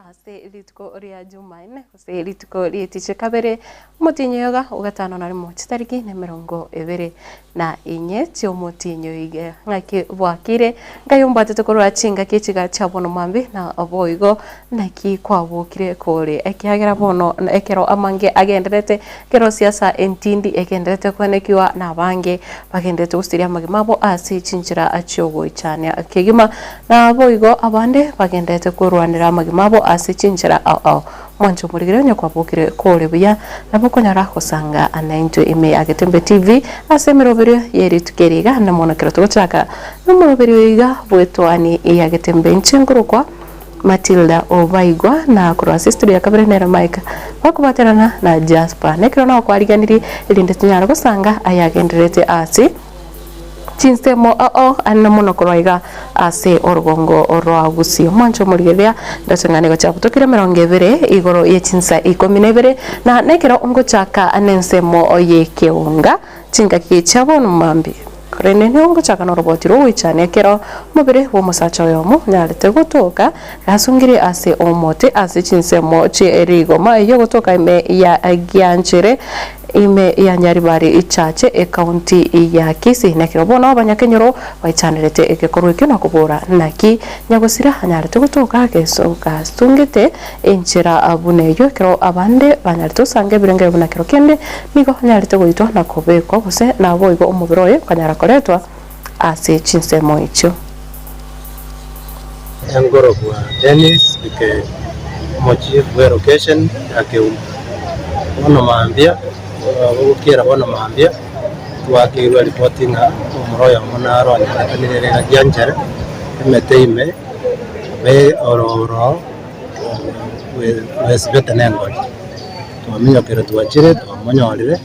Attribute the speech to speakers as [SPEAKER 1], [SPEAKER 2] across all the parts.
[SPEAKER 1] Ase rituko ria Jumanne gose rituko ri'etiche kabere, omotienyi oyoga o gatano na rimo chitariki nemerongo ebere na inye chi'omotienyi oiga. Ng'aki bwakire? Ngai ombwatete korwa chingaki echiga chia bono mambia na boigo naki kwabokire kore, ekiagera bono ekero amange agendererete, ekero siasa entindi egendererete koenekiwa nabange bagendererete gosiria amagima abo ase chinchera chi'ogoichania kegima. Naboigo abande bagendererete korwanera amagima abo ase chinchera ao ao. Mwanche omorigere onye kwabokire kore buya, nabo okonyora gosanga naintwe ime ya Getembe TV ase emeroberio ye rituko eri iga na mono ekero togochaka nomoroberio oyo iga bw'etoani ya Getembe inche nkorokwa Matilda Obaigwa na korwa ase estudio ya kabere nere Mike bakobaterana na Jasper. Nekero nagokwariganirie erinde tonyare gosanga ayagendererete ase. Chinsemo oo anene mono korwa iga ase orogongo rwa Gusii. Omwancho omorigereria ndoche ng'a nigo chiabutokire 20 igoro ye chinsa 12, na nekero ngochaka nensemo y'ekeunga chingaki chia bono mambia. Korende nigo ngochaka noroboti rw'ogoichania ekero omobere bw'omosacha oyomo onyarete gotoka gasungire ase omote ase chinsemo chie rigoma eyio gotoka ime ya Gianchere Ime ya Nyaribari Chache, Ekaunti ya Kisii. Nekero bono abanyakenyoro baichanerete egekorwa ekio na kobora naki nyagosira anyarete gotoka gasungete enchera buna eyio ekero abande banyarete gosanga ebirengererio buna kero kende nigo anyarete goitwa na kobekwa gose naboigo omobere oye okanyara koretwa ase chinsemo echio.
[SPEAKER 2] Enkorokwa Dennis Bikeri, omochief bw'elocation ya Keumbu. Bono mambia, bogokiera bono mambia, twakeirwe ripoti ng'a omura oyomo naro onyorekanire ere iga Gianchere, emete ime, be oro bwesibete nengori. Twaminyokire twachire twamonyorire.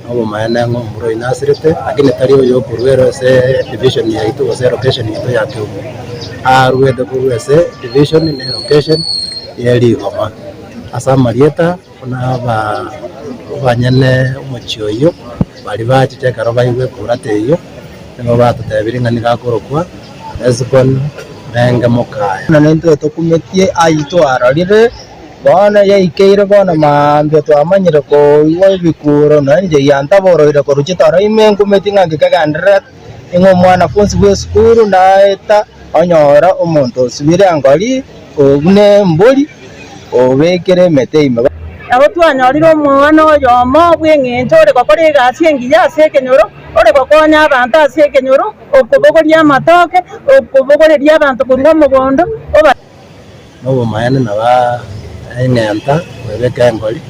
[SPEAKER 2] Nobomaene ng'a omura oyio nasirete, lakini tari oyo okorwa ere ase division yaito gose elocation yaito ya Keumbu. Arwete korwa ase division na elocation ye rigoma. Ase amarieta buna aba abanyene omochie oyio, baria bachiche ekero baigwa ekurata eyio, nigo batotebirie ng'a nigo akorokwa Hesbon Menge Mokaya.
[SPEAKER 3] Buna nintwe tokumetie ayio twarorire. Bono yaikeire bono mambia twamanyire koigwa ebikuuro, na inche giantaboroire korwa chitoro ime nkumeti ng'a nkegendererete, ing'o omwanafunsi bw'esukuru naeta onyora omonto osibire engori buna embori, obekire emete ime.
[SPEAKER 4] Nabo twanyorire omwana oyomo bw'eng'encho ore gokora egasi engiya ase ekenyoro, ore gokonya abanto ase ekenyoro, okobogoria amatoke, okobogoreria abanto korwa omogondo, oba.
[SPEAKER 2] Nobomaene nabo eng'enta koebeka engori,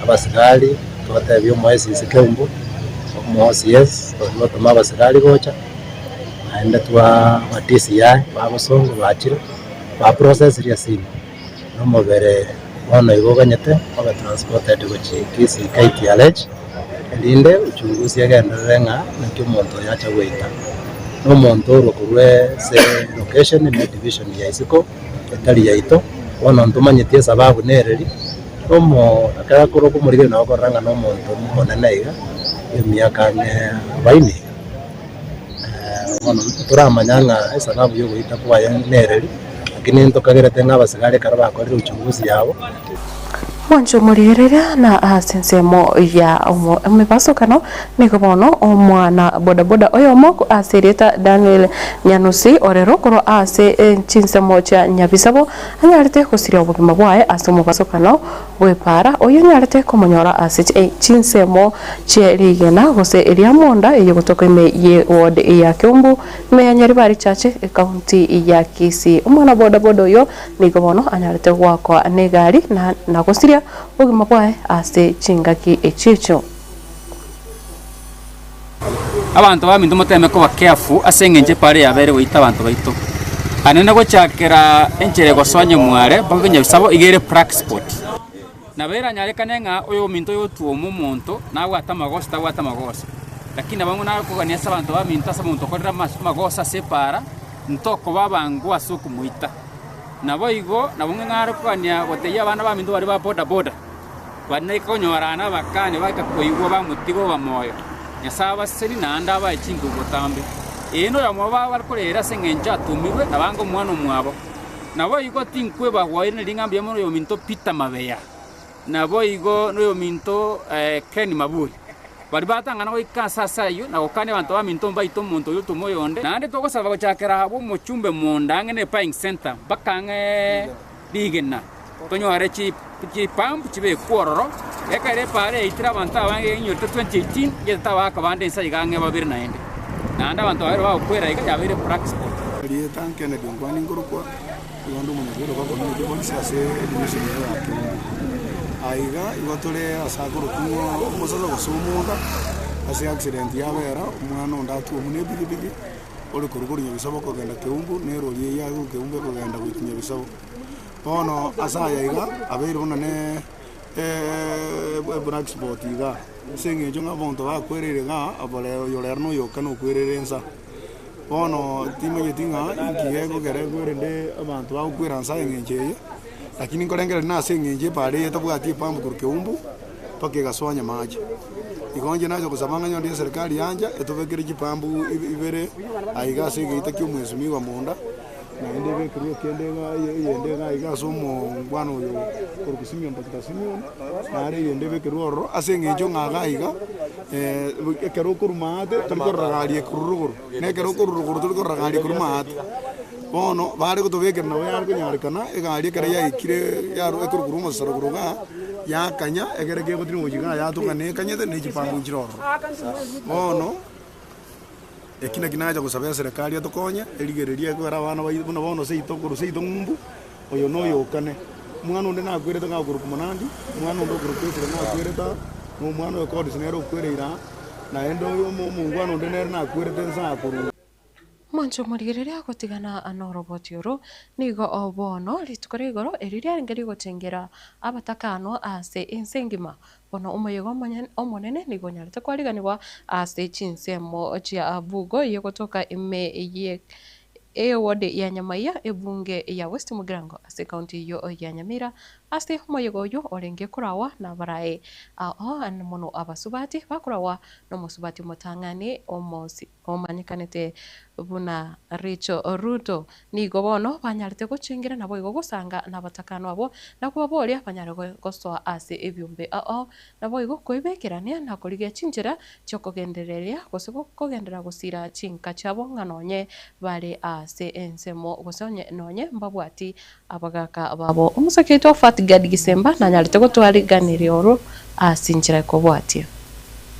[SPEAKER 2] abasigari twatebia omo SCC Keumbu, omo OCS oria otoma abasigari gocha, naende twa aba DCI ba Bosongo bachire, ba processiri esini, na omobere bono igo oganyete obe transported gochia Kisii KTRH, erinde uchunguzi egenderere ng'a naki omonto oyo acha goeta. Nomonto orwe korwa ase location ne division ya isiko etari yaito, bono ntomanyeti esababu nereri, omo ekero akorwa komorigereria nabo okorora ng'a nomonto omonene iga, emiaka ang'e arobaini iga. Bono ntoramanya ng'a esababu ya ogoita kwaye nereri, lakini ntokagerete ng'a abasigari ekero bakorire uchunguzi yabo.
[SPEAKER 1] Mwanche omorigereria na ase ensemo ya emebasokano nigo bono omwana bodaboda oyomo ase erieta Daniel Nyanusi orero korwa ase chinsemo chia Nyabisabo anyarete gosiria obogima bwaye ase omobasokano bw'epaara oyio onyarete komonyora ase chinsemo chie rigena gose eria monda eyio gotoka ime ye ward ya Kiumbu ime ya Nyaribari Chache ekaunti ya Kisii. Omwana bodaboda oyio Nigo bono anyarete goakwa negari na gosiria obogima bwaye ase chingaki echi'echio.
[SPEAKER 5] Abanto baminto moteme koba careful ase eng'encho epaara yabeire goita abanto baito. Anene gochakera enchera egosoa nyamware mpaka konyabisabo iga ere black spot. Nabo eranyarekane ng'a oyominto oyo otuoma omonto nabwate amagoso tabwate amagoso. Lakini nabo ng'o nakogania ase abanto baminto ase omonto okorire amagoso ase epaara, ntokoba abango ase okomoita. Naboigo nabo ng'a ng'are kogania gotebia abana baminto baria ba boda boda, baria naika konyorana abakani baika koigwa bamotiga oba moyo. Nyasae abasesenie naende abae chinguru botambe. Ee noyomo obo bare korera ase engencho atumirwe, na bange omwana omwabo. Naboigo tinkwebagwa oiraneri ng'a mbuya mono oyominto Peter Mabeya, naboigo noyominto Ken Maburi, baria batang'ana goika ase ase ayio na gokania abanto baminto mbaite omonto oyio otome oyonde. Naende togosaba gochakera abwo omochumbe monda ang'e ne buying centre mpaka ang'e rigena, tonyore chipump chibekwe ororo, ekero epaara yaitire abanto abange einyorete 2018, yetete abagaka bande inse iga ang'e babere naende. Naende abanto babere bagokwera iga yabeire black spot.
[SPEAKER 6] Erieta Kennedy Ongwani nkorokwa, igo nde omonyabwero bwa community police ase edivision eye ya Keumbu. Aiga igo tore ase akorokwa ng'a omosasa gose omonda, ase accident yabera, omwana onde atwomwe na epikipiki, ore korwa korwa Nyabisabo kogenda Keumbu, na erori eyio ya korwa Keumbu ekogenda gochia Nyabisabo. Bono ase aya iga, abeire buna ne eblack spot igaa, ase eng'encho ng'a abanto bakwereire igaa, abare oyo rero na oyo okane okwerere nsa. Bono timanyeti ng'a inki gekogera ekwerende abanto bagokwera nsa eng'encho eye, lakini nkorengereria nase eng'encho epara eye etabwati epampu korwa Keumbu mpaka egasoa Nyamache. Igo inche nacha gosaba ng'a onye eserikari yancha etobekere chipampu ibere aiga ase egeita kia omwesimigwa monda. Naende ebekerwe ekende iga eyende iga iga ase omongwana oyo okorokwa Simeon, Doctor Simeon, nare eyende ebekerwe ororo ase eng'encho ng'a iga iga ekero okorwa maate tori korora gari ekorwa rogoro, na ekero okorwa rogoro tori korora gari ekorwa maate. Bono bare gotobekera nabo yare konyarekana egari ekero yaikire yarwa ekorwa korwa omosasaro korwa igaa, yakanya ekere kegotirimwa gochia igaa yatoka na ekanyete na echipango nchire ororo. Bono. Eki naki nacha gosaba eserekari etokonye, erigererie ekogera abana baito buna bono seito korwa seito ng'umbu, oyo noyo okane. Omwana onde nakwerete ng'a okorokwa Monandi, omwana onde okorokwa Esira nakwerete aa, na omwana oyo Cordis nere okwereire aa, naende oyo omo omongwana onde nere nakwerete nse aa korwa.
[SPEAKER 1] Omonto omorigereria agotigana noroboti oro, nigo bono rituko ria igoro eri riarenge rigochengera abatakanwa ase ense engima. Bono omoyega omonene nigo onyarete kwariganigwa ase chinsemo chia Bugo eyio egotoka ime ye eward ya Nyamaiya, ebunge ya West Mugirango ase ekaunti eyio ya Nyamira. Ase omoyega oyio orenge korawa nabarae ao mono abasubati bakorawa nomosubati omotang'ani omanyekanete buna Rachel Ruto. Nigo bono banyarete gochengera naboigo gosanga nabatakano abwo, na kobaboria banyare gosoa ase ebiombe ao, naboigo koibekerania na korigia chinchera chi'okogendereria gose kogenderera gosira chinka chiabo ng'a nonye bare ase ensemo gose onye nonye mbabwati abagaka babo. Omosacha oito Fatgad Gisemba nanyarete gotwariganeria oro ase enchera ekobwatia.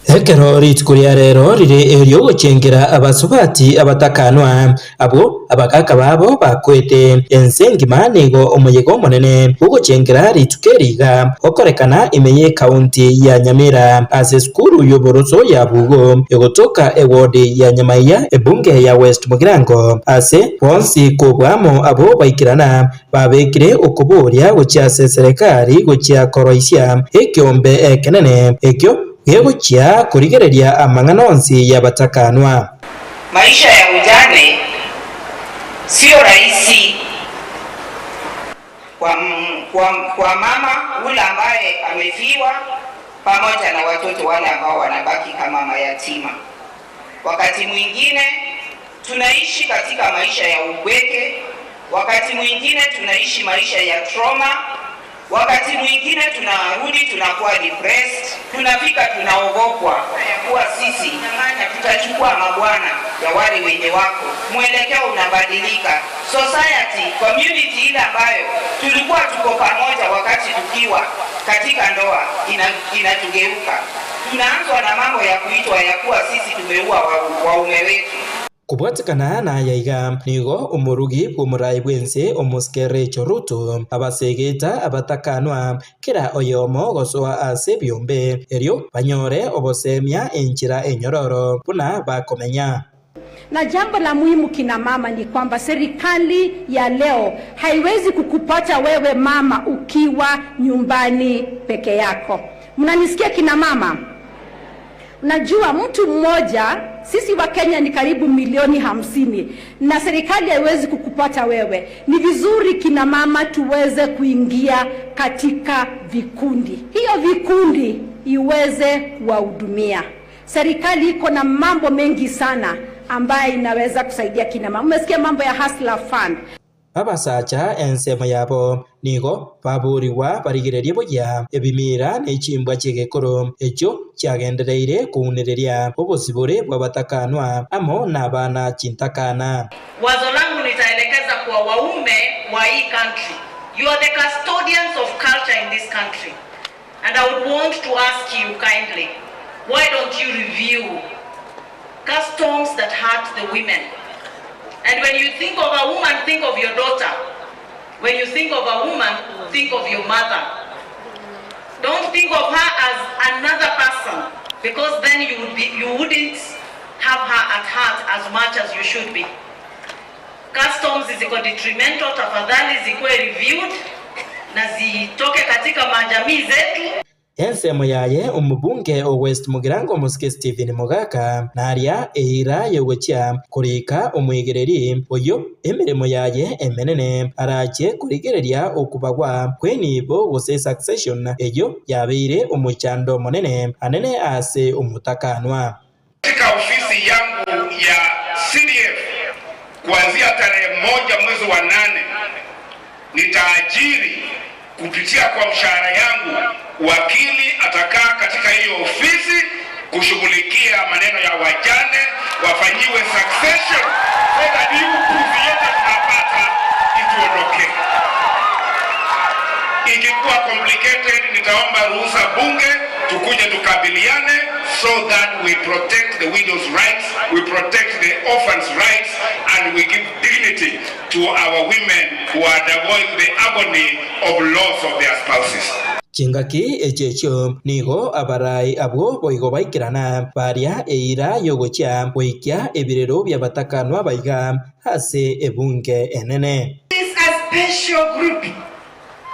[SPEAKER 7] Ekero rituko ria rero rire eri'ogochengera abasubati abatakanwa, abwo abagaaka babo bakwete, ense engima nigo omoyega omonene bw'ogochengera rituko eri iga okorekana ime y'ekaunti ya Nyamira ase esukuru y'oboroso ya Bugo egotoka ewodi ya Nyamaiya ebunge ya West Mugirango ase bonsi kobwamo abwo baikerana Babekire okoboria gochia ase eserekari gochia koroisia ekeombe ekenene, ekio gegochia korigereria amang'ana onsi y'abatakanwa.
[SPEAKER 8] Maisha ya ujane sio rahisi kwa, kwa, kwa mama ule ambaye amefiwa pamoja na watoto wale ambao wanabaki kama mayatima. Wakati mwingine tunaishi katika maisha ya upweke, wakati mwingine tunaishi maisha ya trauma, wakati mwingine tunarudi tunakuwa depressed, tunafika tunaogopwa ya kuwa sisi tutachukua mabwana ya wale wenye wako. Mwelekeo unabadilika, society community ile ambayo tulikuwa tuko pamoja wakati tukiwa katika ndoa inatugeuka. Tunaanzwa na mambo ya kuitwa ya kuwa sisi tumeua waume wetu.
[SPEAKER 7] Kobwatekana naya iga, nigo omorugi bw'omorai bw'ense omosike Rachel Ruto abasegeta abatakanwa kera oyomo gosoa ase ebiombe, erio banyore obosemia enchera enyororo buna bakomenya.
[SPEAKER 9] Na jambo la muhimu kina mama ni kwamba serikali ya leo haiwezi kukupata wewe mama ukiwa nyumbani peke yako. Mnanisikia kina mama? Najua mtu mmoja, sisi wa Kenya ni karibu milioni 50 na serikali haiwezi kukupata wewe. Ni vizuri kina mama tuweze kuingia katika vikundi, hiyo vikundi iweze kuwahudumia. Serikali iko na mambo mengi sana ambayo inaweza kusaidia kina mama. Umesikia mambo ya Hustler Fund.
[SPEAKER 7] Abasacha ensemo yabo nigo baborigwa barigererie buya ebimira ne chimbwa chi'egekoro, echio chiagendereire kounereria obosibore bw'abatakanwa amo nabana chintakana.
[SPEAKER 8] Wazo langu nitaelekeza kwa waume wa hii country. You are the custodians of culture in this country and I would want to ask you kindly, why don't you review customs that hurt the women? And when you think of a woman, think of your daughter. When you think of a woman, think of your mother. Don't think of her as another person, because then you would be, you wouldn't have her at heart as much as you should be. Customs ziko detrimental, tafadhali zikuwe reviewed na zitoke katika majamii zetu.
[SPEAKER 7] Ensemo yaye omobunge o West Mugirango omosike Stephen Mogaka naria eira y'ogochia korika omoigereri oyio emeremo yaye emenene arache korigereria okobagwa kw'enibo gose succession eyio yabeire omochando omonene anene ase omotakanwa.
[SPEAKER 10] Katika ofisi yangu ya CDF kuanzia tarehe 1 mwezi wa 8 nitaajiri kupitia kwa mshahara yangu wakili atakaa katika hiyo ofisi kushughulikia maneno ya wajane wafanyiwe succession so that hii upuzi yote tunapata ituondoke. Ikikuwa complicated, nitaomba ruhusa bunge tukuje tukabiliane so that we protect the widows' rights, we protect the orphans' rights, and we give dignity to our women who are undergoing the agony of loss of their spouses.
[SPEAKER 7] Chingaki echi echio nigo abarai abwo boigo baikerana, baria eira y'ogochia goikia ebirero bi'abatakanwa abaiga ase ebunge enene.
[SPEAKER 11] Is a special group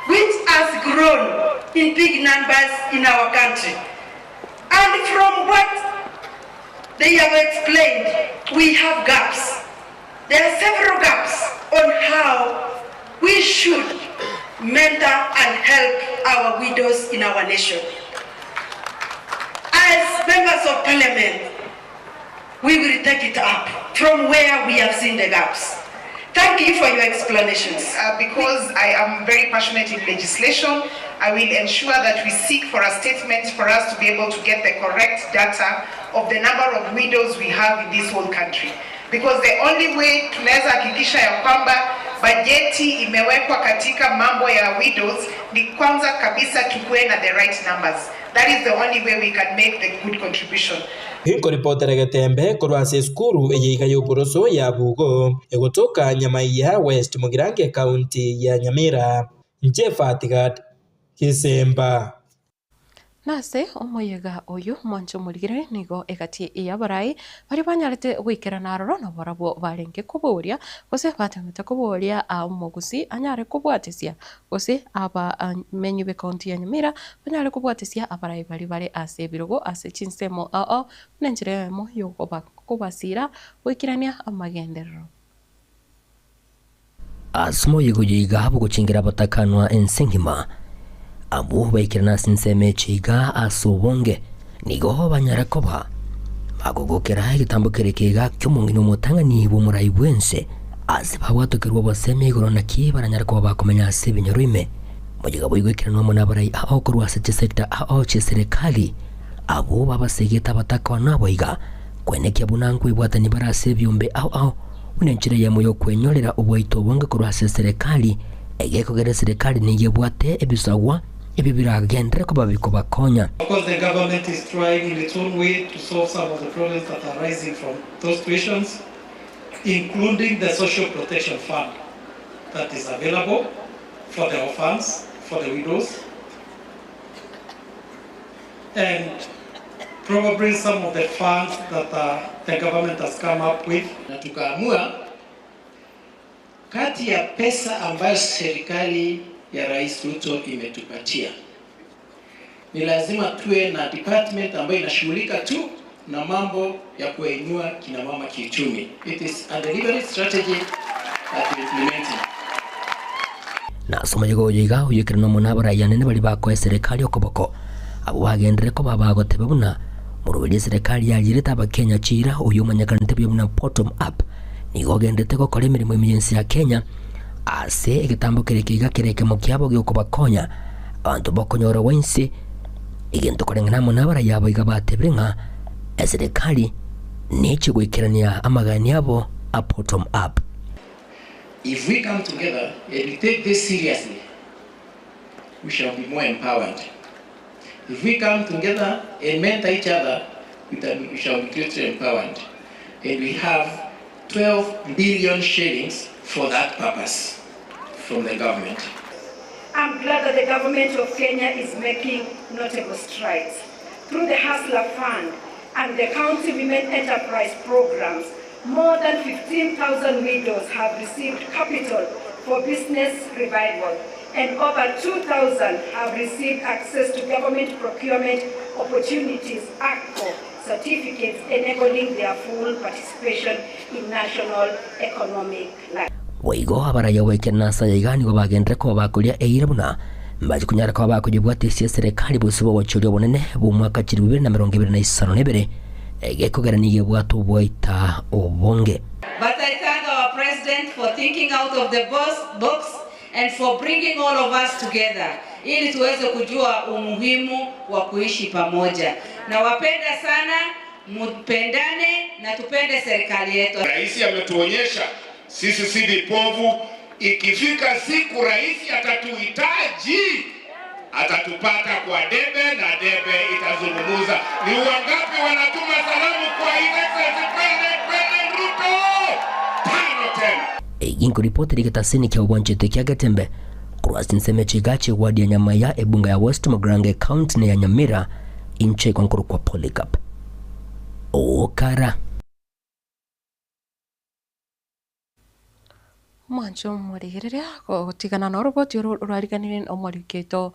[SPEAKER 11] which has grown in big numbers in our country and from what they have explained we have gaps. There are several gaps on how we should mentor and help our widows in our nation. As members of parliament, we will take it up from where we have seen the gaps. Thank you for your explanations.
[SPEAKER 8] Because I am very passionate in legislation, I will ensure that we seek for a statement for us to be able to get the correct data of the number of widows we have in this whole country. Because the only way tunaweza hakikisha ya kwamba bajeti imewekwa katika mambo ya widows ni kwanza kabisa tukuwe na the right numbers. That is the only way we can make the good contribution.
[SPEAKER 7] Inkoripotera egetembe korwa ase esukuru eye iga y'oboroso ya Bugo, egotoka Nyamaiya West Mugirango Ekaunti ya Nyamira. Inche Fatgad Gesemba.
[SPEAKER 1] Nase omoyega oyio mwanche omorigereria nigo egati y'abarai baria banyarete goikerana aroro nabarabwo barenge koboria gose batemete koboria omogusi anyare kobwatesia gose abamenyi b'ecounty ya Nyamira banyare kobwatesia abarai baria bare ase ebirogo ase chinsemo ao ao buna enchera eyemo y'okobasira goikerania amagenderero.
[SPEAKER 12] Ase omoyega oyo iga bogochengera abatakanwa ense engima, abwo baikerana ase ensemo eche iga ase obonge, nigo banyare koba bagogokera egetambo keria keiga ki'omong'ina omotang'ani bw'omorai bw'ense, ase babwatokerwe obosemi igoro naki baranyare koba bakomenya ase ebinyoro ime. Moyega boigo ekeranwa amo nabarai ao korwa ase chisecta ao chi'eserekari, abwo babasegete abatakanwa abo iga, Kwenekia buna nkwebwatania bare ase ebiombe ao ao, buna enchera eyemo y'okwenyorera oboito obonge korwa ase eserekari, egekogera eserekari nigo ebwate ebisagwa ebio biragenderere koba bikobakonya.
[SPEAKER 13] Of course the government is trying in its own way to solve some of the problems that are arising from those situations, including the social protection fund that is available for the orphans, for the widows, and probably some of the funds that the government has come up with.
[SPEAKER 14] Na tukaamua kati ya pesa ambayo serikali ya Rais Ruto imetupatia ni lazima tuwe na department ambayo inashughulika tu na mambo ya kuinua kina mama kiuchumi. It is a deliberate strategy that we implementing.
[SPEAKER 12] Na ase omoyega oyo iga oyoikeranu amo nabarai anene baria bakoa eserekari okoboko, abwo bagenderere koba bagoteba buna moroberi eserekari yarierete abakenya chiira oyio omanyekanete buya buna bottom up nigo ogenderete gokora emeremo ime y'ense ya Kenya. Ase egetambo keria keiga kere ekemo kiabo giokobakonya abanto bokonyora gwa inse, egento koreng'ana amo nabarayia abo iga batebire ng'a eserekari neche goikerania amagani abo a bottom up.
[SPEAKER 14] If we come together and we take this seriously, we shall be more empowered. If we come together and mentor each other, we shall be greatly empowered. And we have 12 billion shillings for that purpose from the government.
[SPEAKER 11] I'm glad that the government of Kenya is making notable strides. Through the Hustler Fund and the County Women Enterprise programs, more than 15,000 widows have received capital for business revival and over 2,000 have received access to government procurement opportunities, ACCO certificates enabling their full participation in national economic life.
[SPEAKER 12] Boigo abaraiyo goikera ase aya iga nigo bagenderere koba bakoria eira buna mbache konyara koba bakoyebwata ase eserekari bosio bw'obochori obonene bw'omwaka 2052, egekogera nigo ebwate oboita obonge.
[SPEAKER 8] But I thank our president for thinking out of the box and for bringing all of us together ili tuweze kujua umuhimu wa kuishi pamoja. Nawapenda sana, mupendane na tupende serikali yetu.
[SPEAKER 10] Rais ametuonyesha sisi si vipofu. Ikifika siku rais atatuhitaji, atatupata kwa debe na debe itazungumza. Ni wangapi wanatuma salamu kwa His Excellency President, President Ruto? Tano tena.
[SPEAKER 12] Eginkoripoteri egetasini kia obwanchete kia Getembe korwa ase ensemo echigache ewadi ya Nyamaiya ebunga ya West Mugirango ecounty neya Nyamira inche ikonkorokwa Polycarp Okara.
[SPEAKER 1] Omwancho omorigereria gotigana noroboti oro rwariganirie omoriki oito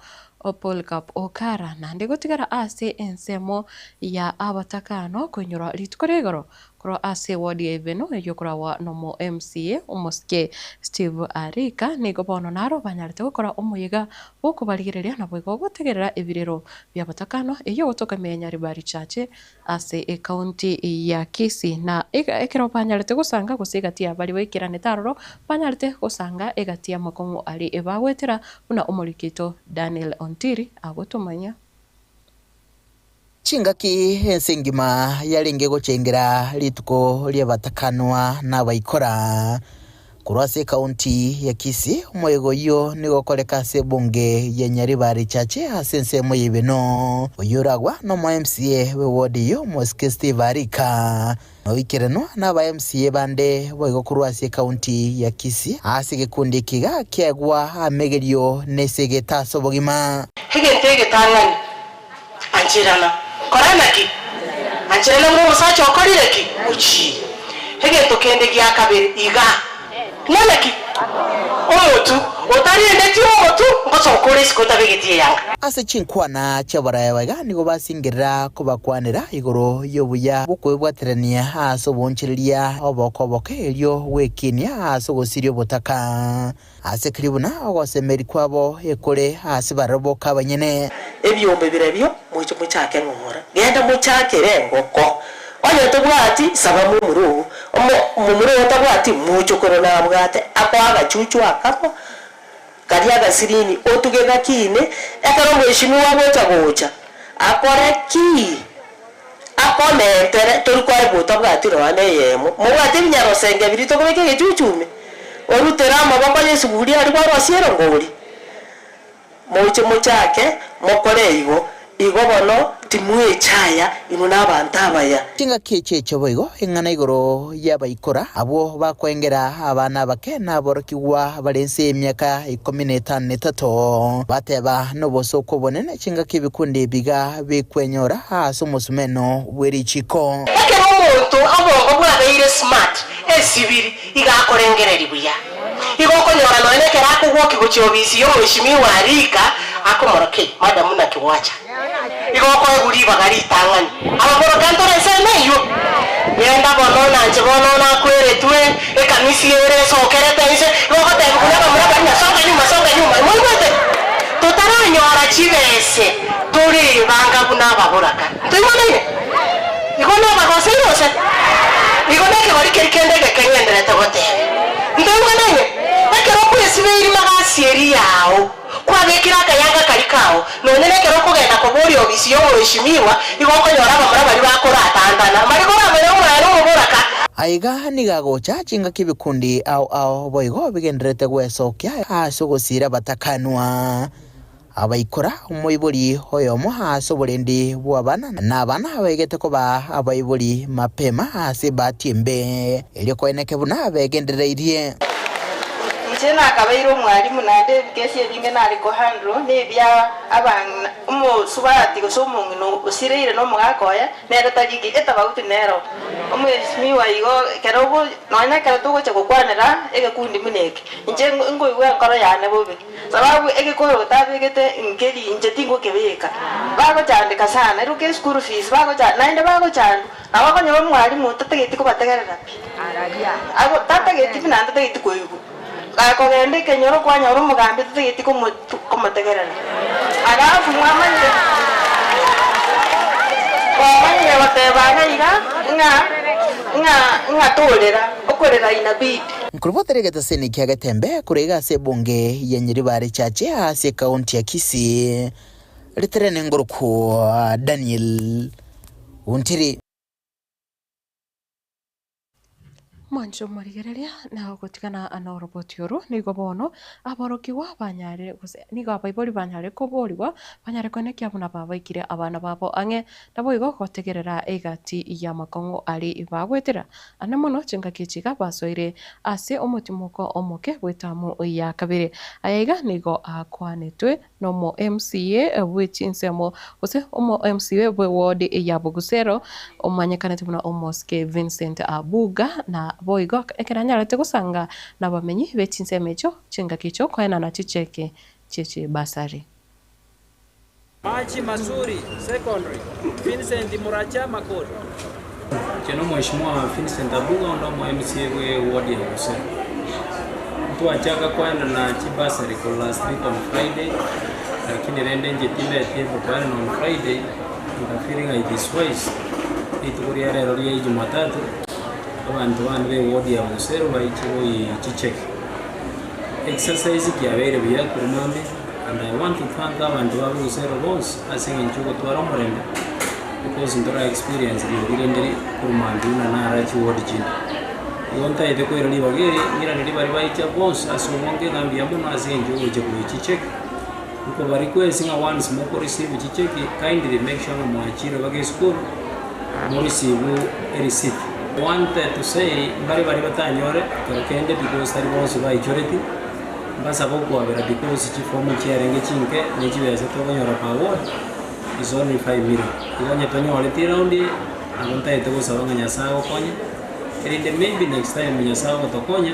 [SPEAKER 1] Polycarp Okara naende gotigara ase ensemo ya abatakano koinyora rituko ria igoro korwa ase eward ya Ibeno eyio koragwa nomo MCA omosike Steve Arika nigo bono naro banyarete gokora omoyega bw'okobarigereria naboigo gotegerera ebirero bi'abatakano eyio gotoka ime ya Nyaribari Chache ase ecounty ya Kisii na ekero banyarete gosanga gose egati ya baria baikeranete aroro banyarete gosanga egati y'amakong'u aria ebagoetera buna omoriki oito Daniel Ontiri agotomanya.
[SPEAKER 15] Chingaki ense engima yarenge gochengera rituko ri'abatakanwa na abaikora korwa ase ekaunti ya Kisii, omoyega oyio nigo okoreka ase ebunge ya Nyaribari Chache ase ensemo ya Ibeno. Oyio oragwa nomo MCA bw'eward eyio Mosike Steve Arika. Noikeranwa naba MCA bande boigo korwa ase ekaunti ya Kisii ase egekundi eke iga kiaegwa amegerio na esegeta ase obogima.
[SPEAKER 16] Egento egetang'ani, ancherana. Kora naki? Ancherana buna omosacha okorire ki? Ochiire. Egento kende gia kabere, iga. Ng'a naki? Omotu, otarendeti omotu, ngosoka ore isiko otabegeti eyanga.
[SPEAKER 15] Ase chinkwana chi'abaraya iga nigo basingerera kobakwanera igoro y'obuya bw'okwebwaterania ase oboonchoreria oboko oboke erio gwekinia ase ogosiria obotaka. Ase keri buna ogosemeria kwabo ekore ase barabwo boka abanyene.
[SPEAKER 16] Ebiombe birebio moiche mochake ng'ora, genda mochakere engoko. Onye tobwati, saba momura oo, omo momura oo tabwati, mochokoro nabwate, akoe agachuchu akamo, karia agasirini, otuge gakine, ekero omweshimiwa agocha gocha, akore ki? Akomentere, tori koegwa otabwati nonya na eyemo. Mobwate ebinyarosenge biria tokobeka egechuchu ime, orutere amaboko aye esuguri aria kwarosia erongori. Moche mochake mokore igo, igo bono timwechaya inwe nabanto abaya.
[SPEAKER 15] Chingaki echi echio boigo ing'ana igoro y'abaikora, abwo bakoengera abana abake na aborokigwa bare inse y'emiaka ikomi na etano na etato, bateba nobosooku obonene chingaki ebikundi ebiga bikwenyora ase omosumeno bwe richiiko.
[SPEAKER 16] Ekero omonto obongo bwabeire smart, esibiri, iga akorengereria buya. Igo okonyora nonya nekero akogwokia gochia obisi y'omweshimiwa Arika, akomora kei, madam naki gwacha? Igo okoegwa ribaga ritang'ani. Ababoroka ntore ensemo eyio. Genda bono nanche bono nakweretwe, ekamisi ere esokerete inse, igo ogotebiwa buna abamura baria ng'a songa nyuma, songa nyuma. Moigwete? Totaranyora chibese torebanga buna ababoraka. Ntoigwanaine? Igo nabagoseire gose? Igo nekegori keria kende egeke ng'enderete goteba. Ntoigwanaine? Ekero okwesibia. omweshimiwa, igo okonyora abamura baria bakoratantana, mbari koramanya omwana omoboraka.
[SPEAKER 15] Aiga nigo agocha chingaki ebikundi ao ao boigo bigendererete gwesokia ase ogosiira abatakanwa. Abaikora omoibori oyomo ase oborendi bw'abana, na abana baigete koba abaibori mapema ase ebahati embe, erio koeneke buna begendereirie.
[SPEAKER 17] Inche nakabeire omwalimu, naende ebikesi ebinge nare kohandle nebia abang'ina, omosubati gose omong'ina osireire nomogaka oye, nere tariki etabauti nero. Omweshimiwa igo ekero ogo nonya ekero togocha gokwanera egekundi buna eke, inche nkoigwa enkoro yane bobe. Sababu egekoro otabegete nkeri inche tingokebeka. Bagochandeka sana, eruka eschool fees bagocha naende bagochandwa, nabo okonyora omwalimu tatageti kobategerera pi. Ago tatageti pi naende tatageti koigwa. Gakogenda ekenyoro kwanyora omogambi tatageti komo komotegerera. Alafu mwamanyire mwamanyire goteba ng'a iga ng'a ng'a ng'a torera, okorera inabidi.
[SPEAKER 15] Nkorobotera egetaseni kia Getembe korwa iga ase ebunge ya Nyaribari Chache ase ekaunti ya Kisii, ritere nengorokwa Daniel Ontiri.
[SPEAKER 1] Mwanche omorigereria na ogotigana noroboti oro, nigo bono aborokigwa banyare gose nigo abaibori banyare koborigwa banyare koenekia buna babaikire abana babo ang'e, naboigo gotegerera egati y'amakong'u aria bagwetera. Ande mono chingaki echi iga basoire ase omotimoko omoke bw'etamu ya kabere. Aya iga nigo akwanetwe nomo MCA bwe chinsemo gose omo MCA bwe ward ya Bogusero omanyekanete buna Omosike Vincent Abuga na boigo ekero anyarete gosanga nabamenyi be chinsemo echio chingaki echio koenana chicheke chie chibasari.
[SPEAKER 18] Machi Masuri Secondary, Vincent Muracha Makori.
[SPEAKER 19] Inche nomweshimiwa Vincent Abuga onde omo MCA bwe ward ya Busero. Ntwachaka koenana chibursary korwa last week on Friday, lakini rende inche timbeti able koenana on Friday, nka feeling it is wise rituko ria rero ria ejumatatu, abanto bande be ward ya Busero baiche goi chicheki. Exercise kiabeire buya korwa mambia. And I want to thank abanto ba Bogusero bonsi ase eng'encho yogotwara omorembe because ntora experience riogi rinde korwa mambia buna nara chiward chinde. Igo ntaete koira ribaga eri ng'irane ribari baicha bonsi ase obonge ng'a mbuya mono ase eng'encho yogocha koyia chicheki. Nkoba request ng'a once moko receive chicheki kindly make sure ng'a mwachire mpaka esukuru mo receive ereceipt. Wanted to say mbare baria batanyore kero kende because tari bonsi baichoreti. Mbasabe okwabera because chifomu chiarenge chinke ne chibesa tokonyora per ward is only 5 million. Igo onye tonyoreti eround eye nabo ntagete gosaba ng'a Nyasaye agokonye erinde maybe next time Nyasaye ogotokonya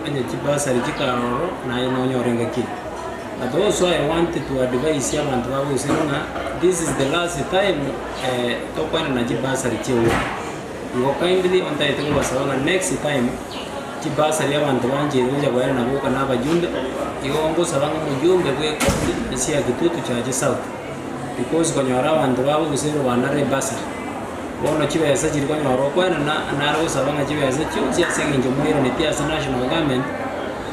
[SPEAKER 19] onye chibursary chikare ororo naye nonyore ngaki eye. But also I want to advise abanto ba Gusii ng'a this is the last time tokoenana chibursary chia ward. Igo kindly ontagete kobasaba ng'a next time chibasari abanto bancheire gocha koera na boka na abajumbe, igo ngosaba ng'a omojumbe bwe ecounty ya Kitutu Chache South because konyora abanto babo gose erobanare ebasari, bono chibesa chiri konyora okoenana nare gosaba ng'a chibesa chionsi ase eng'encho moiraneti ase national government,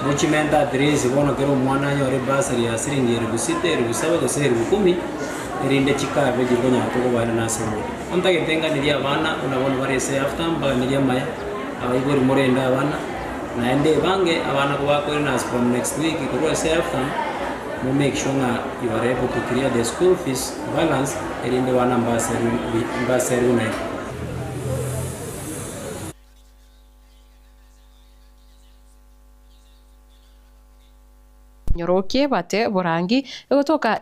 [SPEAKER 19] mochimente at least bono kera omwana anyore ebasari ya siringi elifu sita, elifu saba gose elifu kumi, erinde chikabe chiri konyara tokobaenana ase eward. Ontagete nganerie abana buna bono bare ase half term mbaganirie amaya. Abaibori morende abana, naende ebange abana kobakoirana as from next week korwa ase half term, mo make sure ng'a you are able to clear the school fees balance erinde abana mbaserwe mbaserwe naende.
[SPEAKER 1] Nyorokie bate borangi egotoka.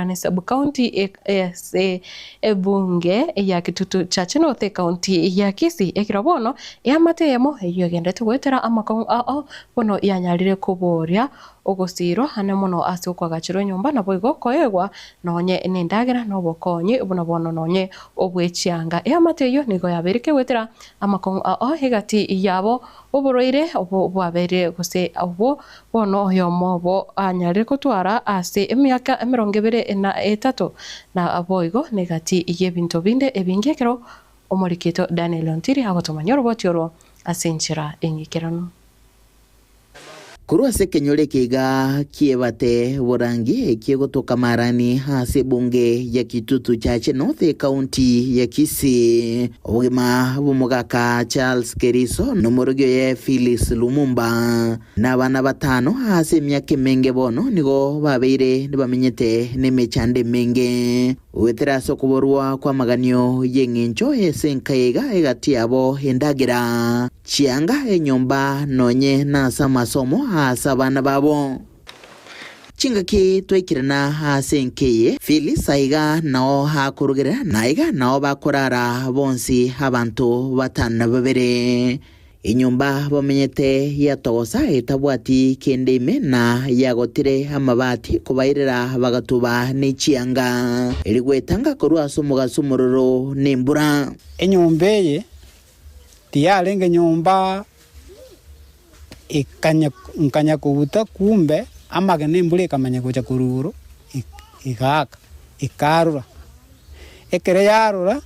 [SPEAKER 1] Ane Sub-county ase ebunge ya Kitutu Chache North ekaunti ya Kisii ekero bono eamate eyemo eyio egenderete goetera amakong'u ao bono yanyarire koboria ogosiirwa ane mono ase okoagacherwa enyomba naboigo koegwa nonye nendagera na obokonyi buna bono nonye obwechianga. Eamate eyio nigo yabeire kegoetera amakong'u ao egati yabo Oborwaire obo bwabeire gose obwo bono oyomo obo anyarire gotwara ase emiaka emerongo ebere na etato, na boigo negati y'ebinto binde ebinge ekero omorikito Daniel Ontiri agotomanya oroboti orwo ase enchera eng'ikeranu.
[SPEAKER 15] Korwa ase ekenyoro eke iga kiebate borangi ekie gotoka marani ase ebunge ya Kitutu Chache North ecounty ya Kisii. Obogima bw'omogaka Charles Keriso na omorogi oye Phyllis Lumumba na abana batano ase emiaka emenge bono nigo babeire nibamenyete nemechando emenge. Goetera ase okoborwa kw'amaganio y'engencho ase enka iga egati yabo endagera. Chianga enyomba nonye nase amasomo aase abana babo. Chingaki twaikerana aase enka eye, Phyllis aiga nao akorugerera na aiga nao bakorara bonsi abanto batano na babere. Enyomba bamenyete yatogosa etabwati kende ime na yagotire amabati kobairera bagatuba ne chianga. Eri gwetanga korwa ase omogaso omororo na embura.
[SPEAKER 20] Enyomba eye Tiyarenge nyomba ekanya nkanya koguta kumbe amagena embura ekamanya gocha korwa igoro egaaka, ekarora. Ekero yarora,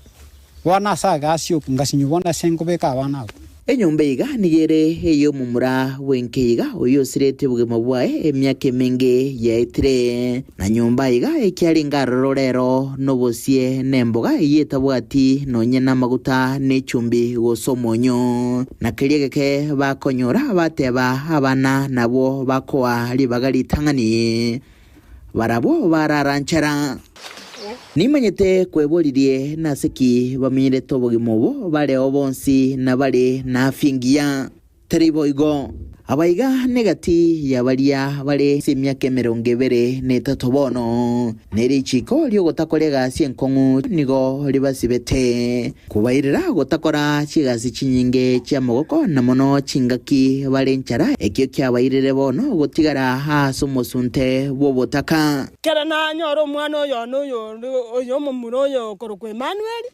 [SPEAKER 20] bono ase agasioka ngasinywa bono ase nkobeka abana abwo.
[SPEAKER 15] Enyomba iga nigo ere ey'omomura bw'enka iga oyio osiretie obogima bwaye emiaka emenge yaetire. Na nyomba iga ekiarenge aroro rero nobosie na emboga eyio etabwati nonye namaguta na echumbi gose omonyo. Na keria geke bakonyora bateba abana nabwo bakoa ribaga ritang'ani, barabwo barara nchara. Nimanyete kweboririe nase ki bamenyerete obogima obo bareo bonsi na bare na afya engiya. Tari boigo. Abaiga negati ya baria bare ase emiaka emerongo ebere na etato bono, ne richiiko ri'ogotakora egasi enkong'u nigo ribasibete, kobairera gotakora chigasi chinyinge chi'amagoko na mono chingaki bare nchara, ekio kiabairire bono gotigara ase omosunte bw'obotaka.
[SPEAKER 21] Ekero nanyora omwana oyo one oyo omomura oyo okorokwa Emmanuel,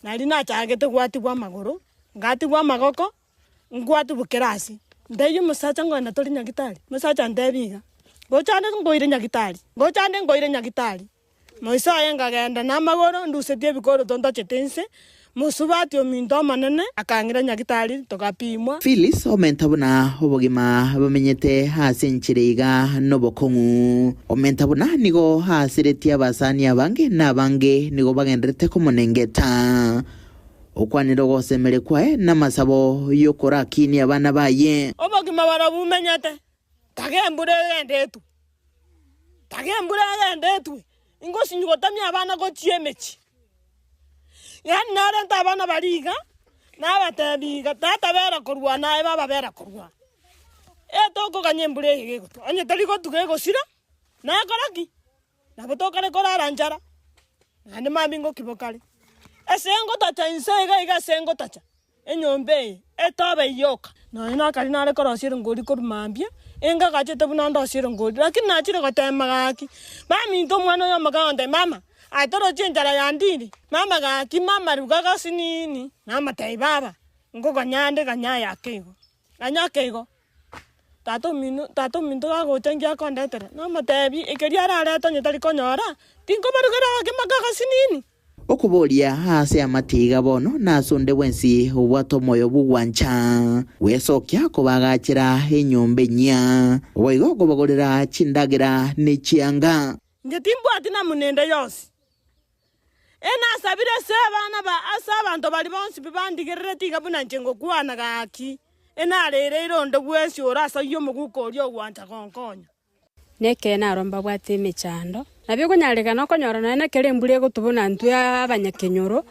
[SPEAKER 21] nario nachagete gwatigwa amagoro, ngatigwa amagoko, Ngwatubwa kera ase, ntebie omosacha ngogenda tore nyagitari, omosacha antebie iga, ngocha ande nkoire nyagitari, ngocha ande nkoire nyagitari. Moiso aye nkagenda na amagoro ndusetie ebikoroto ntachete inse, mosubati ominto omonene akang'ira nyagitari togapimwa.
[SPEAKER 15] Phyllis omenta buna obogima bamenyete ase enchera iga nobokong'u. Omenta buna nigo aasiretie abasani abange na abange nigo bagenderete komonengeta. Okwanire ogosemeria kwaye namasabo y'okorakinia abana baye.
[SPEAKER 21] Obogima barabwo bumenyete, taga embura egende etwe, taga embura egende etwe, ingosinywa gotamia abana gochia emechie. Yaani narente abana baria iga, nabatebia iga, tata bera korwana naye baba bera korwana. Etokoganya embura eye egotwa, onye teri gotwa egosira, nakora ki? Nabo tokare korara nchara, naende mambia ngokibokare. Ase ngotacha inse iga iga ase ngotacha, enyomba eye etobe yoka. Nonya nakare nare korosia erongori korwa mambia, engagachete buna ndosie erongori, lakini nachire gotema gaki, baminto omwana oyo omoke agontebia mama, aye torochi enchara yandire, mama gaki, mama ruga gose nini, namotebia baba, nkoganya ande ganya aye ake igo, ganya ake igo. Tata omino tata ominto gagocha inki akondetera? Namotebi, ekeria ararete onye tari konyora, tinkobarugera agakima k'agasinini.
[SPEAKER 15] Okoboria aase amatiga bono nase onde bwensi obwate omoyo bw'ogwancha, gwesokia kobagachera enyomba enyia, boigo kobagorera chindagera ne chianga.
[SPEAKER 21] Inche timbwati namuna ende yonsi. Enasabire ase abana ba ase abanto baria bonsi pi bandigereretie iga buna inche ngokwana gaki, enarereire onde bwensi ore ase ayio omoguko oria ogwancha gonkonya.
[SPEAKER 22] Nekeene aro mbabwate emechando, nabo ekonyarekana okonyora nonya na ekero embura egotwa buna intwe abanyakenyoro,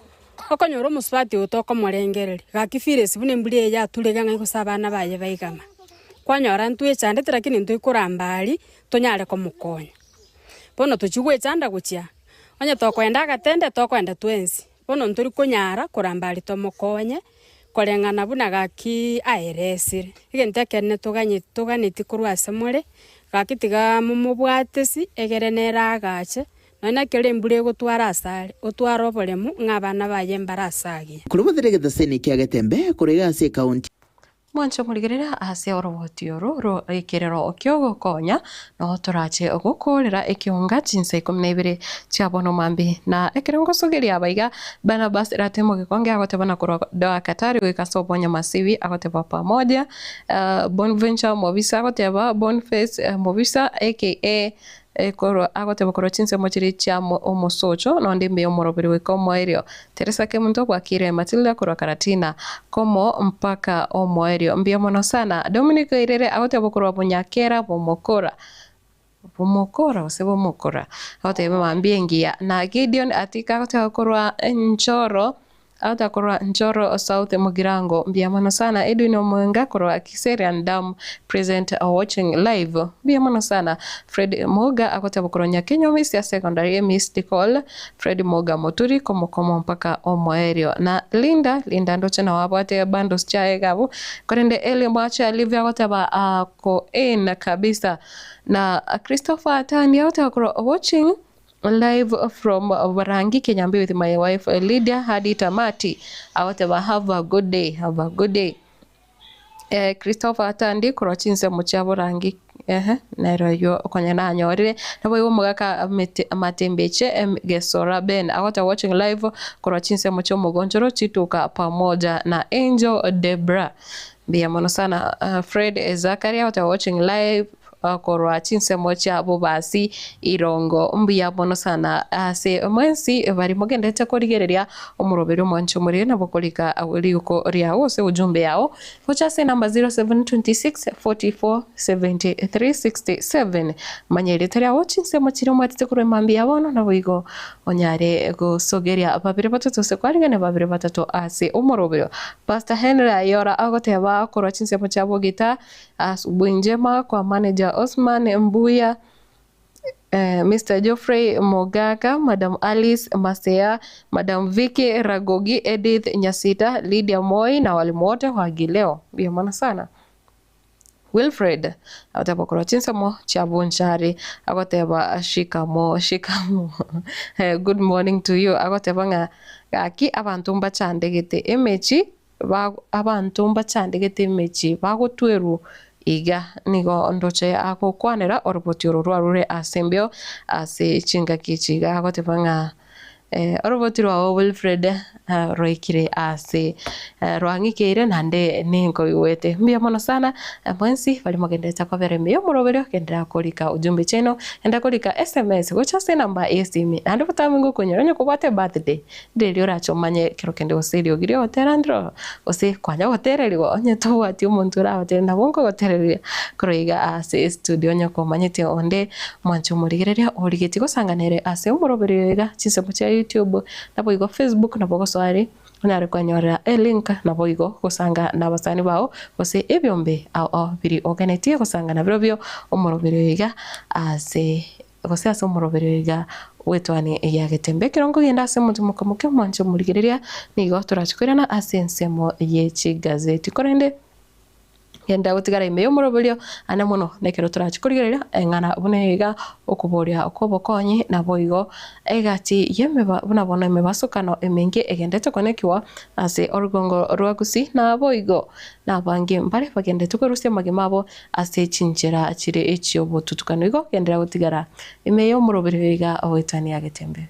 [SPEAKER 22] okonyora omosubati oyo tokomorengereria, gaki Phyllis buna embura eye yature iga ng'ai gose abana baye baigama. Kwanyora ntwechandete lakini ntwe koramba aria, tonyare komokonya. Bono tochia goechanda gochia. Onye tokoenda agatende, tokoenda twensi. Bono ntori konyara koramba aria tomokonye, koreng'ana buna gaki aeresire. Egento ekenene toganye toganetie korwa ase more, gaki tiga momobwatesi egere nere agache, nonya ekero embura egotwara asare, otware oboremu ng'a abana baye mbare ase agiya.
[SPEAKER 15] Korwa botere egetaseni kia Getembe korwa iga ase ekaunti.
[SPEAKER 1] Mwanche omorigereria ase oroboti oro rw'ekerero ki'ogokonya, noo torache gokoorera ekionga chinsa ikomi na ibere chia bono mambia. Na ekero ngosugeria aba iga, Barnabas Ratemo Gekonge agoteba na korwa Doha Qatar goika ase obonyamasibi agoteba pamoja, Bonventure Mobisa agoteba Bonface Mobisa aka Korwa agoteba korwa chinsemo chiria chia omosocho, nonde mbuya omoroberi goika omoerio. Teresa Kemunto bwakire Matilda korwa Karatina komo mpaka omoerio. Mbuya mono sana. Dominic Oirere agoteba korwa Bunyakera Bomokora. Bomokora gose Bomokora? Agoteba mambia engiya. Na Gideon Atika agoteba korwa Njoro Arthur korwa Njoro South Mugirango mbuya mono sana Edwin Omwenga korwa Kiserian Dam present watching live mbuya mono sana Fred Moga agoteba korwa Nyakenyo Misia Secondary missed call Fred Moga Moturi komokomo mpaka omoerio na Linda Linda ndoche nao abwate bundles chiaye iga abwo korende Elly Mwacha Livia agoteba ako in kabisa na Christopher Atandi agoteba korwa watching Live from Burangi Kinyambi with my wife Lydia hadi tamati agoteba have a good day have a good day eh, Christopher Atandi korwa chinsemo chia Burangi ehe nero oywo konya nanyorire naboigo omogaka mete matembeche em Gesora Ben agoteba watching live korwa chinsemo chia omogonchoro chituka pamoja na Angel Debra mbuya mono sana Fred Zachary agoteba watching live Korwa chinsemo chia bobasi irongo mbuya mono sana ase mwensi bari mogenderete korigereria omoroberi omwanche omorere nabo korika riko riao gose ujumbe yao gocha ase enamba 0726 44 73 67 manya erieta riao chinsemo chiria omwatete korwa emambia ya bono naboigo onyare gosogeria babere batato gose kwarigania babere batato ase omoroberio. Pastor Henry Ayora agoteba korwa chinsemo chia bogita Asubuhi njema kwa manager Osman Mbuya, Mister Geoffrey Mogaka, Madam Alice Masea, Madam Vicky Ragogi, Edith Nyasita, Lydia Moi na walimu wote wa Gileo. Mbuya mono sana. Wilfred agoteba korwa chinsemo chia Bonchari agoteba shikamo shikamo good morning to you agoteba ng'a gaki abanto mbachandegete emechi Abanto mbachandegete emechie bagotwerwa iga. Nigo ndoche agokwanera oroboti oro rwarure ase embeo ase chingaki echi iga agoteba ng'a oroboti rwao Wilfred roikire ase rwang'ikeire naende ninkoigwete. Mbuya mono sana mwensi baria mogenderete kobera ime y'omoroberio genderera korika ujumbe chiaino, genda korika sms gocha ase enamba y'esimi naende botambe ngokonyora onye kobwate birthday. Riria orache omanye ekero kende gose eriogi ri'ogotera ndiro, gose kwanya gotererigwa onye tobwati omonto oragotere nabo nkogotereria korwa iga ase estudio onye komanyete onde mwanche omorigereria origetie gosangana ere ase omoroberio oyo iga chinsemo chia YouTube naboigo Facebook nabo ogosoa aria onyare kwenyorera elink naboigo gosanga na abasani bao gose ebiombe ao ao biria ogenetie gosanga nabirobio omoroberio oyo iga ase gose ase omoroberio iga bw'etwani ya getembe. Ekero nkogenda ase omonto mokamoke omwanche omorigereria, nigo torache koirana ase ensemo ye chigazeti. Korende genda gotigara ime y'omoroberio ane mono, nekero torache korigereria eng'ana buna eye iga, okoboria kw'obokonyi, naboigo egati y'emeba buna bono emebasokano emenge egendete konekigwa ase orugongo rwa Gusii, naboigo nabange mbare bagendete kwerusia amagima abo Ase chinchera chire echi'obotutukanu igo genderera gotigara ime y'omoroberio iga ogoetania getembe.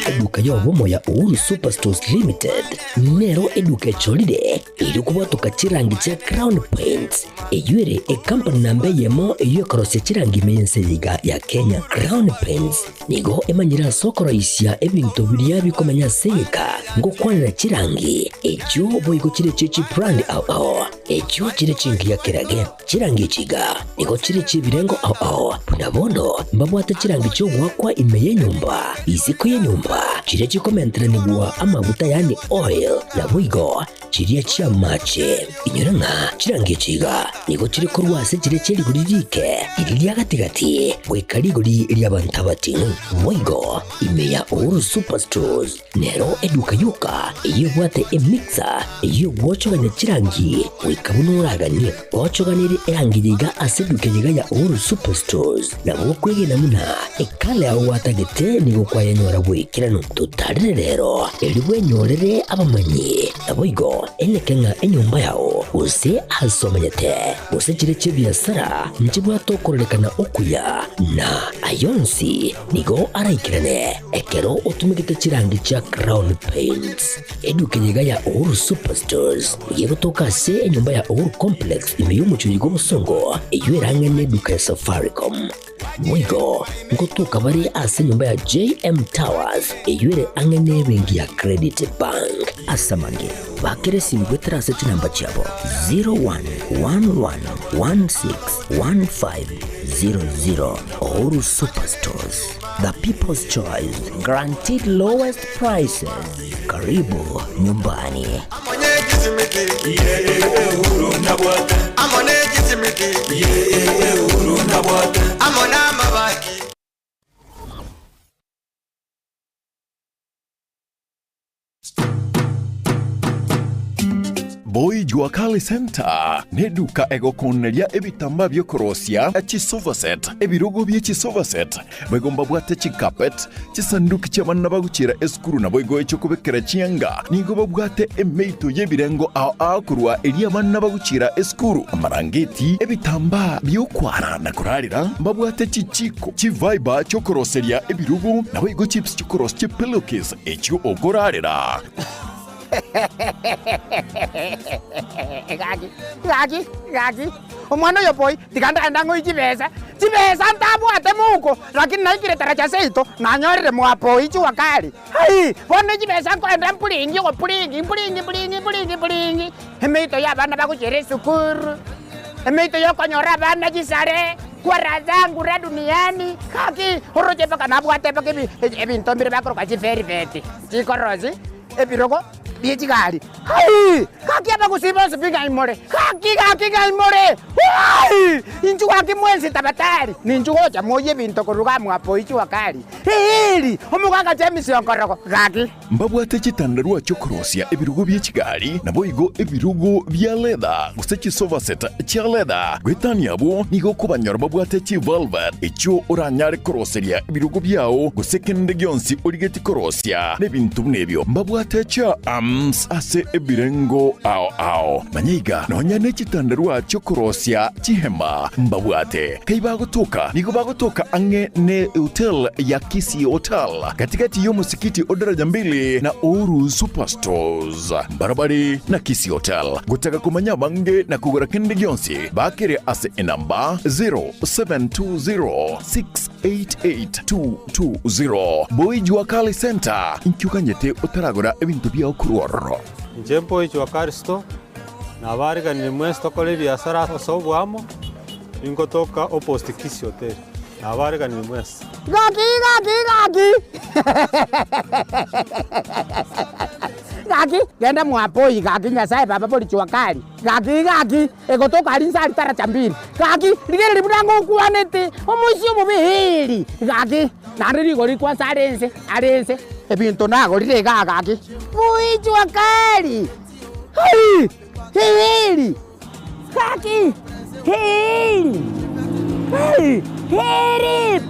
[SPEAKER 12] Eduka y'obomo ya Uhuru Superstores Limited nero eduka echorire erio kobwatoka chirangi chia Crown Paints, eyio ere ekampani namba eyemo eyio ekorosia chirangi ime y'ense eye iga ya Kenya. Crown Paints nigo emanyire ase okoroisia ebinto biria bikomenya ase egeka ngokwanera chirangi echio boigo chire echie chibrand ao ao echio chire chingiya kerage. Chirangi echi iga nigo chire chi'ebirengo ao ao, buna bono mbabwate chirangi chi'ogoakwa ime y'enyomba, isiko y'enyomba. chiria chikomenteranigwa amaguta yaani oil, naboigo chiria chi'amache. Inyora ng'a chirangi echi iga nigo chire korwa ase chiria chie rigori riike, riria ria gati-gati, goika rigori ri'abanto abating'u. Boigo ime ya Uhuru Superstores nero eduka yoka eyio ebwate emixer eyio egwochogania chirangi goika buna oraganie. Gochoganerie erangi eye iga ase eduka eye iga ya Uhuru Superstores nabo okwegena buna ekala yao gwatagete nigo kwayenyora bw'ekeranu. Totarere rero erio bwenyorere abamanyi. Naboigo eneke ng'a enyomba yao, gose aase omenyete, gose chiria chi'ebiasara, nchibwate okororekana okuya, na ayio onsi nigo araikerane ekero otumegete chirangi chia Crown Paints. Eduka eye iga ya Uhuru Superstores nigo egotoka ase enyomba ya Uhuru Complex ime y'omochie oyo bw'obosongo, eyio erang'e neduka ya Safaricom. Boigo ngotoka bare ase enyomba ya JM Towers eyio ere ang'e nebenki ya Credit Bank. Ase amange, bakera esimi goetera ase chinamba chiabo 0111161500. Uhuru Superstores, the people's choice, guaranteed lowest prices. Karibu nyumbani.
[SPEAKER 3] Boy Jua Kali Center neduka egokoneria ebitambaa biokorosia chisofa set, ebirogo bie chisofa set, Boigo mbabwate chicarpet, chisanduki chi'abana bagochiera esukuru naboigo echi'okobekera chianga. Nigo babwate emeito y'ebirengo ao ao korwa eria abana bagochiera esukuru, amarangeti, ebitambaa bi'okwara na korarera. Mbabwate chichiko, chivaiba chi'okoroseria ebirogo, naboigo chips chi'okorosia chipillowcase echio okorarera.
[SPEAKER 4] Gaki, gaki, gaki, omwana oyo boy, tiga ndagende ang'oe chibesa, chibesa ntabwate mouko, lakini naikire taracha seito, nanyorire mwa boy jua kali, ai, bono chibesa nkoenda mpuringi ogopuringi mpuringi mpuringi mpuringi mpuringi, emeito ya abana bagochiera esukuru, emeito ya okonyora abana chisare, kwa raha zangu ra duniani, gaki, oroche mpaka nabwate mpaka ebi ebinto mbire bakoroka chivelvet, chikorosi. Ebirogo bie chigari. Ai! Gaki abagusii bonsi pi ng'ai more? Gaki, gaki ng'ai more? Ai! Inchuo gaki mwensi tabatari, ninchu gocha moyie ebinto korwa iga mwa Boichua Kari. Eeri! Omogaka James Onkorogo, gaki.
[SPEAKER 3] Mbabwate chitandarua chi'okorosia ebirogo bie chigari, naboigo ebirogo bia leather, gose chisofa set chia leather. Goetania abwo, nigo okobanyora babwate chivelvet, echio oranyare koroseria ebirogo biao, gose kende gionsi origetie korosia, na ebinto buna ebio. Mbabwate chiarms ase ebirengo ao ao. Manya iga, nonya ne chitandarua chi'okorosia chihema mbabwate. Kai bagotoka, nigo bagotoka ang'e ne hotel ya Kisii Hotel, gati-gati y'omosikiti o Daraja Mbili na Uhuru Superstores. Mbarabare na Kisii Hotel. Gotaka komanya abange na kogora kende gionsi, bakere ase enamba 0720688220. Boy Jua Kali Centre, inki oganyete otaragora ebinto biao korwa ororo?
[SPEAKER 23] Inche Boy Jua Kali Store, nabariganirie mwensi tokore ebiasara ase oboamo, ningotoka opposite Kisii Hotel. Nabareganire mwensi.
[SPEAKER 4] Gaki, gaki, gaki! Gaki, genda mwapoi, gaki Nyasae baba bori jua kali. Gaki, gaki, egotoka aria inse aria taracha mbiri. Gaki, rigereria buna ngokwanete, omoisia omobe eeri. Gaki, naende rigori kwansa are inse, are inse, ebinto nagorire igaa gaki. Boi jua kali! Hai! Eeri! Gaki! Eeri! Hai! Eeri!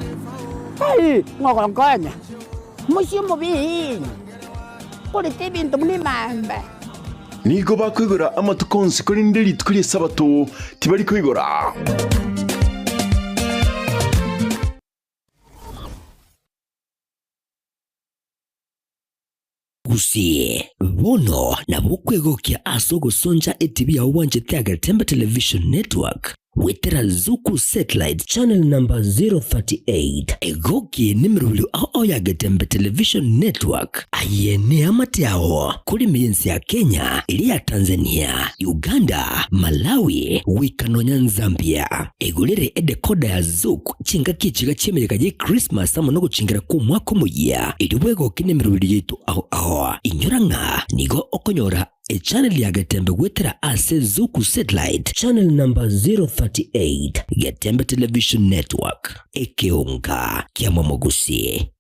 [SPEAKER 4] Hai! Ng'ogonkonya! Omochie omobe eeri! Korete ebinto buna emamba.
[SPEAKER 3] Nigo bakoigora amatuko onsi, korende rituko ri'Esabato tibari koigora.
[SPEAKER 12] Gusii, bono nabo okwegokia ase ogosoncha etibi yao bwanchete Agetembe Television Network. Goetera Zuku Satellite Channel number 038, egoki nemerobio ao ya Getembe Television Network. Aye neamate ao kore ime y'ense ya Kenya, eria ya Tanzania, Uganda, Malawi, goika nonya Nzambia. Egorere edecoder ya Zuku chingaki echiga chi'emeyega ye Christmas amo nogochingera kw'omwaka omoyia, erio bwegokie nemerobio yaito ao ao. Inyora ng'a nigo okonyora Echannel ya Getembe goetera ase Zuku Satellite Channel number 038, Getembe Television Network, ekeonga kia Momogusi.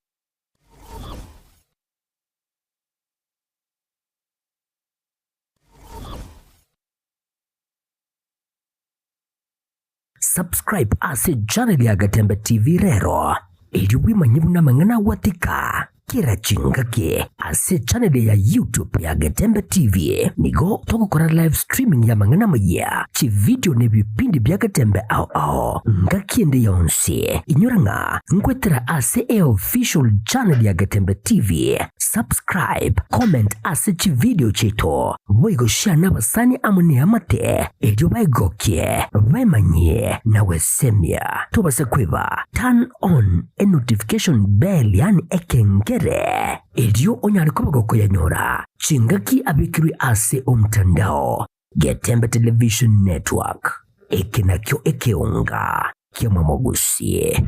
[SPEAKER 12] Subscribe ase channel ya Getembe TV rero erio bwemanye buna amang'ana agwatika kera chingaki ase channel ya YouTube ya Getembe TV nigo togokora live streaming ya amang'ana amayia, chividio na ebipindi bia Getembe ao ao ngaki ende yonsi. Inyora ng'a nkwetera ase eofficial channel ya Getembe TV. Subscribe, comment ase chividio chiaito, boigo share nabasani amo neamate, erio baegokie, baemanyie na gwesemia. Tobasa kweba, turn on e notification bell yaani ekengere, erio onyare koba gokoyanyora chingaki abekirwe ase omtandao. Getembe Television Network, eke nakio ekeonga ki'omomogusi.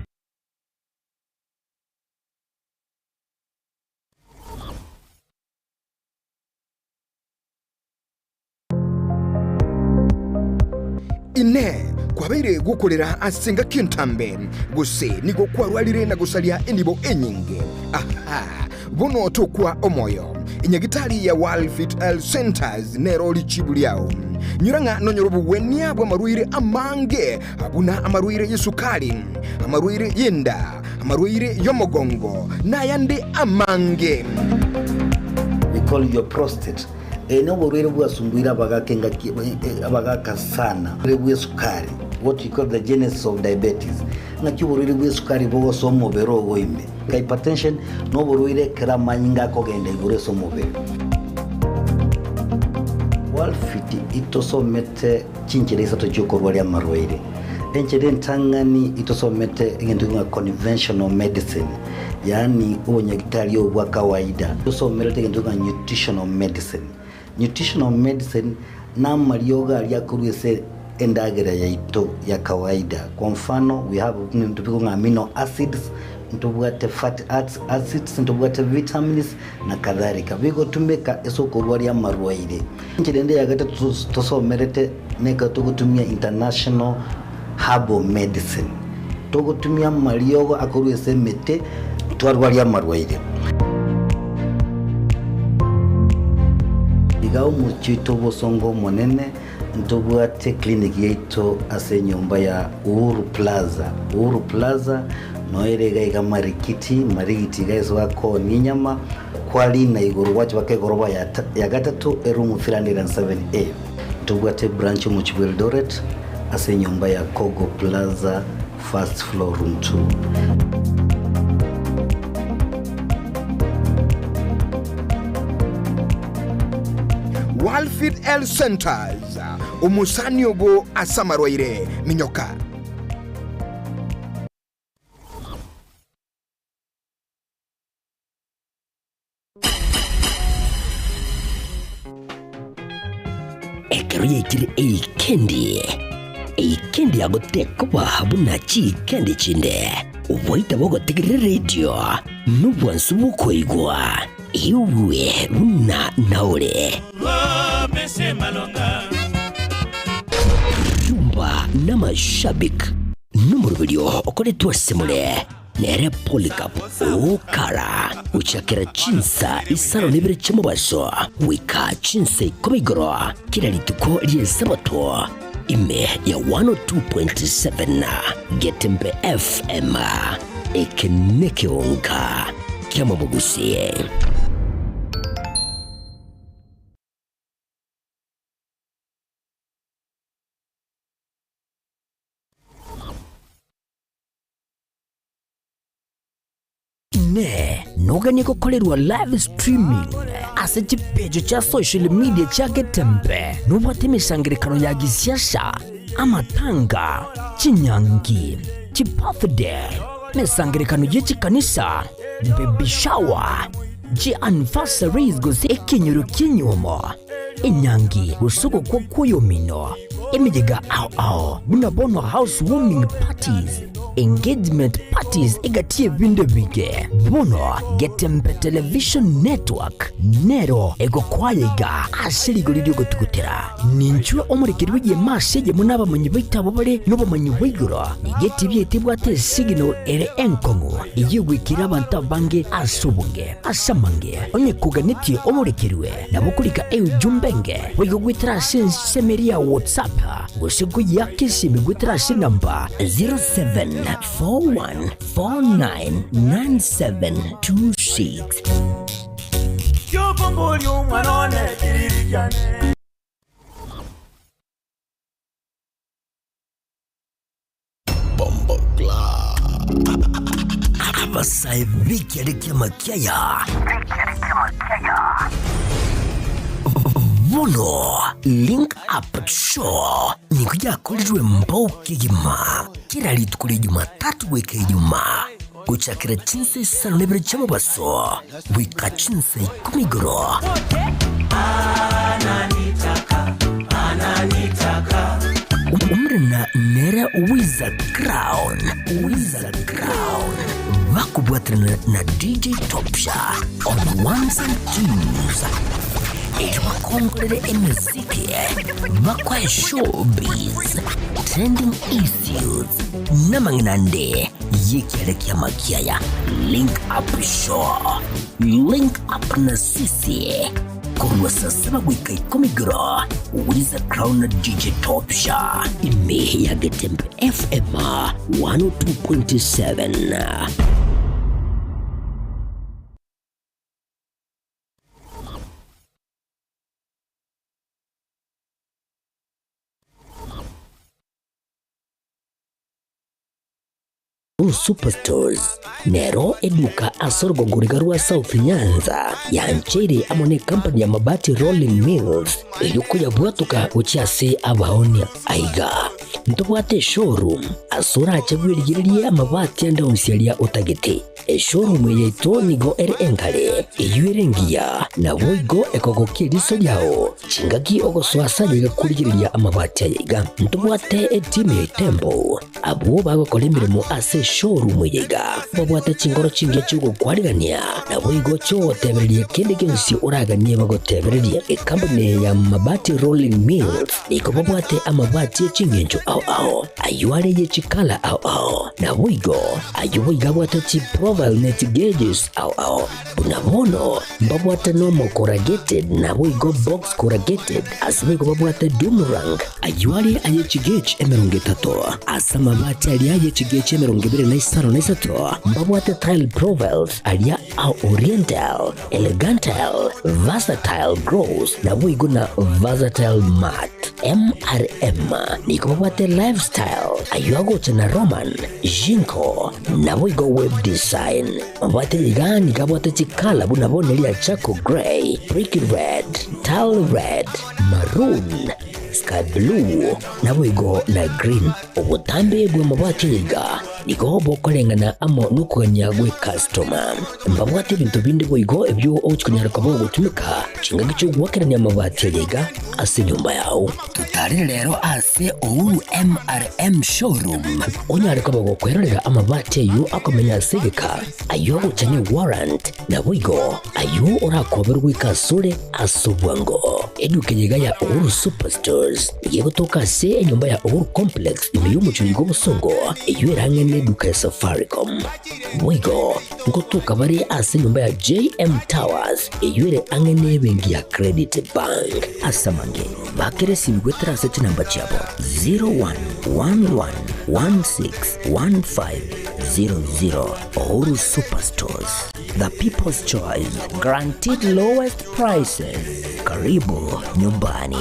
[SPEAKER 2] Inee! Kwabeire gokorera ase engaki entambe, gose nigo kwarwarire na gosaria enibo enyinge? Aha! Bono tokwa omoyo. Enyagitari ya World Health Centers nero richibu riao. Nyora ng'a nonyore obogwenia bw'amarwaire amange, buna amarwaire y'esukari, amarwaire y'enda, amarwaire y'omogongo, na ayande amange.
[SPEAKER 5] We call your prostate. Eye noborwaire bwasumbuire abagaka engaki abagaka sana. Oborwaire bw'esukari, what we call the genesis of diabetes. Ng'aki oborwaire bw'esukari bogosoa omobere ogo ime. Hypertension noborwaire ekero amanyinga akogenda igoro ase omobere. Walfit itosomete chinchera isato chiokorwaria amarwaire. Enchera entang'ani itosomete egento ng'a conventional medicine, yaani obonyagitari obo bwa kawaida. Tosomerete egento ng'a nutritional medicine. Nutritional medicine namariogo aria akorwa ase endagera yaito ya kawaida. Kwa mfano we have ebinto bikong'a ng'a amino acids, ntobwate fatty acids, ntobwate vitamins na kadhalika. Bigotumeka ase okorwaria amarwaire. Enchera ende ya gatato tosomerete nekero togotumia international herbal medicine. Togotumia amariogo akorwa ase emete twarwaria amarwaire. Iga omochie oito obosongo omonene ntobwate clinic yaito ase enyomba ya Uhuru Plaza. Uhuru Plaza noyo ere iga iga Marikiti, Marigiti iga ase bakoonia enyama, kwarina igoro gwacha baka egoroba ya gatato eroom 307A. Ntobwate ebranch omochie bwa Eldoret ase enyomba ya Kogo Plaza first floor room 2.
[SPEAKER 2] Walfit Health Centers, omosani obo ase amarwaire, minyoka.
[SPEAKER 12] Ekero yaikire eikendi, eikendi yagotekoba buna chiikendi chinde, oboita bogotegerera eredio nobwansu bw'okoigwa, igwe buna naore. Rumba n'amashabik nomoroberio okoretwe ase more. Nere Polycarp okara gochakera chinsa isano na ibere chi'omobaso goika chinsa ikomi igoro kera rituko ri'Esabato, ime ya 102.7 Getembe FM. Eke nekeonga ki'amabogusi. Inee! Noganie gokorerwa live streaming ase chipeji chia social media chia Getembe? Nobwate emesangerekano ya gisiasa? Amatanga, chinyangi, chibirthday, emesangererekano ye chikanisa, baby shower, chianniversaries gose ekenyoro ki'enyuomo, enyangi gose ogokwa kw'oyomino, emeyega ao ao buna bono house warming parties, engagement parties egati y'ebinto ebinge. Bono Getembe Television Network nero egokoaya iga ase rigori ri'ogotugutera. Ninchwe omorekeri bw'egeema ase eyemo nabamanyi baito abwo bare nobomanyi bwa igoro. Nigo etibi yaito ebwate esignal ere enkong'u eyio egoikera abanto abange ase obonge. Ase amange, onye koganetie omorekerwe, nabo okorika eujumbe enge boigo goetera ase ensemo eria ya WhatsApp gose koyiaka esimi goetera ase enamba 0741499726. Abasae b'ekiare ki'amakiaya bono Link Up Show nigo yakorirwe mbao kegima kera rituko ria Jumatatu goika Ijumaa gochakera chinsa isano na ibere chi'omobaso goika chinsa ikomi igoro. Omorena nere Wiza Crown, Wiza Crown, bakobwaterana na DJ Topsha on ones and twos erio bakongorere emeziki, bakoe showbiz, trending issues namang'ina ande y'ekiare ki'amakiaya. Link up show, link up na sisi korwa saa saba goika ikomi igoro, Wiza Crown na DJ Topsha ime ya Getembe FM 102.7. Superstores nero eduka ase orogongo riga rwa South Nyanza yancheire amo ne company ya Mabati Rolling Mills eyio koyabwatoka gochia ase abaonia. Aiga ntobwate eshowroom ase orache bwerigererie amabati ande onsi aria otagete. Eshowroom eye yaito nigo ere engare, eyio ere engiya, naboigo ekogokia eriso riao chingaki ogosoa ase ayaiga korigereria amabati ayaiga. Ntobwate etimu ya Itembo Abwo bagokora emeremo ase eshowroom eye iga babwate chinkoro chingiya chi'ogokwarigania, naboigo chi'ogotebereria kende gionsi oraganie bagotebererie. Ekampuni eye ya Mabati Rolling Mills nigo babwate amabati e ching'encho ao ao, ayio are ye chikala ao ao, naboigo ayio boigo abwate chiprofile ne chigeges ao ao. Buna bono mbabwate nomo corrugated naboigo box corrugated, ase boigo babwate doomerang, ayio are aye chigauge 30, ase amabati aria aye chigauge 23 na mbabwate tile profiles aria a oriental, elegantile, versatile gloss naboigo na versatile matte. MRM nigo babwate lifestyle, ayio agocha na Roman, Jinko, naboigo web design. Mabwate iga nigo abwate chikala buna bono eria charcoal grey, brick red, tile red, maroon, sky blue, naboigo na green. Obotambe bw'amabati aya iga nigo bokoreng'ana amo nokogania gw'ecustoma. Mbabwate ebinto binde boigo ebio ogochia konyara koba ogotumeka chingaki chi'ogoakerania amabati aya iga ase enyomba yao. Totarire rero ase Uhuru MRM Showroom onyare koba gokwerorera amabati ayio akomenya ase egeka, ayio agocha ne warrant, naboigo ayio orakoberwe goika asore ase obwango. Eduka eye iga ya Uhuru Superstores nigo egotoka ase enyomba ya Uhuru Complex ime y'omochie oiga obosongo eyio erang'e neduka ya Safaricom. Boigo ngotoka bare ase enyomba ya JM Towers eyio ere ang'e nebenki ya Credit Bank. Ase amange, bakera esimi goetera ase chinamba chiabo 0111161500. Uhuru Superstores, the people's choice, guaranteed lowest prices. Karibu nyumbani.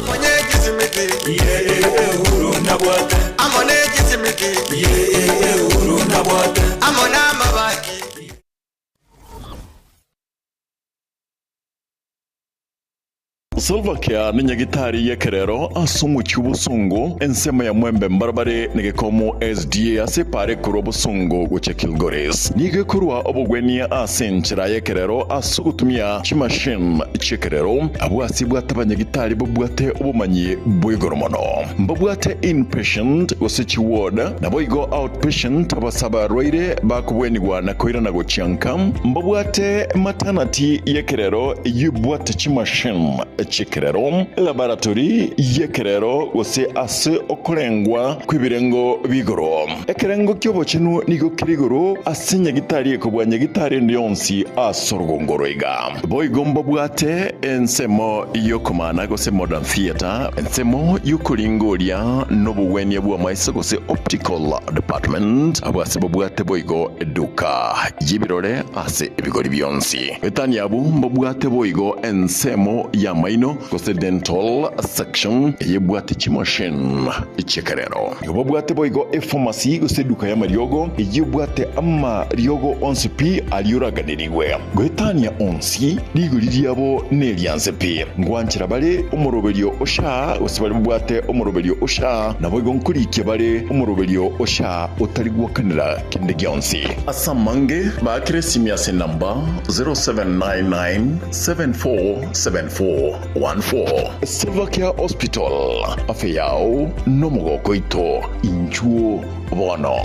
[SPEAKER 3] Silvercare nenyagitari y'ekerero ase omochie o Bosongo, ensemo ya Mwembe mbarabare negekomo SDA ase epaara ekorwa Bosongo gochia Kilgoris. Nigo ekorwa obogwenia ase enchera y'ekerero ase ogotumia chimachine chi'ekerero. Abwo ase ebwate abanyagitari babwate obomanyi bwa igoro mono. Mbabwate inpatient gose chiward, naboigo outpatient abase abarwaire bakobwenigwa na koirana gochia nka. Mbabwate maternity y'ekerero eyio ebwate chimachine chi'ekerero, elaboratory y'ekerero gose ase okorengwa kw'ebirengo bi'igoro. Ekerengo ki'obochenu nigo kere igoro ase nyagitari ekobua nyagitari ende yonsi ase orogongo oro iga. Boigo mbabwate ensemo y'okomana gose modern theatre, ensemo y'okoringoria nobogwenia bw'amaiso gose optical department, abwo ase babwate boigo eduka y'ebirore ase ebigori bionsi. Etani abwo mbabwate boigo ensemo y'amaino gose dental section eyebwate chimachine chi'ekerero. Nigo babwate boigo epharmacy gose eduka y'amariogo eyio ebwate amariogo onsi pi aria oraganerigwe. Goetania onsi, rigori riabo nerianse pi. Ngwanchera bare omoroberio o SHA gose baria babwate omoroberio o SHA, naboigo nkorikia bare omoroberio o SHA otari gwakanera kende gionsi. Ase amange, baakere esimi ase enamba 0799747414. Silvercare Hospital, afya yao nomogoko oito, inchuo bono.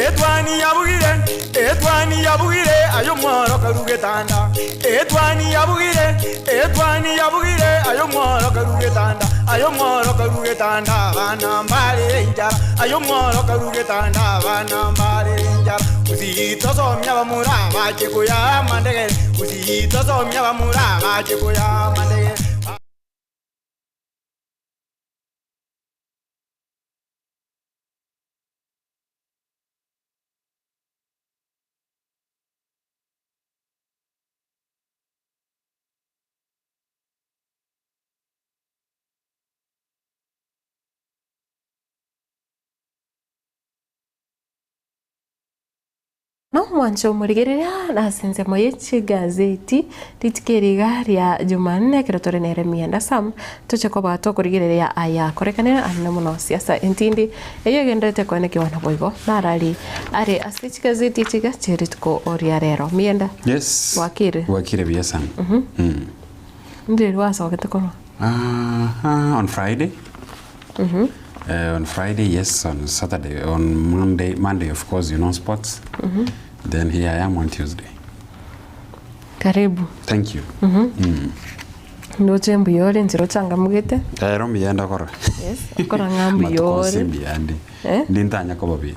[SPEAKER 6] Etwani yabugire, etwani yabugire, aye omworo karu getanda. Etwani yabugire, etwani yabugire, aye omworo karu getanda. Aye omworo karu getanda, abana mbare enchara. Aye omworo karu getanda, abana mbare enchara. Gusii tosomia abamura bache koya amandegere. Gusii tosomia abamura bache koya amandegere.
[SPEAKER 1] Nomwancho omorigereria ase ensemo ye chigazeti rituko eri iga ria Jumanne ekero tore nere Mienda Sam toche koba tokorigereria aya akorekanire anene mono siasa entindi eyio egenderete koenekiwa naboigo narari are ase chigazeti echi iga chie rituko ria rero. Mienda,
[SPEAKER 7] Yes.
[SPEAKER 1] bwakire?
[SPEAKER 7] Bwakire buya sana.
[SPEAKER 1] Mhm.
[SPEAKER 7] Mm.
[SPEAKER 1] Ndiri gwasogete korwa?
[SPEAKER 7] Aha, on Friday.
[SPEAKER 1] Mhm.
[SPEAKER 7] On Friday, yes, on Saturday, on Monday, Monday of course, you know sports.
[SPEAKER 1] Mhm.
[SPEAKER 7] Then here I am on Tuesday.
[SPEAKER 1] Karibu.
[SPEAKER 7] Thank you.
[SPEAKER 1] Mhm.
[SPEAKER 7] Mm.
[SPEAKER 1] Ndoche mbuya ore inchera ochangamugete.
[SPEAKER 7] Ero mbuya ndakora.
[SPEAKER 1] Yes, okora ng'a mbuya
[SPEAKER 7] Amatuko onsi
[SPEAKER 1] ore.
[SPEAKER 7] mbuya ndi.
[SPEAKER 1] Eh?
[SPEAKER 7] Ndi ntanya koba buya.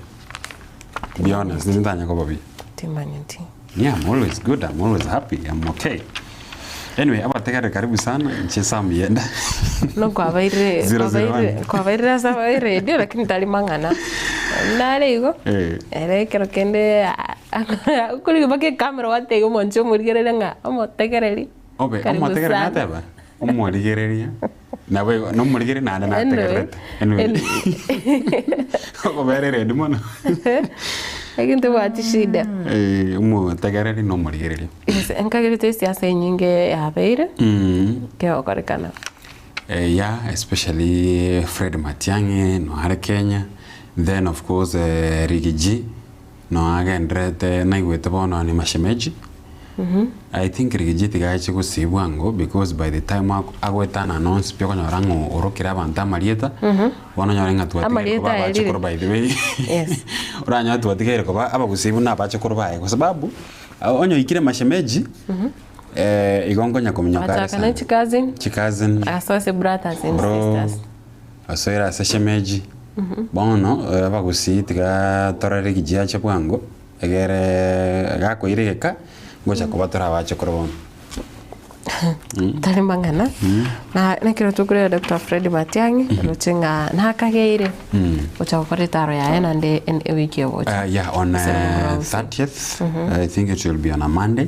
[SPEAKER 7] Be honest, ndi ntanya koba buya.
[SPEAKER 1] Timanyeti.
[SPEAKER 7] Yeah, I'm always good, I'm always happy, I'm okay. Anyway, abategereri karibu sana, inche Sam Yenda.
[SPEAKER 1] No kwabaire
[SPEAKER 7] 001.
[SPEAKER 1] kwabaire kwabaire ase eredio lakini tari mang'ana. Nare igo,
[SPEAKER 7] Eh.
[SPEAKER 1] ere ekero kende okorigia mpaka ekamera gwatebia omonche omorigereria ng'a omotegereri.
[SPEAKER 7] Obe,
[SPEAKER 1] Karibu
[SPEAKER 7] omotegereri
[SPEAKER 1] sana.
[SPEAKER 7] nateba, omorigereria, nabo igo, nomorigereria naende
[SPEAKER 1] Anyway,
[SPEAKER 7] nategererete. Anyway. Okobera eredio mono.
[SPEAKER 1] Lakini tobwati shida.
[SPEAKER 7] Eh, omotegereri na omorigereria.
[SPEAKER 1] Yes, nkagerete esiasa enyinge yabeire,
[SPEAKER 7] Mm.
[SPEAKER 1] kegokorekana.
[SPEAKER 7] Eh, yeah, especially Fred Matiang'i no are Kenya, then of course eh, Riggy G no agenderete naigwete bono ni mashemeji. I think Riggy G tiga ache gosii bwango because by the time ako- agoeta ana announce pi okonyora ng'o orokire abanto amarieta, bono onyore ng'a twatigaire
[SPEAKER 1] Amarieta
[SPEAKER 7] koba
[SPEAKER 1] aerire.
[SPEAKER 7] abachokoro by the way.
[SPEAKER 1] Yes.
[SPEAKER 7] Oranyore twatigaire koba abagusii buna abachokoro baye kwa sababu, onye oikire mashemeji, eh, igo nkonya kominyoka are
[SPEAKER 1] Agachaka
[SPEAKER 7] sana.
[SPEAKER 1] ne chicousin,
[SPEAKER 7] Chicousin.
[SPEAKER 1] agasoa ase brothers and
[SPEAKER 7] Bro,
[SPEAKER 1] sisters.
[SPEAKER 7] osoire ase shemeji. Bono, abagusii tiga torore rigiya ache bwango, egere gakoira egeka, ngocha koba tore abachokoro bono.
[SPEAKER 1] Tari mang'ana na nekero tokorera Doctor Fred Matiang'i roche ng'a nakageire gocha gokora etaro yaye naende en ewiki egocha.
[SPEAKER 7] Yeah, on
[SPEAKER 1] Ase Rwanda House.
[SPEAKER 7] 30th, I think it will be on a Monday.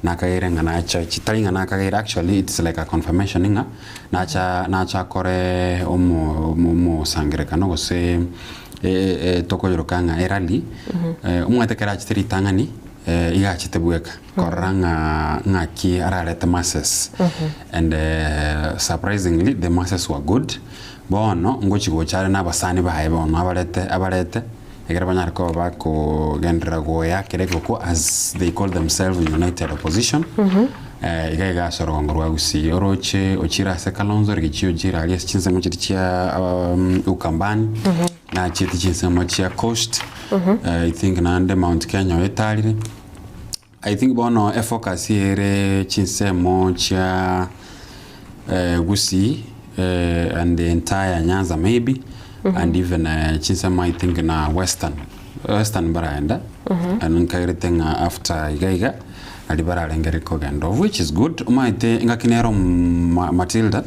[SPEAKER 7] Nakageire ng'a nacha tari ng'a nakageire actually it's like a confirmation ng'a nacha nacha akore omo omosangerekano gose tokoyoroka ng'a erally, omanyete ekero achete ritang'ani iga achete bweka korora ng'a ng'aki ararete masses and surprisingly the masses were good, bono ngochi gocha are na abasani baye bono abarete abarete. Ekero banyare koba bakogenderera goeakera egoko as they call themselves united opposition, iga iga ase orogongo rwa Gusii. Oroche ochire ase Kalonzo, Rigachi ochire aria ase chinsemo chiria chia Ukambani, nachiete chinsemo chia Coast, I think naende Mount Kenya oetarire. I think bono efocus ere chinsemo chia Gusii and the entire Nyanza maybe and even chinsemo I think na Western, Western mbaraenda and nkagerete ng'a after iga iga naria bararengereria kogenda of which is good omanyete engaki nero Matilda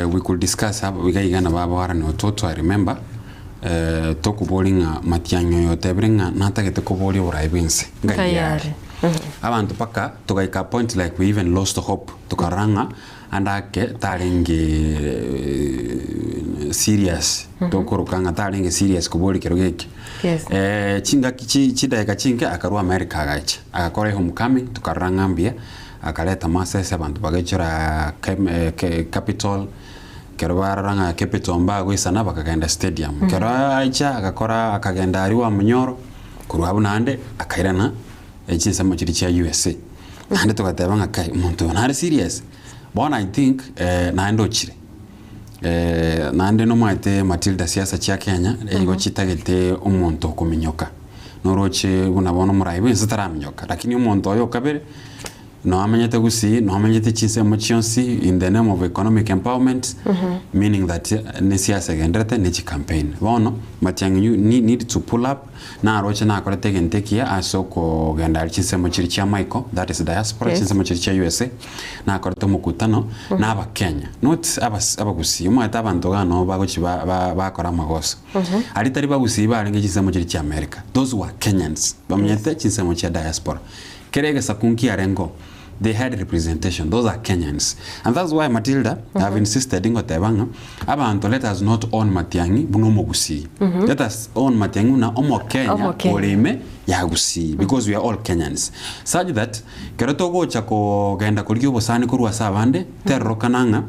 [SPEAKER 7] we could discuss iga iga nabo abaorani ototo I remember tokoboria ng'a Matiang'i oyo otebire ng'a natagete koboria oborai bw'ense ngai are. Abanto mpaka togaika a point like we even lost hope tokarora ng'a ande ake tarenge serious tokoroka ng'a tarenge serious koboria kero geke.
[SPEAKER 1] Yes.
[SPEAKER 7] Chingaki chi chidakika chinke akarwa America agacha agakora ehomecoming tokarora ng'a mbuya akareta masese abanto bagaichora capital. Ekero barora ng'a capital mbagoisana bakagenda stadium. Ekero aicha agakora akagenda aria Wamunyoro, korwa abwo naende akairana chinsemo chiria chia USA. Naende togateba ng'a kai omonto oyo nare serious? Bono I think naende ochire naende nomanyete Matilda siasa chia Kenya nigo chitagete omonto okominyoka. Noroche buna bono omorai bwensi taraminyoka, lakini omonto oyo okabere. Noamenyete gusii, noamenyete chinsemo chionsi in the name of economic empowerment, meaning that ne siasa egenderete ne chicampaign. Bono Matiang'i you need to pull up, naroche nakorete egento ekiya ase okogenda aria chinsemo chiria chia Michael, that is diaspora,
[SPEAKER 1] Yes.
[SPEAKER 7] chinsemo chiria chia USA, nakorete omokutano na abakenya, not abas abagusii, omanyete abanto iga nabo bagochi ba ba bakora amagoso. Aria tari bagusii barenge chinsemo chiria chia America, those were Kenyans, bamenyete chinsemo chia diaspora. Kera egesaku nkiarengeo, they had representation, those are Kenyans. And that's why Matilda, I have insisted ngoteba ng'a abanto let us not own Matiang'i buna omogusii. Let us own Matiang'i buna omokenya
[SPEAKER 1] Omokenya.
[SPEAKER 7] ore ime ya Gusii because we are all Kenyans. Such that kero togocha kogenda korigia obosani korwa ase abande, terorokana ng'a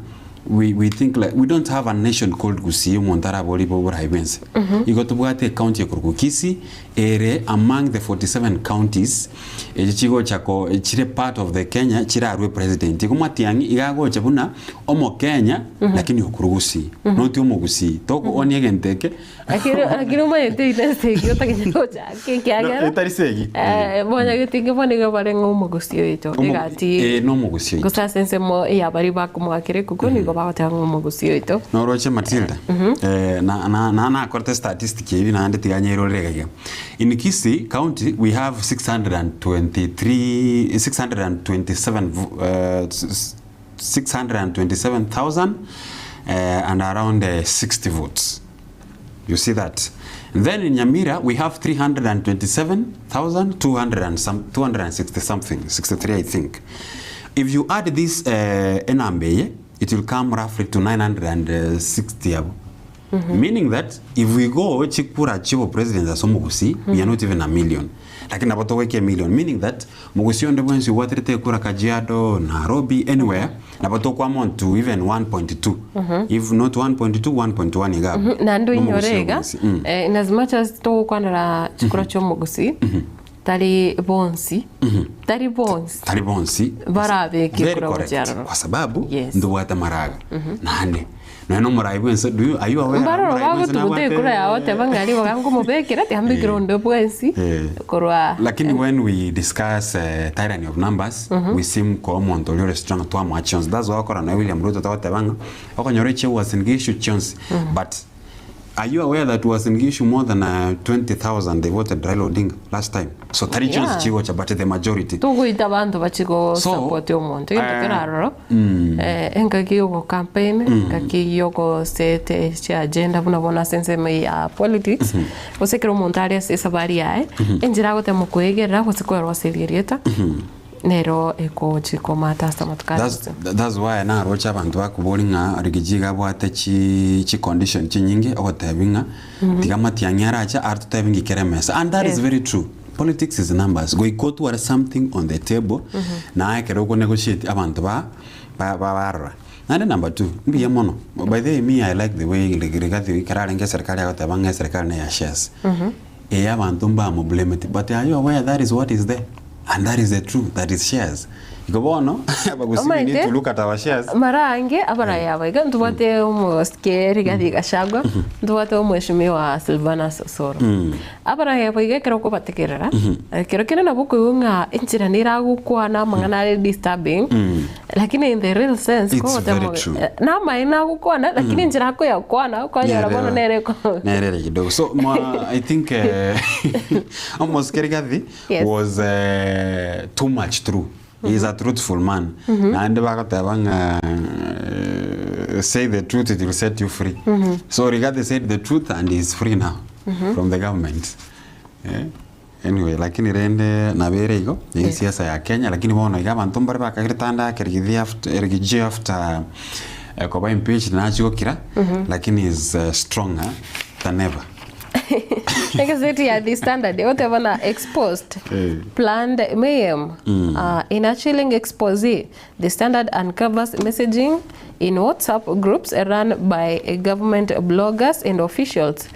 [SPEAKER 7] we, we think like we don't have a nation called Gusii omonto araborie borai bwense. Igo tobwate ecounty ekorokwa Kisii Ere among the 47 counties echio chigocha ko chire part of the Kenya chirarwe president. Igo Matiang'i iga agocha buna omokenya lakini okorwa Gusii. Not omogusii. Tokoonia egento eke.
[SPEAKER 1] Lakini lakini omanyete inde esegi otagete gochaka ekiagera
[SPEAKER 7] Etari segi.
[SPEAKER 1] eh, mwanyagetinge bono iga bare ng'a omogusii oito
[SPEAKER 7] Omo-
[SPEAKER 1] egati
[SPEAKER 7] eh, nomogusii oito.
[SPEAKER 1] gose ase ensemo ya baria bakomoakera ekuku nigo bagoteba ng'a omogusii oito.
[SPEAKER 7] Noroche Matilda, eh, na, na, na nakorete statistic eyio naende tiga nyerorere iga iga. In Kisii county we have 623, 627 vo- eh, s- 627,000 eh, and around eh, 60 votes. You see that? Then in Nyamira we have 327,200 and some, 260 something, 63 I think. If you add this uh, enamba eye, it will come roughly to 960 abo. Meaning that if we go chikura chibo president ase omogusii, we are not even a million. Lakini nabo togoika emillion, meaning that mogusii onde bwensi obwaterete ekura Kajiado, Nairobi, anywhere, nabo tokwama to even 1.2. If not 1.2, 1.1 iga abwo.
[SPEAKER 1] Naende oinyore
[SPEAKER 7] Nomogusii
[SPEAKER 1] iga,
[SPEAKER 7] obonsi.
[SPEAKER 1] in as much as togokwanera chikura chia omogusii, tari bonsi, tari bonsi
[SPEAKER 7] Tari bonsi.
[SPEAKER 1] barabeke
[SPEAKER 7] Very
[SPEAKER 1] ekura
[SPEAKER 7] correct.
[SPEAKER 1] gochia aroro.
[SPEAKER 7] Kwa sababu,
[SPEAKER 1] Yes.
[SPEAKER 7] ntobwate amaraga. Naende, nonya na omorai bwense, do you, are you aware
[SPEAKER 1] Mbaroro
[SPEAKER 7] omorai bwense
[SPEAKER 1] bagotuguta
[SPEAKER 7] nabwate
[SPEAKER 1] ekura yao oteba ng'a riboga nkomobekera tiga mbekere onde bwensi korwa
[SPEAKER 7] Lakini when we discuss tyranny of numbers, we seem koa omonto oria ore strong twamoa chionsi. That's why okora nonya William Ruto togoteba ng'a okonyora echia Uasin Gishu chionsi. But are you aware that Uasin Gishu more than 20,000 they voted Raila Odinga last time? So tari chionsi
[SPEAKER 1] Yeah.
[SPEAKER 7] chigocha but the majority.
[SPEAKER 1] Togoita abanto bachie
[SPEAKER 7] So,
[SPEAKER 1] gosupport omonto egento
[SPEAKER 7] eh,
[SPEAKER 1] kere aroro
[SPEAKER 7] mm.
[SPEAKER 1] eh, engaki yogo campaign engaki yogosete chiagenda buna bono ase ensemo eye ya politics gose ekero omonto are ase esabari yaye enchera agotema koegerera gose kweroseria erieta. nero ekochi komata ase amatuko aya
[SPEAKER 7] That's, that's why naroche abanto bakobori ng'a Rigiji iga abwate chi chi condition chinyinge ogotebi ng'a tiga Matiang'i arache atotebi ng'a ikere emesa and that is very true. Politics is numbers goika otware something on the table naye ekero oko negotiate abanto ba ba barora. Naende number two, mbuya mono by the way me I like the way Rigathi ekero arenge eserikari agoteba ng'a eserikari neya shares. Eye abanto mbamoblameti but are you aware that is what is there and that is the truth that is shares. Igo bono abagusii we need to look at our shares.
[SPEAKER 1] Mara ange abaraya aba iga ntobwate omosike Rigathi Gachagua, ntobwate omweshimiwa Silvanus Osoro. Abaraya aba iga ekero okobategerera, ekero kende nabo okoigwa ng'a enchera nere agokwana amang'ana are disturbing, lakini in the real sense
[SPEAKER 7] It's
[SPEAKER 1] kogoteba
[SPEAKER 7] very true.
[SPEAKER 1] namaene agokwana lakini enchera akoyakwana okonyora bono nere eko
[SPEAKER 7] Nere ere kidogo. So mwa, I think omosike Rigathi
[SPEAKER 1] Yes.
[SPEAKER 7] was too much true. He is a truthful man. Naende bagoteba ng'a say the truth it will set you free. So Rigathi said the truth and he is free now from the government. Eh, Anyway, lakini rende nabo ere igo, eye siasa ya Kenya, lakini bono iga abanto mbare bakagerete ande ake Rigathi after, Rigiji after koba impeached nachia gokira, lakini is stronger than ever.
[SPEAKER 1] Egazeti ya The Standard egoteba na exposed planned mayhem in a chilling expose The Standard uncovers messaging in WhatsApp groups run by government bloggers and officials,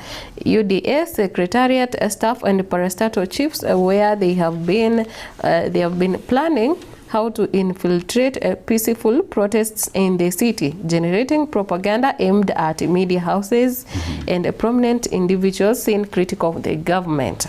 [SPEAKER 1] UDA secretariat staff and parastatal chiefs where they have been they have been planning how to infiltrate peaceful protests in the city, generating propaganda aimed at media houses and prominent individuals seen critical of the government.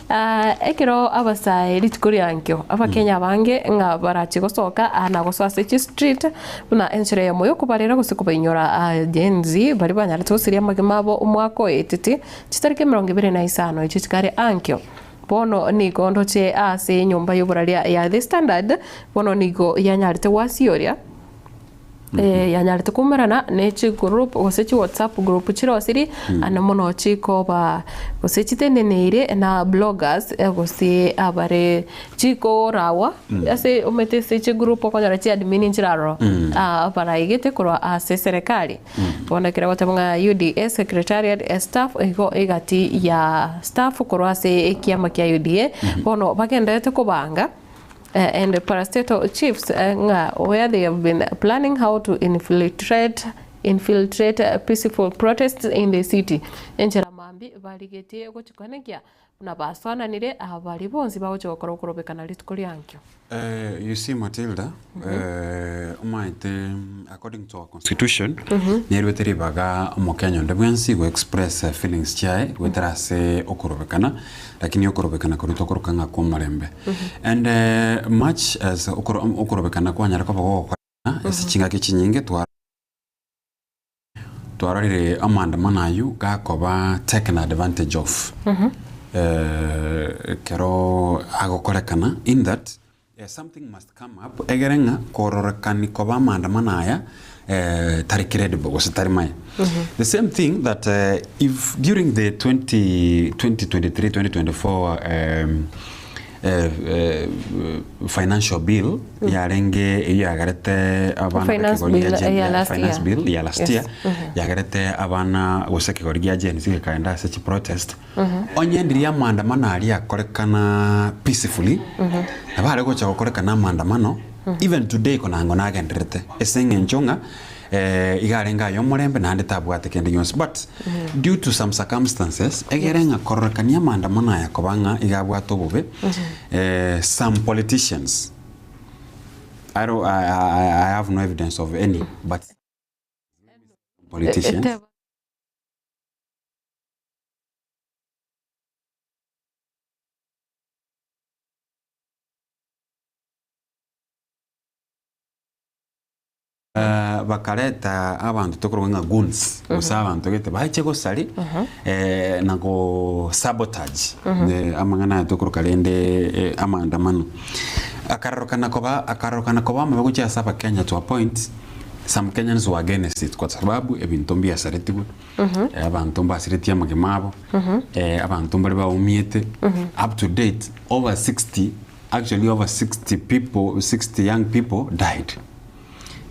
[SPEAKER 1] Ekero abasae rituko riankio abakenya abange ng'a barache gosoka aa na gosoa ase chistreet buna enchera eyemo yokobarera gose kobainyora Gen Z baria banyarete gosiria amagima abo omwaka oetete chitariki emerongo ebere na isano echio chikare ankio. Bono nigo ndoche ase enyomba y'oboraria ya The Standard bono nigo yanyarete gwasioria yanyarete koumerana ne chigroup gose chi WhatsApp group chirosiri ande mono chikoba gose chiteneneire na bloggers gose abare chikorawa ase omanyete ase chigroup okonyora chiadmin nchiraroro abaraigete korwa ase eserekari. Bono ekero egoteba ng'a UDA secretariat staff igo egati ya staff korwa ase ekiama kia UDA bono bagendererete kobanga and parastatal chiefs ng'a where they have been planning how to infiltrate infiltrate peaceful protests in the city enchera mambia barigetie gochikonekia Buna basoananire, aba baria bonsi bagochia gokora okorobekana rituko riankio.
[SPEAKER 7] You see Matilda, omanyete according to our constitution, nerwete ribaga omokenya onde bwensi go express feelings chiaye goetera ase okorobekana, lakini okorobekana koria tokoroka ng'a kwa omorembe. And much as okorobekana kwanyara koba gogokoreka ase chingaki chinyinge twa. Twarorire amaandamano ayio gakoba taken advantage of ekero agokorekana in that something must come up egere ng'a kororekani koba amaandamano aya tari credible gose tari maya. The same thing that if during the 2023 2024 financial bill yarenge eyio yagerete abana
[SPEAKER 1] Finance
[SPEAKER 7] b'ekegori
[SPEAKER 1] bill
[SPEAKER 7] gia Gen-
[SPEAKER 1] ya last
[SPEAKER 7] finance
[SPEAKER 1] year.
[SPEAKER 7] bill ya last
[SPEAKER 1] Yes.
[SPEAKER 7] year yagerete abana gose ekegori gia Gen Z gekaenda ase chiprotest onye ndiria amaandamano aria akorekana peacefully nabo are gocha gokorekana amaandamano even today konango nagendererete ase eng'encho ng'a iga arenge aye omorembe naende tabwate kende gionsi but due to some circumstances egere ng'a kororekania amaandamano aya koba ng'a iga abwate obobe some politicians I don't, I, I, I have no evidence of any but politicians Bakareta abanto tokorokwa ng'a goons, gose abanto gete bache gosari na go sabotage amang'ana aya tokoroka rende amaandamano. Akarorokana koba akarorokana koba amabe gochia ase abakenya to a point, some Kenyans were against it kwa sababu ebinto mbiasaretigwe, abanto mbasiretie amagima abo, abanto mbare baumiete, up to date over 60. Actually over 60 people, 60 young people died.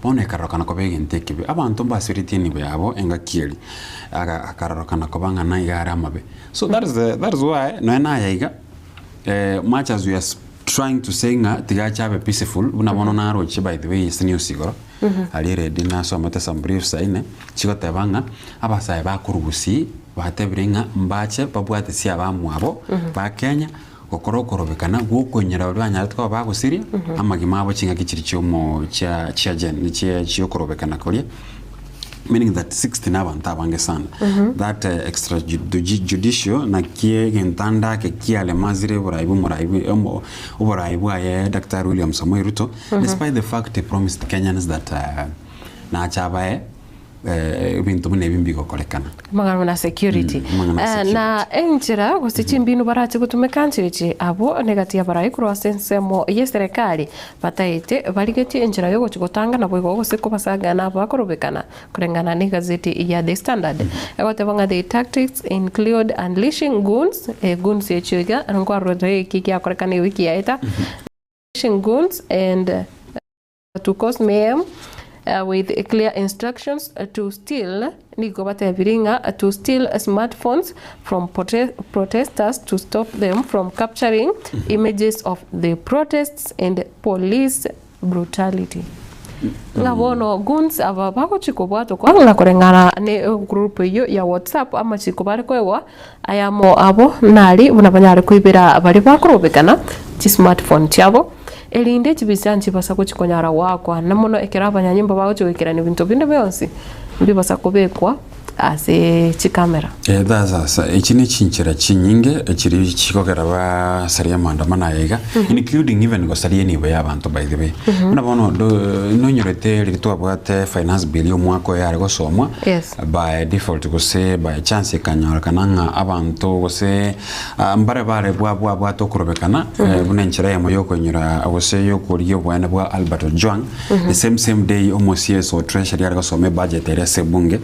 [SPEAKER 7] Bono ekarorokana koba egento ekebe. Abanto mbasiretie enibo yabo engaki eria, aga akarorokana koba ng'a naiga are amabe. So that is the, that is why nonya naye iga much as we are trying to say ng'a tiga ache abe peaceful, buna bono naroche by the way ase news igoro, aria eredi nasomete some briefs saine, chigoteba ng'a abasae bakorwa gusii batebire ng'a mbache babwatesie abamwabo ba Kenya. Gokora okorobekana gw'okoinyora baria banyarete koba bagosiria amagima abo chingaki chiria chiomo chia chia gen chie chiokorobekana koria, meaning that 60 na abanto abange sana. That extra judicial naki egento ande ake kialemazire oborai bwa omorai bwe omo oborai bwaye Daktari William Samoei Ruto, despite the fact he promised Kenyans that nache abae. Ebinto buna ebi mbigokorekana.
[SPEAKER 1] Amang'ana buna security.
[SPEAKER 7] Amang'ana
[SPEAKER 1] Eh,
[SPEAKER 7] security.
[SPEAKER 1] na enchera gose chimbinu barache gotumeka nchera echi abwo negati y'abarai korwa ase ensemo y'eserekari bataete barigetie enchera y'ogochia gotanga naboigo gose kobasangana abo bakorobekana koreng'ana n'egazeti ya The Standard egoteba ng'a the tactics include unleashing goons eh, goons echio iga nkwarorete eki giakorekana ewiki yaeta unleashing goons and to cause mayhem with clear instructions to steal nigo batebire ng'a to steal smartphones from protesters to stop them from capturing images of the protests and police brutality. Ng'a bono goons aba bagochia kobwatokwa ng'a koreng'ana ne group eyio ya WhatsApp amachiko bare koegwa ayamo abo nari buna banyare koibera baria bakorobekana chismartphone chiabo. Erinde chibisa nchibasa gochia konyara goakwa, na mono ekero abanyanyimbo bagochia goikerania ebinto binde bionsi, mbibasa kobekwa ase chikamera.
[SPEAKER 7] Eh, that's asa echi ne chinchera chinyinge echiri chikogera basaria amaandamano aya iga including even gosaria enibo ya abanto by the way. Buna bono do nonyorete riria twabwate finance bill ya omwaka oyo yare gosomwa
[SPEAKER 1] Yes.
[SPEAKER 7] by default gose by chance ekanyorekana ng'a abanto gose Mbare bare bwabwate okorobekana buna enchera eyemo y'okoinyora gose y'okorigia oboene bwa Albert Ojwang the same same day omo CS o Treasury are gosoma ebudget ere ase ebunge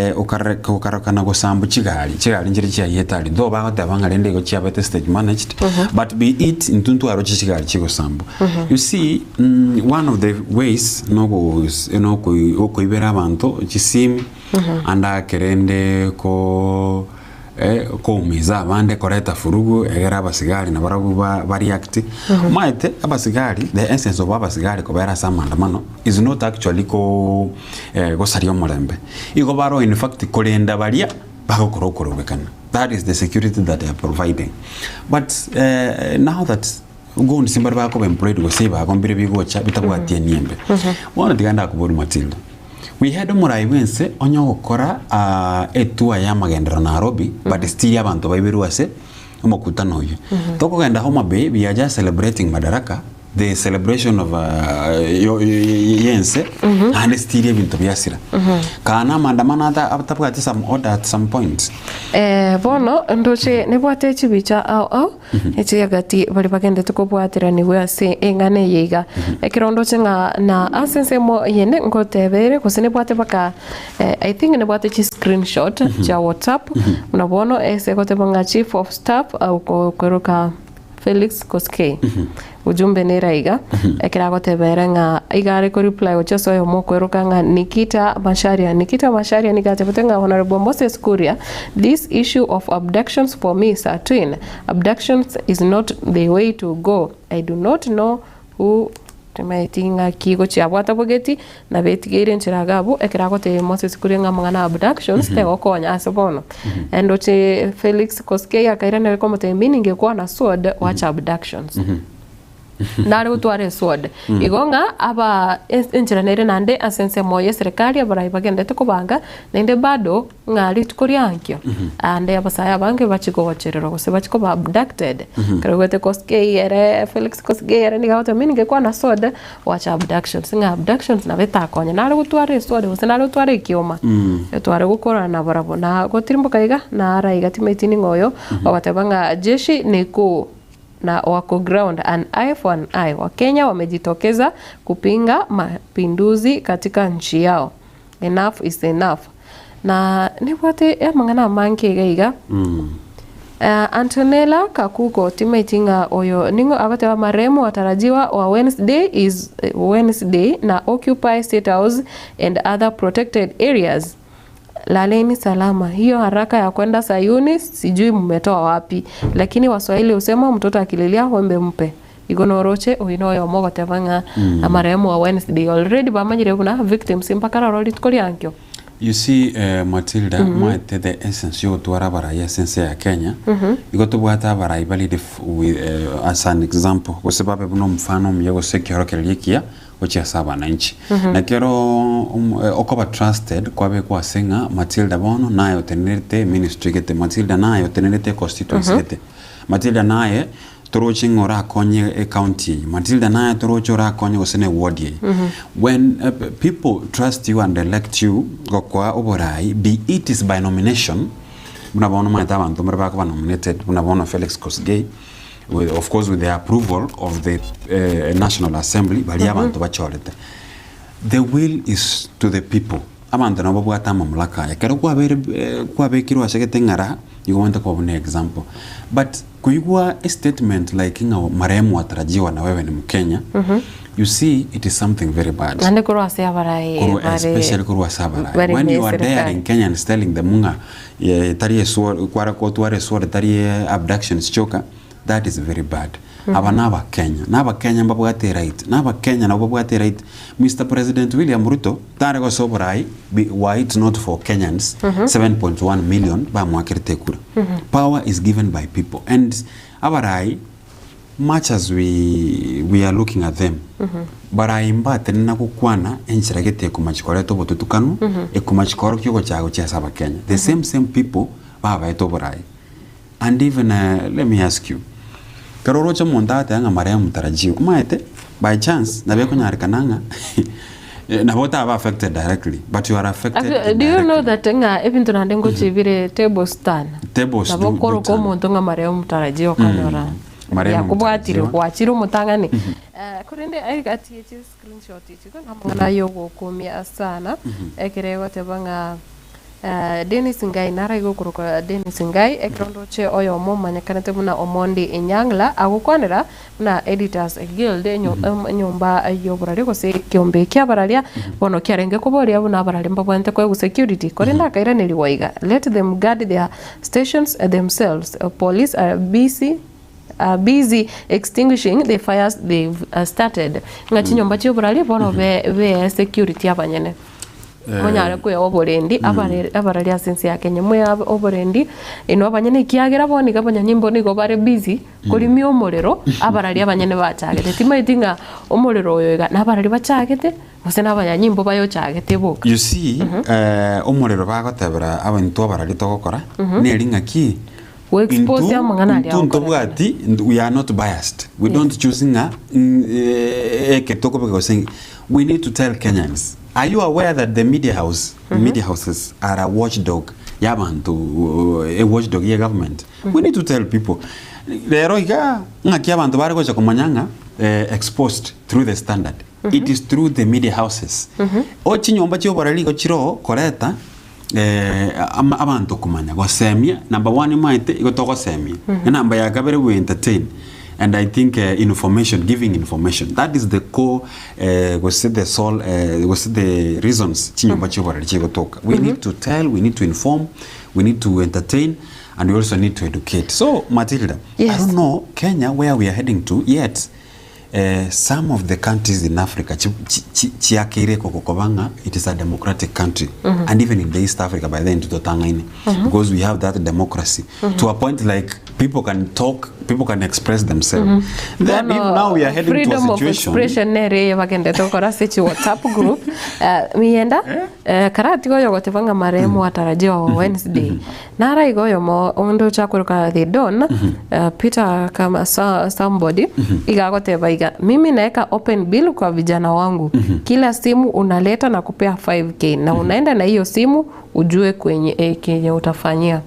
[SPEAKER 7] okarorokana gosambu chigari, chigari nchire chiayete aria though bagoteba ng'a rende igo chiabete stage managed but be it intwe ntwaroche chigari chigosambwa. You see one of the ways nokoibera abanto chisimi ande ake rende ko. Koumiza abande, koreta furugu, egere abasigari nabarabwo ba ba react. Omanyete abasigari, the essence of abasigari kobera ase amaandamano is not actually ko gosaria omorembe. Igo baroo in fact korenda baria bagokora okorobekana. That is the security that they are providing. But now that goons mbare bakoba employed gose ebibago mbire bigocha bitabwati eniembe. Bono tiga ndakoboria Matilda. We had omorai bwense onye ogokora etour ya amagenderero Nairobi but still abanto baiberwe ase omokutano oyio. Tokogenda Homa Bay we are just celebrating Madaraka the celebration of yense naende still ebinto biasira. Kaa na amaandamano atabwati some order at some point.
[SPEAKER 1] Bono ndoche nibwate chibicha ao ao. Echiagati baria bagendete kobwateranigwa ase eng'ana eye iga. Ekero ndoche ng'a na ase ensemo eyende ngoteba ere gose nebwate mpaka I think nebwate chi screenshot chia WhatsApp buna bono ase egoteba ng'a chief of staff okoeroka Felix Koskei ujumbe nere iga ekero agoteba ere ng'a iga are ko reply gochia ase oyomo okoeroka ng'a Nikita Macharia. Nikita Macharia nigo atebete ng'a Honourable Moses Kuria this issue of abductions for me is a twin Abductions is not the way to go, I do not know who Timaeti ng'aki gochia abwo atabogeti, na betigeire enchera iga abwo, ekero agotebia Moses kuria ng'a amang'ana a abductions tegokonya ase bono. Ndoche Felix Koskei akairanera komotebia meaning ekwana sword wacha abductions. Nare gotwara esword. Igo ng'a aba enchera nere naende ase ensemo y'eserekari abarai bagenderete kobanga, naende bado ng'a rituko riankio ande abasae abange bachie kogochererwa gose bachie koba abducted. Ekero oigwete Koskei ere Felix Koskei ere nigo agoteba mi ningekwana sword wacha abductions ng'a abductions nabo etakonye nare gotwara esword gose nare gotwara ekioma etware gokorana nabarabwo. Na gotirimboka iga nara iga timaeti ning'o oyo ogoteba ng'a jeshi ni kuu na wako ground an eye for an eye Wakenya wamejitokeza kupinga mapinduzi katika nchi yao enough is enough na nibwate amang'ana amange iga iga. Antonella Kakuko, Timaeti ng'a oyo ning'o agoteba marehemu watarajiwa wa Wednesday is Wednesday na occupy State House and other protected areas. Laleni salama. Hiyo haraka ya kwenda Sayuni sijui mmetoa wapi. Lakini Waswahili husema mtoto akililia wembe mpe. Igo noroche oyo noyomo ogoteba ng'a amarehemu wa Wednesday already bamanyire buna victims mpaka roro rituko riankio.
[SPEAKER 7] You see eh, Matilda mwaete the essence yogotwara abarai ase ense ya Kenya igo tobwate abarai bari dif with eh, as an example gose babe buna omofano omuya gose ekiorokererio ekiya gochia ase abananchi. Na ekero omo eh, okoba trusted kwabekwa ase ng'a Matilda bono naye otenenerete eministry gete, Matilda naye otenenerete econstituency gete, Matilda naye toroche ng'a orakonye ecounty eye, Matilda naye toroche orakonye gose na eward eye. When eh, people trust you and elect you gokoa oborai, be it is by nomination, buna bono omanyete abanto mbare bakoba nominated buna bono Felix Kosgei, with, of course with the approval of the eh, National Assembly, baria abanto bachorete. The will is to the people. Abanto nabo babwate amamulaka aya. Ekero kwabeire eh, kwabekirwe ase gete ng'ara, igo obwenerete koba buna example. But koigwa a statement like ng'a marehemu watarajiwa na wewe ni Mkenya, you see it is something very bad.
[SPEAKER 1] Naende korwa ase abarai
[SPEAKER 7] Korwa
[SPEAKER 1] bare
[SPEAKER 7] especially korwa ase abarai.
[SPEAKER 1] bare
[SPEAKER 7] When you are
[SPEAKER 1] ime
[SPEAKER 7] daring
[SPEAKER 1] eserekari.
[SPEAKER 7] Kenyans telling them ng'a eh, tari esword kware kotwara esword tari eh, abductions chioka, that is very bad. Aba na abakenya, na abakenya mbabwate eright, na abakenya nabo babwate eright. Mister President William Ruto tare gosoa oborai be were it not for Kenyans 7.1 million bamoakerete ekura. Power is given by people and abarai much as we we are looking at them barai mbatenena gokwana enchera gete ekomachi koreta obotutukanu, ekomachi koorokia ogochaya gochia ase abakenya. The same same people babaete oborai. And even let me ask you, ekero oroche omonto agoteba ng'a marehemu mtarajiwa, omanyete by chance nabo ekonyarekana ng'a nabo otaba affected directly but you are affected
[SPEAKER 1] Actually, do you know
[SPEAKER 7] indirectly.
[SPEAKER 1] that ng'a ebinto naende ngochia bire tables turn?
[SPEAKER 7] Tables
[SPEAKER 1] Nabo
[SPEAKER 7] do, do
[SPEAKER 1] okoroka
[SPEAKER 7] turn.
[SPEAKER 1] omonto ng'a marehemu mtarajiwa okonyora
[SPEAKER 7] Marehemu
[SPEAKER 1] yakobwatire
[SPEAKER 7] mtarajiwa.
[SPEAKER 1] gwachire omotang'ani. Korende egati ye chi screenshot echi igo namang'ana ya ogokumia sana, ekere egoteba ng'a Dennis Ngai naro iga okorokwa Dennis Ngai, ekero ndoche oyomo omanyekanete buna Omondi Enyang'la agokwanera buna Editors Guild enyomba y'oboraria gose ekeombe ki'abararia bono kiarenge koboria buna abararia mbabwenerete koegwa security korende akairanerigwa iga let them guard their stations themselves police are busy are busy extinguishing the fires they've started ng'a chinyomba chi'oboraria bono be bee security abanyene. Monyare kwea oborendi abare abarari ase ense ya Kenya, mwea oborendi inwe abanyene ekiagera bono iga abanyanyimbo nigo bare busy korimia omorero abarari abanyene bachagete. Timaeti ng'a omorero oyo iga nabarari bachagete gose na abanyanyimbo bayochagete boka.
[SPEAKER 7] You see, omorero bagotebera abintwe abarari togokora, neri ng'aki,
[SPEAKER 1] Goexpose
[SPEAKER 7] intwe
[SPEAKER 1] amang'ana aria
[SPEAKER 7] intwe
[SPEAKER 1] agokorekana.
[SPEAKER 7] ntobwati, we are not biased, we don't choose ng'a eke tokobeka gose we need to tell Kenyans. Are you aware that the media house, media houses are a watchdog y'abanto, a watchdog ye government? We need to tell people. Rero iga ng'aki abanto bare gocha komanya ng'a eh, exposed through the standard. It is through the media houses. O chinyomba chi'oborari igo chiroo koreta eh, ama- abanto komanya gosemia number one omanyete igo togosemia enamba ya kabere we entertain and I think eh, information giving information that is the core eh, gose the sole eh, gose the reasons chinyomba chi'oborari chigotoka we need to tell we need to inform we need to entertain and we also need to educate so Matilda I
[SPEAKER 1] Yes.
[SPEAKER 7] don't know Kenya where we are heading to yet Eh, some of the countries in Africa chi- chi- chi- chiakeire kogokoba ng'a it is a democratic country and even in the East Africa by then tototang'aine because we have that democracy to a point like people can talk people can express themselves then if
[SPEAKER 1] Bono
[SPEAKER 7] now we are heading to a
[SPEAKER 1] freedom of
[SPEAKER 7] situation
[SPEAKER 1] expression nere eye bagendete gokora ase chi whatsapp group Eh, miyenda eh, karatiga oyo ogoteba ng'a marehemu atarajiwa wa Wednesday Nara iga oyomo onde ocha koroka the Don, Peter kama sa, somebody iga agoteba iga mimi naeka open bill kwa vijana wangu kila simu unaleta na kupea 5k na unaenda na hiyo simu ujue kwenye eh, kenye utafanyia.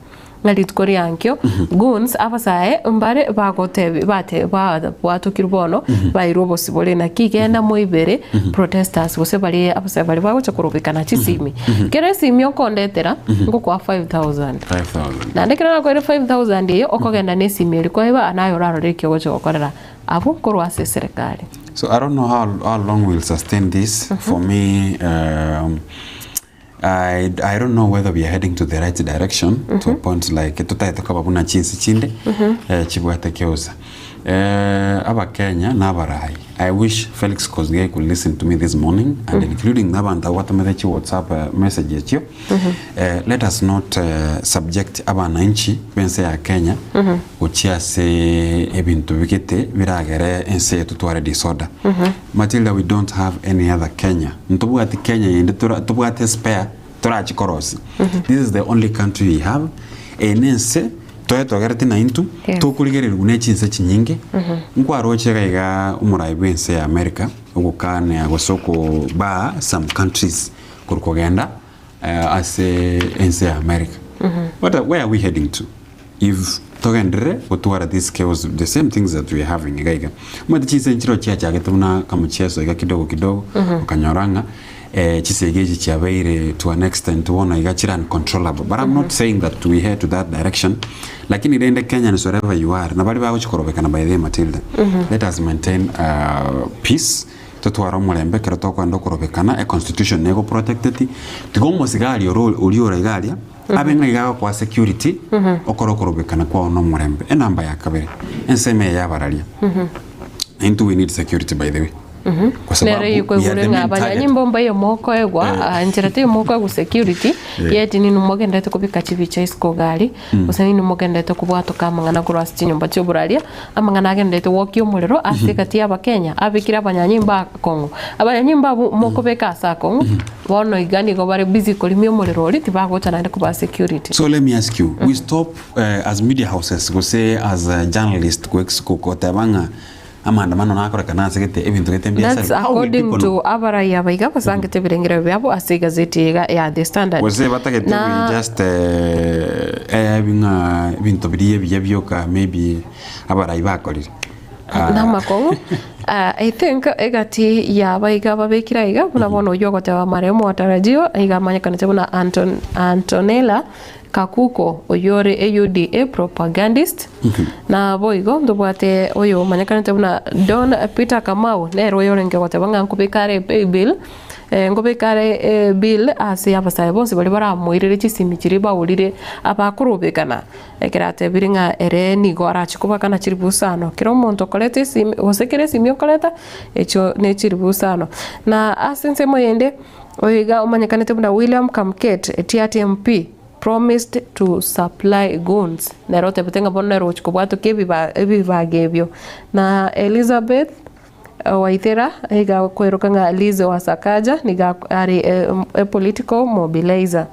[SPEAKER 1] Ng'a rituko riankio, goons, abasae mbare bagotebi bate babwatokirwe bono bairwe obosibore naki genda moibere protesters gose baria abasae baria bagocha korobekana chisimi. Kera esimi okondetera ngokoa 5000.
[SPEAKER 7] 5000.
[SPEAKER 1] Naende ekero nakoeire 5000 eyio okogenda na esimi eria kwaiba naye orarore eki ogocha gokorera abwo korwa ase eserekari.
[SPEAKER 7] So I don't know how, how long we'll sustain this. For me, um, I, I don't know whether we are heading to the right direction mm -hmm. to a point like totagete koba buna chinsi chinde mm -hmm. eh, chibwate keusa eh, abakenya na abarai I wish Felix Kosgei could listen to me this morning and mm -hmm. including n'abantu abo batomete chi WhatsApp uh, message echio mm -hmm. eh, let us not uh, subject abananchi bense ya Kenya mm -hmm. gochia ase ebinto bigete biragere ense yetu tware disorder mm -hmm. Matilda we don't have any other Kenya Ntobwati Kenya yende tora tobwate spare torachi korosia. This is the only country we have. Eye nense toetogereti naintwe,
[SPEAKER 1] Yes.
[SPEAKER 7] tokorigererigwa ne chinse chinyinge. Nkwaroche iga iga omorai bwe ense ya America ogokania gose okobaa some countries korwa kogenda ase ense ya America. What are, where are we heading to? If togenderere gotwara this chaos, the same things that we are having iga iga. Omanyete chinse nchiro chiachagete buna kamocheso iga kidogo kidogo, okanyora ng'a eh, chisegi echi chiabeire to an extent bono iga chire uncontrollable. But I'm not saying that we head to that direction, lakini rende Kenyans wherever you are, na baria bagochi korobekana by the way Matilda, let us maintain uh, peace Totware omorembe ekero tokoenda okorobekana, econstitution nigo egoprotecteti, tiga omosigari oro oria ore iga aria, abe ng'a iga agokoa security, okore okorobekana kwao na omorembe. Enamba ya kabere, ensemo eye y'abararia, intwe we need security by the way, kwa sababu
[SPEAKER 1] Nere
[SPEAKER 7] we are
[SPEAKER 1] koigure
[SPEAKER 7] the
[SPEAKER 1] ng'a
[SPEAKER 7] main target.
[SPEAKER 1] abanyanyimbo mbayo mokoegwa, ah, nchera teiyo mokoegwa security,
[SPEAKER 7] Eh.
[SPEAKER 1] yet ninwe mogenderete kobeka chibicha isiko iga aria, gose ninwe mogenderete kobwatoka amang'ana korwa ase chinyomba chi'oboraria, Amang'ana agenderete gwokia omorero ase egati y'Abakenya abekire abanyanyimbo akong'u. Abanyanyimbo abwo mokobeka ase akong'u, bono iga nigo bare busy korimia omorero oria tibagocha naende kobaa security.
[SPEAKER 7] So let me ask you, we stop uh, as media houses gose as uh, journalist goteba ng'a amaandamano nakorekana ase gete ebinto gete
[SPEAKER 1] That's
[SPEAKER 7] mbiasarigwe. How will
[SPEAKER 1] according
[SPEAKER 7] people
[SPEAKER 1] to
[SPEAKER 7] know?
[SPEAKER 1] abaraiya aba iga basangete ebirengero biabo ase egazeti iga ya The Standard.
[SPEAKER 7] Gose batagete
[SPEAKER 1] Na
[SPEAKER 7] we just eh, ebi ng'a ebinto biria ebiya bioka maybe abarai bakorire. Ah,
[SPEAKER 1] namakong'u Ah, I think egati yaba iga babekire aiga buna bono oyio ogoteba marehemu Matarajio iga amanyekanete buna Anton, Antonella Kakuko oyio ore UDA propagandist na boigo ntobwate oyo omanyekanete buna Don Peter Kamau nere oyo orenge goteba ng'a nkobeka are paybill nkobeka are ebill ase abasae bonsi baria baramoirere chisimi chiria baurire abakorobekana ekero atebire ng'a ere nigo arache kobakana chilifu isano kera omonto okoreta esimi gose kera esimi okoreta echio ne chilifu isano. Na ase ensemo eyende. Oyo iga omanyekanete buna William Kamket, Etiati MP, promised to supply goons, nere otebete ng'a bono nere ogochia kobwatokia ebiba ebibaga ebio. Na Elizabeth Waithera iga akoeroka ng'a Lizzy wa Sakaja nigo are a political mobiliser.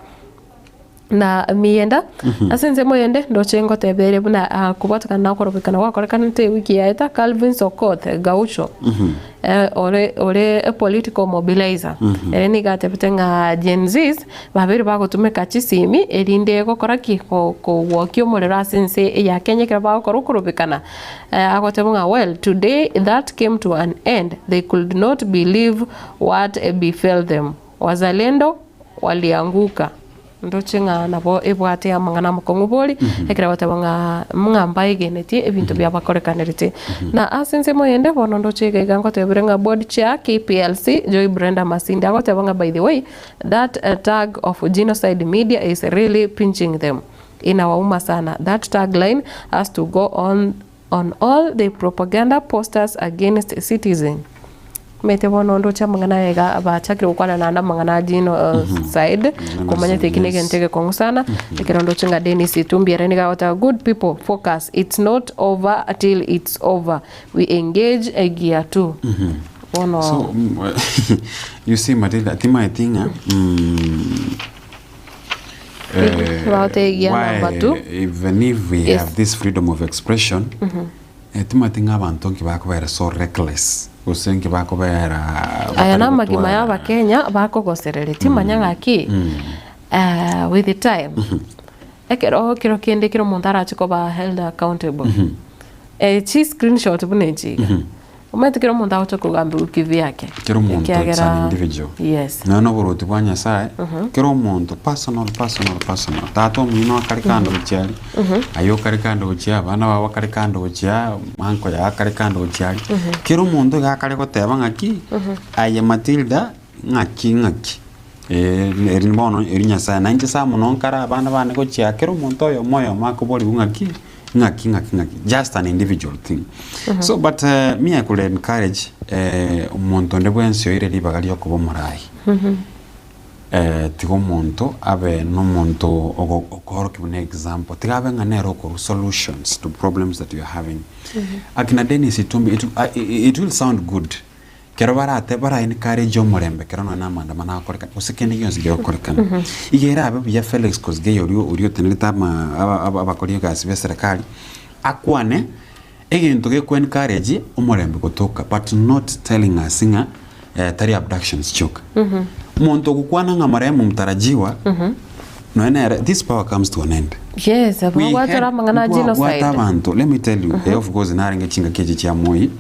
[SPEAKER 1] Na miyenda, ase ensemo eyende ndoche ngotebere buna ah, kobwatekana na okorobekana gwakorekanete ewiki yaeta, Calvin Sokoth Gaucho, eh, ore ore a political mobiliser, ere nigo atebete ng'a Gen Zs babeire bagotumeka chisimi erinde gokora ki? Ko- kogwokia omorero ase ense ya Kenya ekero bagokora okorobekana. Eh, agoteba ng'a well today that came to an end, they could not believe what befell them. Wazalendo walianguka. Ndoche ng'a nabo ebwate amang'ana amakong'u bori, ekero bagoteba ng'a ng'a mbaegenetie ebinto biabakorekanerete. Na ase ensemo eyende bono ndoche iga iga ngotebire ng'a board chair KPLC Joy Brenda Masinde agoteba ng'a by the way that tag of genocide media is really pinching them. Inawauma sana. That tag line has to go on on all the propaganda posters against citizen. Omanyete bono ndoche amang'ana aya iga bachakire gokwana naende amang'ana a genocide komanyete eki negento egekong'u sana ekero ndoche ng'a Dennis Itumbi ere nigo agoteba good people focus it's not over till it's over we engage gear two bono
[SPEAKER 7] So, mm, you see Matilda, timaeti ng'a mm, eh,
[SPEAKER 1] Bagotegia
[SPEAKER 7] why
[SPEAKER 1] number two.
[SPEAKER 7] even if we
[SPEAKER 1] Yes.
[SPEAKER 7] have this freedom of expression eh, timanyeti ng'a abanto nki bakobera so reckless gose nki bakobera
[SPEAKER 1] Aya
[SPEAKER 7] batari
[SPEAKER 1] namagima
[SPEAKER 7] gotwara-
[SPEAKER 1] y'abakenya bakogosereria timanya ng'aki eh, with the time. Ekero kero kende kera omonto arache koba held accountable, eh, chi screenshot buna echi iga, omanyete kera omonto agocha kogambigwa kivyake.
[SPEAKER 7] Kera omonto it's an
[SPEAKER 1] Ekiagera
[SPEAKER 7] individual.
[SPEAKER 1] yes.
[SPEAKER 7] Nonya na oboruoti bwa Nyasaye, kera omonto personal personal personal. Tata omino akare kando gochia aria, aye okare kando gochia, abana bao bakare kando gochia, uncle yaye akare kando gochia aria. Kera omonto iga akare goteba ng'aki, aye Matilda Ng'aki, ng'aki, eh, eri bono eri Nyasaye, na inche sa mono nkare abana bane gochia kera omonto oyomo oyomo akoborigwa ng'aki, ng'aki, ng'aki, ng'aki, just an individual thing. So but me I could encourage omonto onde bwensi oire ribaga ria okoba omorai, tiga omonto abe na omonto ogo okoorokia buna example, tiga abe ng'a nere okorwa solutions to problems that you are having. Akina Dennis Itumbi, it, it will sound good Kero barate bara encourage omorembe kero nonya na amaandamano agokorekana gose kende gionsi kegokorekana. Iga erabe buya Felix Kosgei oria oria otenerete ama aba aba abakori egasi be serikali akwane egento geko encourage omorembe gotoka but not telling us ng'a tari abductions chioka. Omonto ogokwana ng'a marehemu mtarajiwa nonya nere this power comes to an end.
[SPEAKER 1] Yes,
[SPEAKER 7] We
[SPEAKER 1] abwo
[SPEAKER 7] had
[SPEAKER 1] gwatwara amang'ana a
[SPEAKER 7] ntwabwate
[SPEAKER 1] genocide.
[SPEAKER 7] abanto let me tell you eh of course narenge chingaki echi chia Moi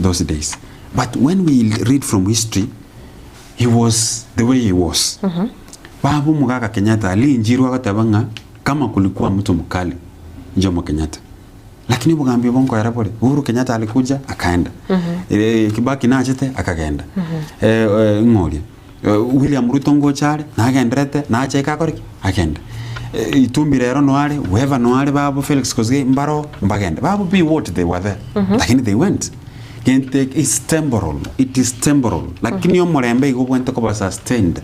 [SPEAKER 7] those days. But when we read from history, he was the way he was. Baba omogaka Kenyatta alinchirwe agoteba ng'a kama kulikuwa mtu mkali Jomo Kenyatta. Lakini obogambi obo nkoera bore. Uhuru Kenyatta alikuja akaenda. Eh, Kibaki nachete akagenda. Eh, eh, ng'oria. Eh, William Ruto ngocha are, nagenderete, nache akore ki? Agende. Eh, Itumbi rero noare, whoever noare babo Felix Kosgei mbaro mbagende. Babo be what they were there. Lakini they went. Gento eke is temporal, it is temporal. Lakini omorembe igo obwenerete koba sustained,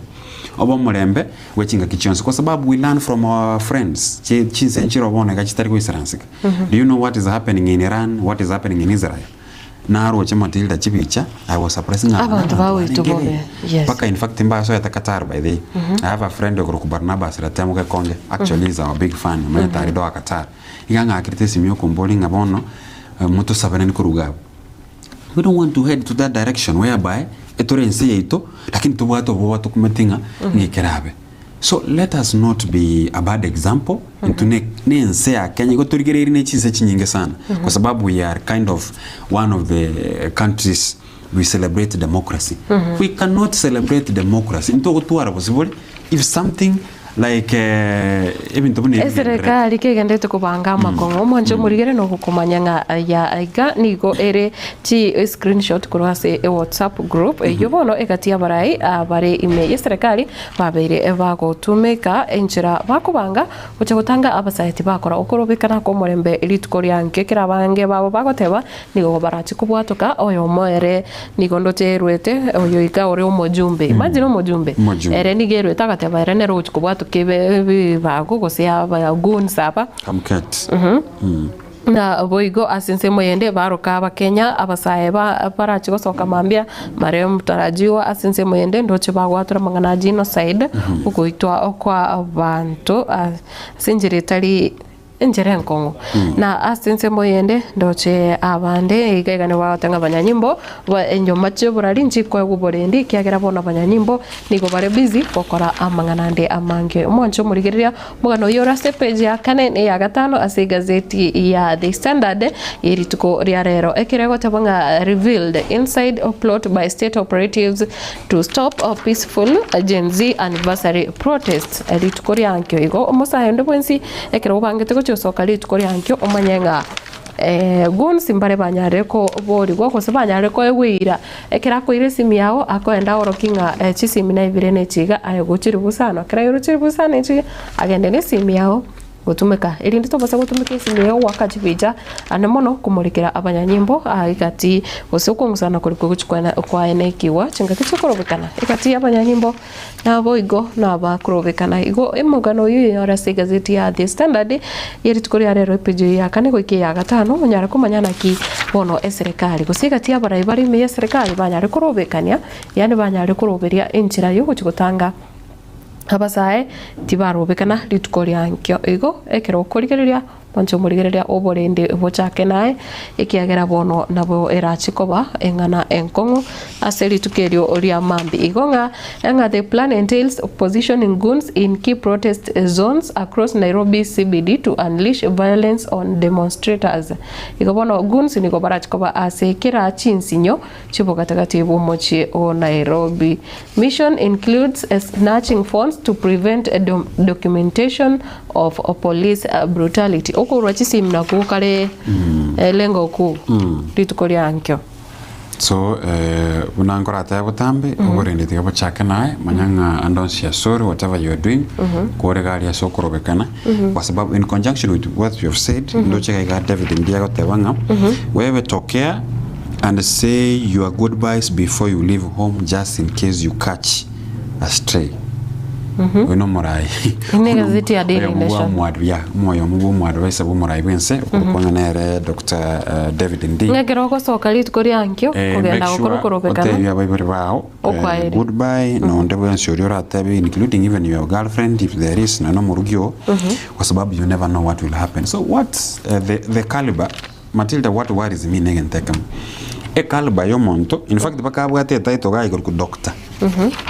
[SPEAKER 7] obe omorembe bwe chingaki chionsi kwa sababu we learn from our friends chi chinse nchire bono iga chitari goisaranseka. Do you know what is happening in Iran, what is happening in Israel? Naroche Matilda chibicha, I was surprised ng'a aba
[SPEAKER 1] Abanto
[SPEAKER 7] nabanto
[SPEAKER 1] bagoitwa
[SPEAKER 7] barenge
[SPEAKER 1] bobe,
[SPEAKER 7] rei.
[SPEAKER 1] yes.
[SPEAKER 7] Mpaka in fact mbasoete Qatar by the way. I have a friend okorokwa Barnabas Ratemo Gekonge, actually is our big fan, omanyete are Doha Qatar. Iga ng'akerete esimi okomboria ng'a bono motosaberane korwa iga abwo. We don't want to head to that direction whereby etore ense yaito lakini tobwate obwoba tokumeti ng'a ng'a ekerabe. So let us not be a bad example intwe ne ne ense ya Kenya igo torigereiri ne chinse chinyinge sana kwa sababu we are kind of one of the countries we celebrate democracy. We cannot celebrate democracy ntogotwara bosibore if something like ebinto buna ebi bigendererete.
[SPEAKER 1] Eserekari kegenderete kobanga amakong'u, omwanche omorigere nogokomanya ng'a aya iga nigo ere chi screenshot korwa ase ewhatsapp group eyio bono egati y'abarai bare ime y'eserekari babeire bagotumeka enchera bakobanga gocha gotanga abasae tibakora okorobekana kw'omorembe rituko ria nkio ekero abange babo bagoteba Nigo barache kobwatoka oyomo ere nigo ndoche erwete oyo iga ore omojumbe. Imagine omojumbe.
[SPEAKER 7] Omojumbe.
[SPEAKER 1] Ere nigo erwete agateba ere nere ogochi kobwatoka ebe ebibago gose aba goons aba.
[SPEAKER 7] Kamket.
[SPEAKER 1] Na boigo ase ensemo eyende baroka abakenya abasae ba barache gosoka mambia mare mtarajiwa ase ensemo eyende ndoche bagwatora amang'ana a genocide ogoitwa kwa abanto ase enchera etari Enchera enkong'u. Na ase ensemo eyende ndoche abande iga iga nigo bagoteba ng'a abanyanyimbo ba enyoma chi'oborari nchikoegwa oborendi ekiagera bono abanyanyimbo nigo bare busy gokora amang'ana ande amange. Omwanche omorigereria omogano oyio ore ase epage ya kane na eya gatano ase egazeti ya The Standard ye rituko ria rero ekero egoteba ng'a revealed inside plot by state operatives to stop peaceful Gen Z anniversary protests rituko ria ankio igo omosae onde bwensi Ekero obangete gochia gosoka rituko riankio, omanye ng'a goons mbare banyarire koborigwa gose banyarire koegwa eira. Ekero akoira esimi yao, akoenda aorokie ng'a chisimi naibire na echi iga, aye gochiri bosa na ekero airwe chiri bosa na echi iga, agende na esimi yao gotumeka. Erinde tobasa gotumeka esimi eyio goaka chibicha ande mono komorekera abanyanyimbo aa egati gose okong'usana koria kogochia kwaenekigwa chingaki chikorobekana egati ya abanyanyimbo. Naboigo nabakorobekana. Igo omogano oyio oyore ase egazeti ya The Standard ye rituko ria rero epeji eye ya kane goika eya gatano onyare komanya naki bono eserekari gose egati y'abarai bare ime y'eserekari banyare korobekania yaani banyare koroberia enchera yogochia gotanga abasae tibarobekana rituko ria nkio. Igo ekero okorigereria. Mwanche omorigereria oborende bochake naye, ekiagera bono nabo erache koba eng'ana enkong'u ase rituko erio ria mambia. Igo ng'a ng'a the plan entails positioning goons in key protest zones across Nairobi CBD to unleash violence on demonstrators. Igo bono goons nigo barache koba ase kera chinsinyo chi'obogatagati bw'omochie o Nairobi. Mission includes snatching phones to prevent documentation of police brutality. Okorwa chisimu nakwo kare lengo kuu rituko ria ankio.
[SPEAKER 7] So eh, buna nkoratebe botambe oborende tiga bochake naye manya ng'a ande onsi asore whatever you are doing kore gari ase okorobekana kwa sababu in conjunction with what you have said ndoche iga iga David ndiye agoteba ng'a wewe tokea and say your goodbyes before you leave home just in case you catch a stray. Oyo nomorai.
[SPEAKER 1] Ine egazeti ya Daily
[SPEAKER 7] Oyomo bwa
[SPEAKER 1] Nation.
[SPEAKER 7] omwad- ya, omoyomo bwa omwadvisor bwa omorai bwense okorokwa ng'a nere Dr. eh, David Ndii.
[SPEAKER 1] Ng'a ekero ogosoka rituko ria ankio,
[SPEAKER 7] Eh,
[SPEAKER 1] kogenda
[SPEAKER 7] make
[SPEAKER 1] gokora
[SPEAKER 7] sure
[SPEAKER 1] okorobekana,
[SPEAKER 7] otebie abaibori bao eh,
[SPEAKER 1] okwaeri.
[SPEAKER 7] goodbye nonde bwensi oria oratebe including even your girlfriend if there is nonya omorugi oo kwa sababu you never know what will happen so what eh, the, the caliber Matilda what worries me negento ekemo, ecaliber yomonto in fact mpaka abwate etitle iga ikorokwa doctor,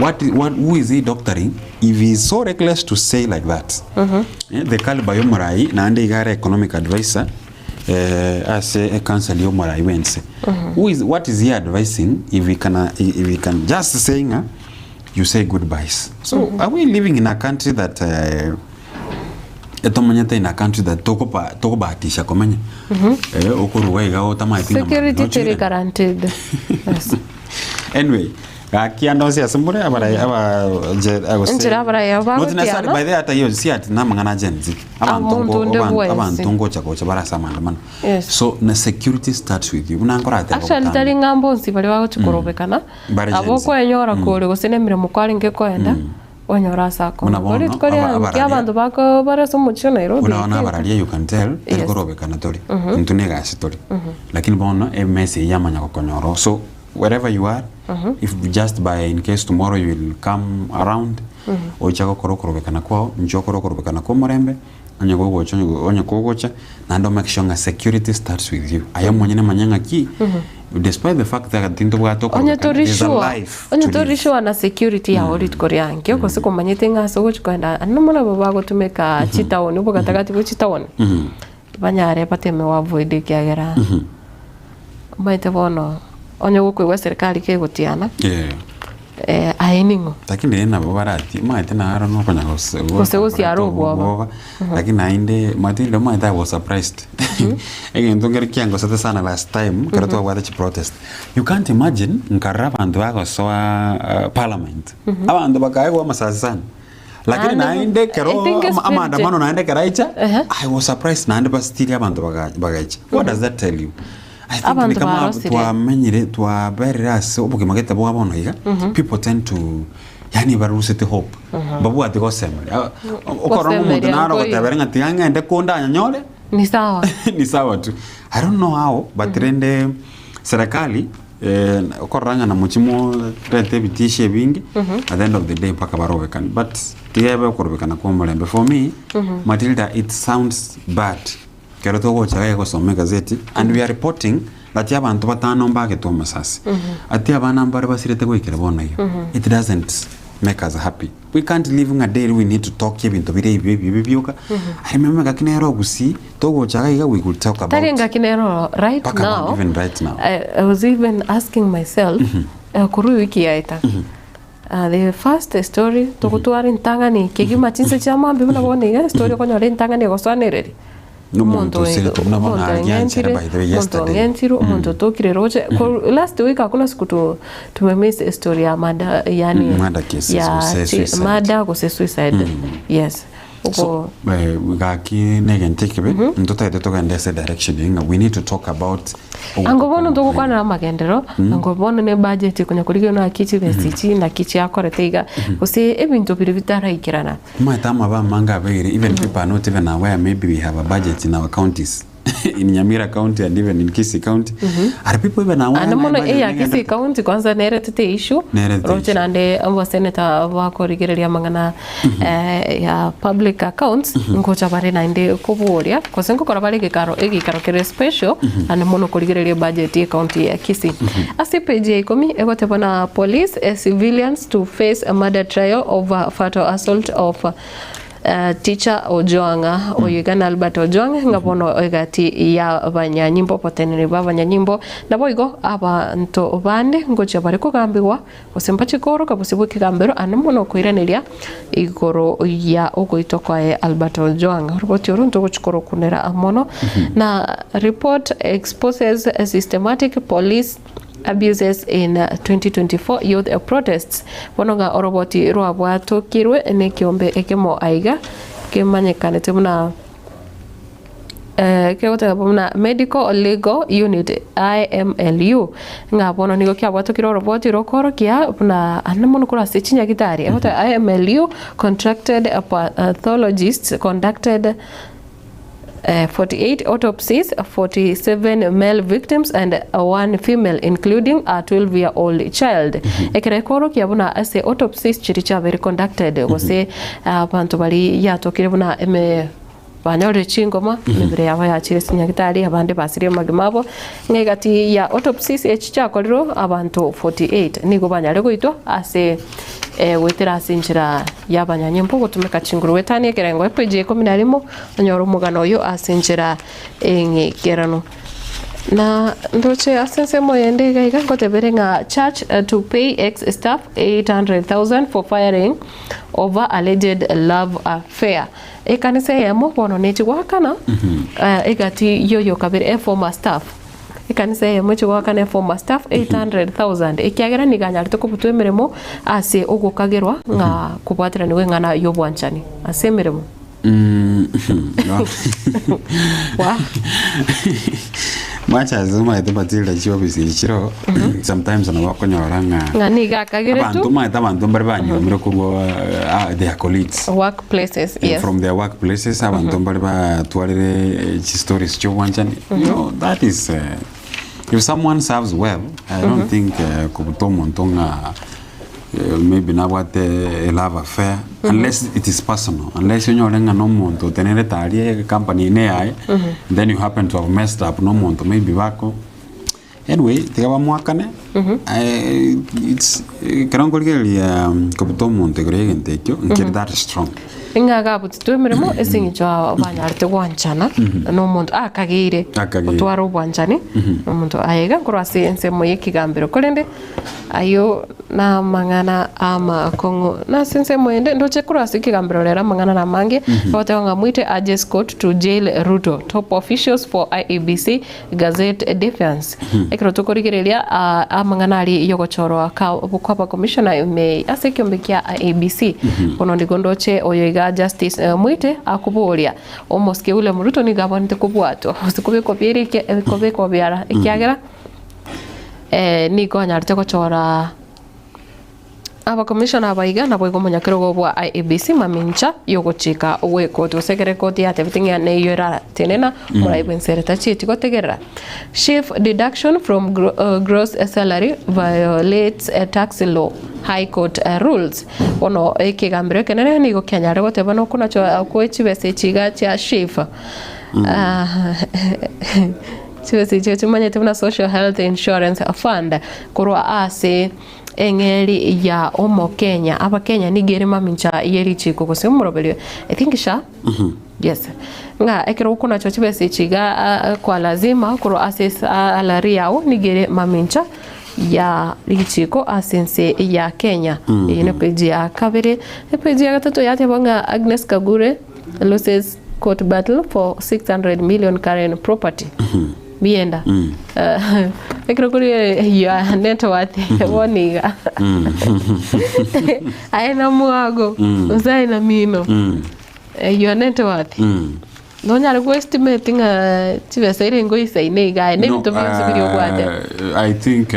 [SPEAKER 7] what what who is he doctoring if he is so reckless to say like that? Eh, the caliber yomorai naende iga are economic advisor ase ecouncil yomorai bwense, who is what is he advising if he can if he can just say ng'a you say goodbyes so are we living in a country that Etomanyete in a country that tokoba tokobahatisha komenya eh, okoruga iga otamaeti ng'a
[SPEAKER 1] Security
[SPEAKER 7] mambia
[SPEAKER 1] teri
[SPEAKER 7] nochire.
[SPEAKER 1] guaranteed. Yes.
[SPEAKER 7] Anyway, gaki ande onsi ase mbore abarai aba je agose
[SPEAKER 1] Enchera abarai abo
[SPEAKER 7] Not necessarily
[SPEAKER 1] bagotiana.
[SPEAKER 7] by the way hata hiyo si ati namang'ana a Gen Z. Abanto
[SPEAKER 1] Omonto
[SPEAKER 7] ngo
[SPEAKER 1] onde
[SPEAKER 7] aban-
[SPEAKER 1] bwensi.
[SPEAKER 7] abanto ngocha gocha bare ase amaandamano.
[SPEAKER 1] Yes.
[SPEAKER 7] So na security starts with you. Buna nkorateba
[SPEAKER 1] Actually
[SPEAKER 7] botambe.
[SPEAKER 1] tari ng'a mbonsi baria bagochi korobekana,
[SPEAKER 7] Bare
[SPEAKER 1] nabo
[SPEAKER 7] Gen Z.
[SPEAKER 1] okwenyora kore gose na emeremo kwarenge koenda, Onyore ase akong'u.
[SPEAKER 7] Buna bono,
[SPEAKER 1] Rituko ria
[SPEAKER 7] aba-
[SPEAKER 1] nki
[SPEAKER 7] abararia-
[SPEAKER 1] abanto bako bare ase omochie o Nairobi
[SPEAKER 7] Buna bono
[SPEAKER 1] I think.
[SPEAKER 7] abararia you can tell, tari
[SPEAKER 1] Yes.
[SPEAKER 7] korobekana tori, intwe na egasi tori. Lakini bono emesa eyio yamanya gokonyora oo. So wherever you are, if just by in case tomorrow you will come around, oiche gokora okorobekana kwao, inche okore okorobekana kwa omorembe, onye gogocha onye onye kogocha, naende o make sure ng'a security starts with you. Aye omonyene manya ng'aki, despite the fact that tintobwate
[SPEAKER 1] Onye
[SPEAKER 7] okorobekana,
[SPEAKER 1] tori
[SPEAKER 7] there is a
[SPEAKER 1] sure,
[SPEAKER 7] life
[SPEAKER 1] onye
[SPEAKER 7] to
[SPEAKER 1] tori
[SPEAKER 7] live.
[SPEAKER 1] sure na security yao rituko ria ankio, gose komanyete ng'a ase ogochi kogenda aria mono nabo bagotumeka chitaoni obogatagati bwe chitaoni, banyare bateme go avoid ekiagera omanyete bono onye gokoigwa eserikari kegotiana
[SPEAKER 7] Yeah.
[SPEAKER 1] eh, aye ning'o?
[SPEAKER 7] Lakini rende nabo barati omanyete naro nokonya gose
[SPEAKER 1] Gose gosiara obwoba.
[SPEAKER 7] obwoba lakini naende Matilda omanyete I was surprised egento nkere kiangosete sana last time ekero twabwate chiprotest you can't imagine nkarora abanto bagosoa parliament abanto bakaegwa amasasi sana lakini
[SPEAKER 1] Naende
[SPEAKER 7] naende ekero
[SPEAKER 1] I think
[SPEAKER 7] ama-
[SPEAKER 1] spirit-
[SPEAKER 7] amaandamano naende ekero aicha I was surprised naende basitiri abanto baga- bagaicha what does that tell you? I think
[SPEAKER 1] Abanto
[SPEAKER 7] ni kama
[SPEAKER 1] barosire.
[SPEAKER 7] twamenyire twaberire ase obogima gete bwa bono iga people tend to yani barusete hope mbabwati gosemeria Ah, okorora ng'a omonto
[SPEAKER 1] Gosemeria
[SPEAKER 7] naro
[SPEAKER 1] nkoiyo.
[SPEAKER 7] ogotebera ng'a tiga ng'ende konde anyanyore
[SPEAKER 1] Ni sawa.
[SPEAKER 7] ni sawa tu i don't know how but rende serikali eh, okorora ng'a namochi morete ebitisho ebinge at the end of the day mpaka barobekane but tiga ebe okorobekana kwa omorembe for me Matilda it sounds bad Ekero togocha iga gosoma egazeti and we are reporting that abanto batano mbagetwe amasasi ati abana mbare basirete goikera bono iga it doesn't make us happy we can't live ng'a daily we need to talk ebinto bire ebi ebi ebi bioka I remember ngaki nere ogusii togocha iga iga we could talk about
[SPEAKER 1] Tari ngaki nere oro right
[SPEAKER 7] mpaka bono
[SPEAKER 1] now
[SPEAKER 7] even right now
[SPEAKER 1] I, I was even asking myself eh, korwa ewiki yaeta The first story togotwara entang'ani kegima chinse chia mambia buna bono iga estory okonyora entang'ani egosoanereria.
[SPEAKER 7] Nomonto osirete buna bono
[SPEAKER 1] omonto
[SPEAKER 7] aria nchere
[SPEAKER 1] ong'entire,
[SPEAKER 7] by the way
[SPEAKER 1] omonto
[SPEAKER 7] yesterday.
[SPEAKER 1] ong'entirwe, omonto otokire roche. Kor last week hakuna siku tu tumemiss estory ya murder yaani
[SPEAKER 7] Murder cases
[SPEAKER 1] ya
[SPEAKER 7] gose
[SPEAKER 1] chi
[SPEAKER 7] suicide.
[SPEAKER 1] murder gose suicide. Yes.
[SPEAKER 7] So,
[SPEAKER 1] Ogo
[SPEAKER 7] eh, gaki negento ekebe ntotagete togende ase direction eye ng'a we need to talk about
[SPEAKER 1] Ango bono ntogokwanera amagenderero, ango bono ne budget konya korigia naki chibesa echi naki chiakorete iga, gose ebinto biria bitaraikerana.
[SPEAKER 7] Omanyete amabe amange abeire even people are not even aware maybe we have a budget in our counties. in Nyamira County and even in Kisii County are people even aware
[SPEAKER 1] Ande
[SPEAKER 7] ng'a
[SPEAKER 1] mono
[SPEAKER 7] ebudget
[SPEAKER 1] eya
[SPEAKER 7] nigo
[SPEAKER 1] Kisii County kwanza neretete issue
[SPEAKER 7] Nerete
[SPEAKER 1] roche
[SPEAKER 7] issue.
[SPEAKER 1] naende abaseneta bakorigereria amang'ana eh, ya public accounts ngocha bare naende koboria gose ngokora bare egekaro egeikaro kere special ande mono korigereria ebudget ye county ya Kisii. Ase epage ya ikomi egoteba na police eh, civilians to face a murder trial over fatal assault of Teacher Ojwang, oyo iga na Albert Ojwang, ng'a bono egati y'abanyanyimbo, oboteneneri bw'abanyanyimbo, naboigo abanto bande ngochia bare kogambigwa, gose mbache kooroka bosio bw'ekegambero ande mono okoiraneria igoro ya ogoitwa kwaye Albert Ojwang. Oroboti oro ntogochia korokunera mono. Na report exposes systematic police Abuses in 2024 youth protests, Bono ng'a oroboti rwabwatokirwe nekeombe ekemo aiga kemanyekanete buna kegoteba buna Medical Legal Unit, IMLU, ng'a bono nigo kiabwatokire oroboti rokoorokia buna ande mono korwa ase chinyagitari. Egoteba IMLU contracted pathologists conducted 48 autopsies, 47 male victims and one female including a 12 year old child. Ekero ekoorokia buna ase autopsies chiria chiabeire conducted gose abanto baria yatokire buna eme banyorire chingoma emebere yabo yachire ase nyagitari abande basirie amagima abo ng'a egati ya autopsies echi chiakorirwe abanto 48 nigo banyare goitwa ase goetera ase enchera y'abanyanyimbo gotumeka chinguru goetania ekerengo epeji ya ikomi na rimo onyore omogano oyo ase enchera eng'ikeranu. Na ndoche ase ensemo eyende iga iga ngotebere ng'a church to pay ex staff 800,000 for firing over alleged love affair. Ekanisa eyemo bono nechi goakana egati yoyo kabere e former staff. Ekanisa eyemo eche goakana eformer staff 800,000 ekiagera nigo anyarete kobutwa emeremo ase ogokagerwa ng'a kobwateranigwa eng'ana y'obwanchani ase emeremo. Wah.
[SPEAKER 7] Much as omanyete Matilda chiofisi echi chiroo, sometimes nabo okonyora ng'a
[SPEAKER 1] Ng'a nigo akageretwe.
[SPEAKER 7] abanto omanyete abanto mbare banyuomire korwa their colleagues.
[SPEAKER 1] Workplaces, yes.
[SPEAKER 7] From their workplaces abanto mbare batwarire chistories chiobwanchani you know that is if someone serves well I don't think kobuta omonto ng'a maybe nabwate a love affair unless it is personal unless onyore ng'a na omonto otenerete aria ecompany eye neyaye then you happen to have messed up na omonto maybe bako Anyway, tiga bamoakane, it's ekero nkorigereria kobuta omonto igoro y'egento ekio, nkeri that strong.
[SPEAKER 1] Ng'a agabutitwe emeremo ase eng'encho banyarete gwanchana na omonto akageire
[SPEAKER 7] Akageire.
[SPEAKER 1] gotwara obwanchani na omonto aye iga nkorwa ase ensemo y'ekegambero korende ayio Namang'ana amakong'u. Na ase ensemo ende, ndoche korwa ase ekegambero rero amang'ana namange, bagoteba ng'a Mwite urges court to jail Ruto, top officials for IEBC gazette defiance. Ekero tokorigereria ah, amang'ana aria yogochorwa ka kwaba commissioner ime ase ekiombe kia IEBC. Bono nigo ndoche oyo iga Justice eh, Mwite akoboria omosike William Ruto nigo abwanete kobwatwa gose kobekwa biara eke kobekwa biara ekiagera Nigo anyarete gochora abakomishona abaiga naboigo omonyakerogo bwa IEBC mamincha y'ogochika gw'ekoti gose ekero ekoti yatebete ng'a neyio eratenena omorai bw'ense ere tachieti gotegerera. Chief deduction from gross salary violates tax law, High Court rules. Bono ekegambero ekenene nigo kianyare goteba nokonacha kwe chibesa echi iga chia SHIF. Chibesa echio chimanyete buna Social Health Insurance Fund korwa ase eng'eri ya omokenya. Abakenya nigo ere mamincha ye richiko gose omoroberio I think sha yes ng'a ekero okonachwa chibesa echi iga kwa lazima korwa ase salary yao nigo ere mamincha ya richiko ase ense ya Kenya. Eyio ne page ya kabere. Epage ya gatato yateba ng'a Agnes Kagure loses court battle for 600 million Karen property bienda ekero kori your net worth bono iga aye na mwago gose aye na mino your net worth nonyare go estimate ng'a chibesa ere ngoisaine iga aye na
[SPEAKER 7] No,
[SPEAKER 1] ebinto bionsi biria obwate
[SPEAKER 7] I think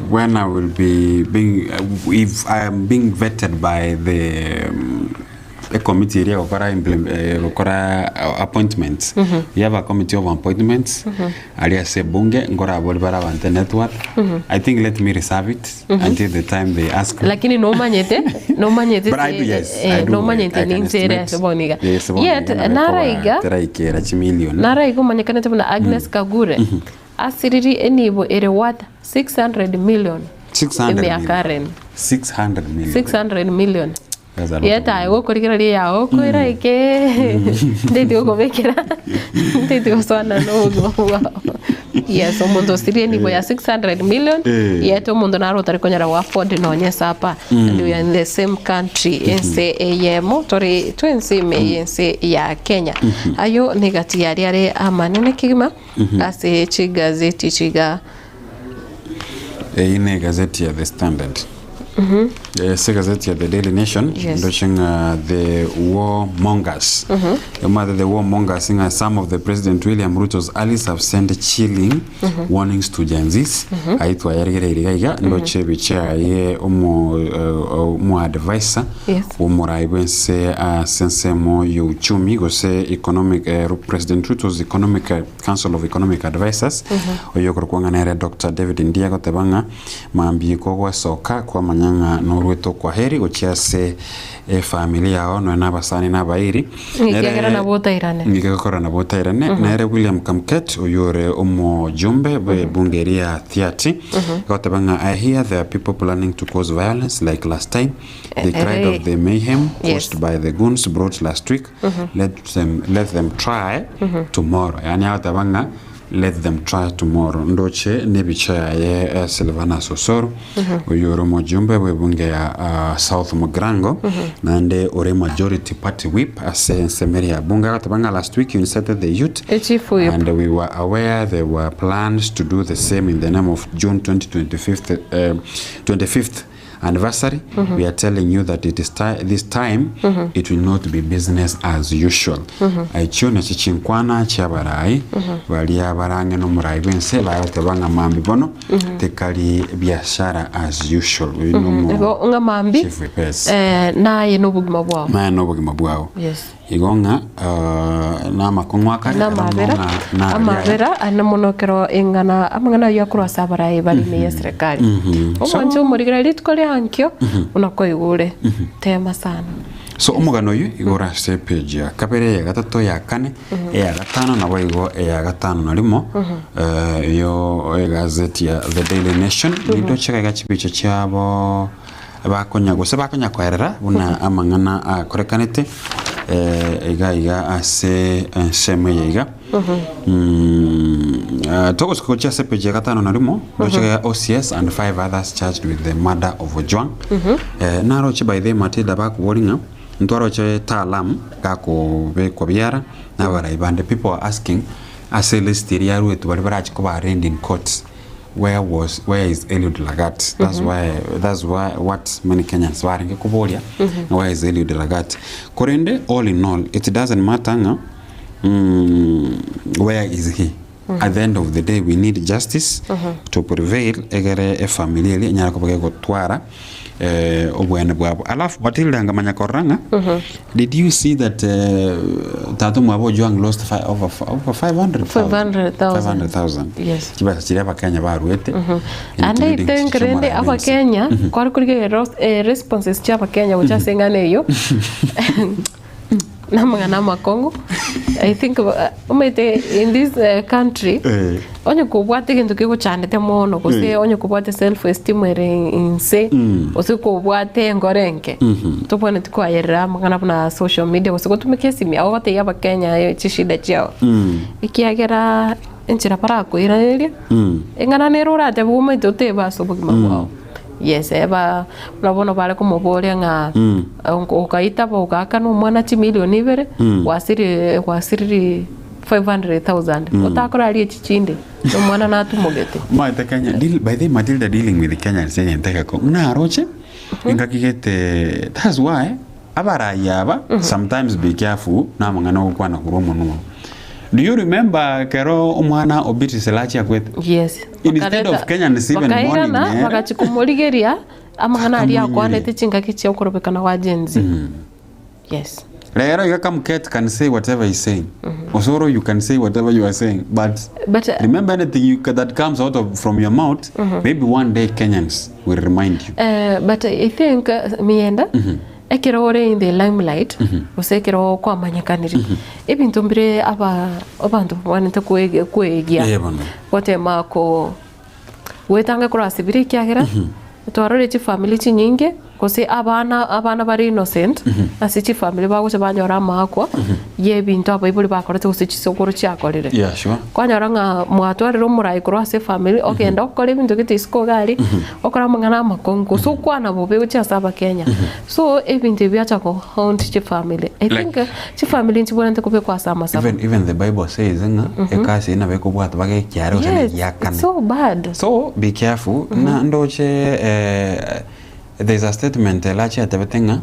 [SPEAKER 7] when I will be being, if I am being vetted by the Ekomiti eria egokora implem- eh, egokora appointments. We have a committee of appointments aria ase ebunge nkorabori bare abanto net worth. I think let me reserve it until the time they ask me.
[SPEAKER 1] Lakini nomanyete nomanyete
[SPEAKER 7] But I do, yes, I do.
[SPEAKER 1] nomanyete
[SPEAKER 7] I can
[SPEAKER 1] ninche ere
[SPEAKER 7] estimate.
[SPEAKER 1] ase bono iga.
[SPEAKER 7] Yes, bono
[SPEAKER 1] Yet
[SPEAKER 7] iga nabo
[SPEAKER 1] naraiga
[SPEAKER 7] ekoba teraikera chimilion.
[SPEAKER 1] naraiga omanyekanete buna Agnes Kagure asiriri enibo ere worth 600 million
[SPEAKER 7] 600
[SPEAKER 1] ime ya
[SPEAKER 7] million.
[SPEAKER 1] Karen.
[SPEAKER 7] 600 million.
[SPEAKER 1] 600 million.
[SPEAKER 7] That's a lot of
[SPEAKER 1] Yet aye gokorigereria eyao okoira eke ntaiti gokobekera ntaiti gosoana na obogima bwao. Yes, omonto osirie enibo ya 600 million
[SPEAKER 7] Eh.
[SPEAKER 1] yet omonto naro otari konyara go afford nonye esapa and we are in the same country ense eyemo tore twensi ime y'ense ya Kenya. Ayio negati yaria are amanene kegima ase chigazeti chiga.
[SPEAKER 7] Eyio ne egazeti ya The Standard. Ase egazeti ya The Daily Nation
[SPEAKER 1] Yes.
[SPEAKER 7] ndoche ng'a the war mongers omanyete the war mongers ng'a some of the President William Ruto's allies have sent chilling warnings to Gen Zs ayio twayarigereire iga iga ndoche ebicha yaye omo eh, omo advisor
[SPEAKER 1] Yes.
[SPEAKER 7] omorai bwense ase ensemo ya uchumi gose economic eh, President Ruto's economic eh, Council of Economic Advisers, oyio okorokwa ng'a nere Doctor David Ndii agoteba ng'a mambia kogwesoka kwamanya ng'a norwete okwaheri gochia ase efamiri yao nonya na abasani na abairi.
[SPEAKER 1] Ekiagera nabo otairane.
[SPEAKER 7] Ng'ike gokora nabo otairane. Nere William Kamket oyio ore omojumbe bwe ebunge eria ya Tiaty agoteba ng'a I hear there are people planning to cause violence like last time. They cried of the mayhem caused by the goons brought last week. Let them, let them try tomorrow. Yani agoteba ng'a let them try tomorrow. Ndoche nebicha yaye eh, Silvanus Osoro oyo ore omojumbe bw'ebunge ya ah, South Mugirango naende ore majority party whip ase ensemo eria ya bunge agoteba ng'a last week you incited the youth
[SPEAKER 1] Echief whip.
[SPEAKER 7] and we were aware there were plans to do the same in the name of June 2025, eh, 25th anniversary we are telling you that it is ti this time it will not be business as usual Echio nachio chinkwana chi'abarai baria barang'e nomorai bw'ense bagoteba ng'a mambi bono tekari biashara as usual Oyo nomo
[SPEAKER 1] Igo ng'a mambi
[SPEAKER 7] chief whip.
[SPEAKER 1] eh, naye nobogima bwao.
[SPEAKER 7] Naye nobogima bwao
[SPEAKER 1] Yes.
[SPEAKER 7] Igo ng'a namakong'u akare, ero
[SPEAKER 1] Namabera,
[SPEAKER 7] ng'a nari aya.
[SPEAKER 1] amabera ane mono ekero eng'ana amang'ana ayio akorwa ase abarai bare ime ye serikali. Omwanche omorigera rituko ria ankio, buna koigure, tema sana.
[SPEAKER 7] So omogano oyio igo ore ase epage ya kabere, eya gatato, eya kane, eya gatano, naboigo eya gatano na rimo, eyo egazeti ya The Daily Nation, nindoche iga chibicha chiabo. Bakonya gose bakonya koerera buna amang'ana akorekanete iga iga ase ensemo eye iga. Togosuka gochia ase page ya gatano na rimo, ndoche iga OCS and five others charged with the murder of Ojwang. Naroche by the way Matilda bakobori ng'a ntwaroche Taalam gakobekwa biara na abarai bande. People are asking ase list eria yaruetwe baria barache koba arraigned in court. Where was where is Eliud Lagat? That's why that's why what many Kenyans barenge koboria where is Eliud Lagat? Korende all in all it doesn't matter ng'a mm, where is he? At the end of the day we need justice to prevail egere efamily eria enyare koba gegotwara eh, obwene bwabo. Alafu Matilda ngamanya korora ng'a did you see that eh, tata omwabo Ojwang lost fi over, over 500,000
[SPEAKER 1] 500,000.
[SPEAKER 7] 500,000
[SPEAKER 1] Yes.
[SPEAKER 7] chibesa chiria abakenya baruete
[SPEAKER 1] And I
[SPEAKER 7] including
[SPEAKER 1] think
[SPEAKER 7] chichio
[SPEAKER 1] rende
[SPEAKER 7] mara bwensi.
[SPEAKER 1] abakenya kware korigereria ros- responses chia abakenya gocha ase eng'ana eyio Namang'ana amakong'u, I think omanyete in this country,
[SPEAKER 7] Eh.
[SPEAKER 1] onye kobwate egento kegochandete mono gose
[SPEAKER 7] Eh.
[SPEAKER 1] onye kobwate self esteem ere inse, gose kobwate enkoro enke, tobwenereti koayerera amang'ana buna social media gose gotumeka esimi yago gotebia abakenya aye chishida chiago. Ekiagera enchera barakoiraneria, eng'ana nere oratebe omanyete otebe ase obogima bwao. Yes, eba buna bono bare komoboria ng'a ogaitaba ogaakana omwana chimilion ibere, gwasiri gwasiriri 500,000 otakoraria echi chinde, na omwana natumogete.
[SPEAKER 7] Omanyete Kenya deal by the way Matilda dealing with Kenyans egento egeko buna aroche engaki gete that's why abarai aba sometimes be careful na amang'ana ogokwana korwa omonwa oo. Do you remember ekero omwana o Beatrice Elachi akwete?
[SPEAKER 1] Yes.
[SPEAKER 7] Instead of
[SPEAKER 1] Bakareta-
[SPEAKER 7] Kenyans even mourning
[SPEAKER 1] bakairana
[SPEAKER 7] nere.
[SPEAKER 1] bagachia komorigeria amang'ana aria
[SPEAKER 7] Bakamoinyoria.
[SPEAKER 1] akwanete chingaki chia okorobekana gwa Gen Z. Yes.
[SPEAKER 7] Rero iga Kamket can say whatever he's saying. Osoro you can say whatever you are saying but,
[SPEAKER 1] But,
[SPEAKER 7] remember anything you, that comes out of from your mouth maybe one day Kenyans will remind you.
[SPEAKER 1] But I think Mienda ekero ore in the limelight gose ekero kwamanyekanire ebinto mbire aba abanto babwenerete koege koegia
[SPEAKER 7] Eh, bono.
[SPEAKER 1] gotema ko goetanga korwa ase biria ekiagera twarorire chifamiri chinyinge gose abana abana bare innocent ase chifamiri bagocha banyora amaakwa ya ebinto abaibori bakorete gose chisokoro chiakorire.
[SPEAKER 7] Yeah, sure.
[SPEAKER 1] Kwanyora ng'a mwatwarire omorai korwa ase efamiri ogenda okora ebinto gete isiko iga aria, okore amang'ana amakong'u gose okwana bobe gochia ase abakenya. So ebinto ebi biacha go haunt chifamiri. I
[SPEAKER 7] Like-
[SPEAKER 1] think chifamiri nchibwenerete kobekwa ase amasabo.
[SPEAKER 7] Even, even the Bible says ng'a ekasi eye nabo ekobwata mpaka ekiare gose
[SPEAKER 1] Yes,
[SPEAKER 7] negiakane.
[SPEAKER 1] it's so bad.
[SPEAKER 7] So be careful na ndoche eh, there's a statement Elachi atebete ng'a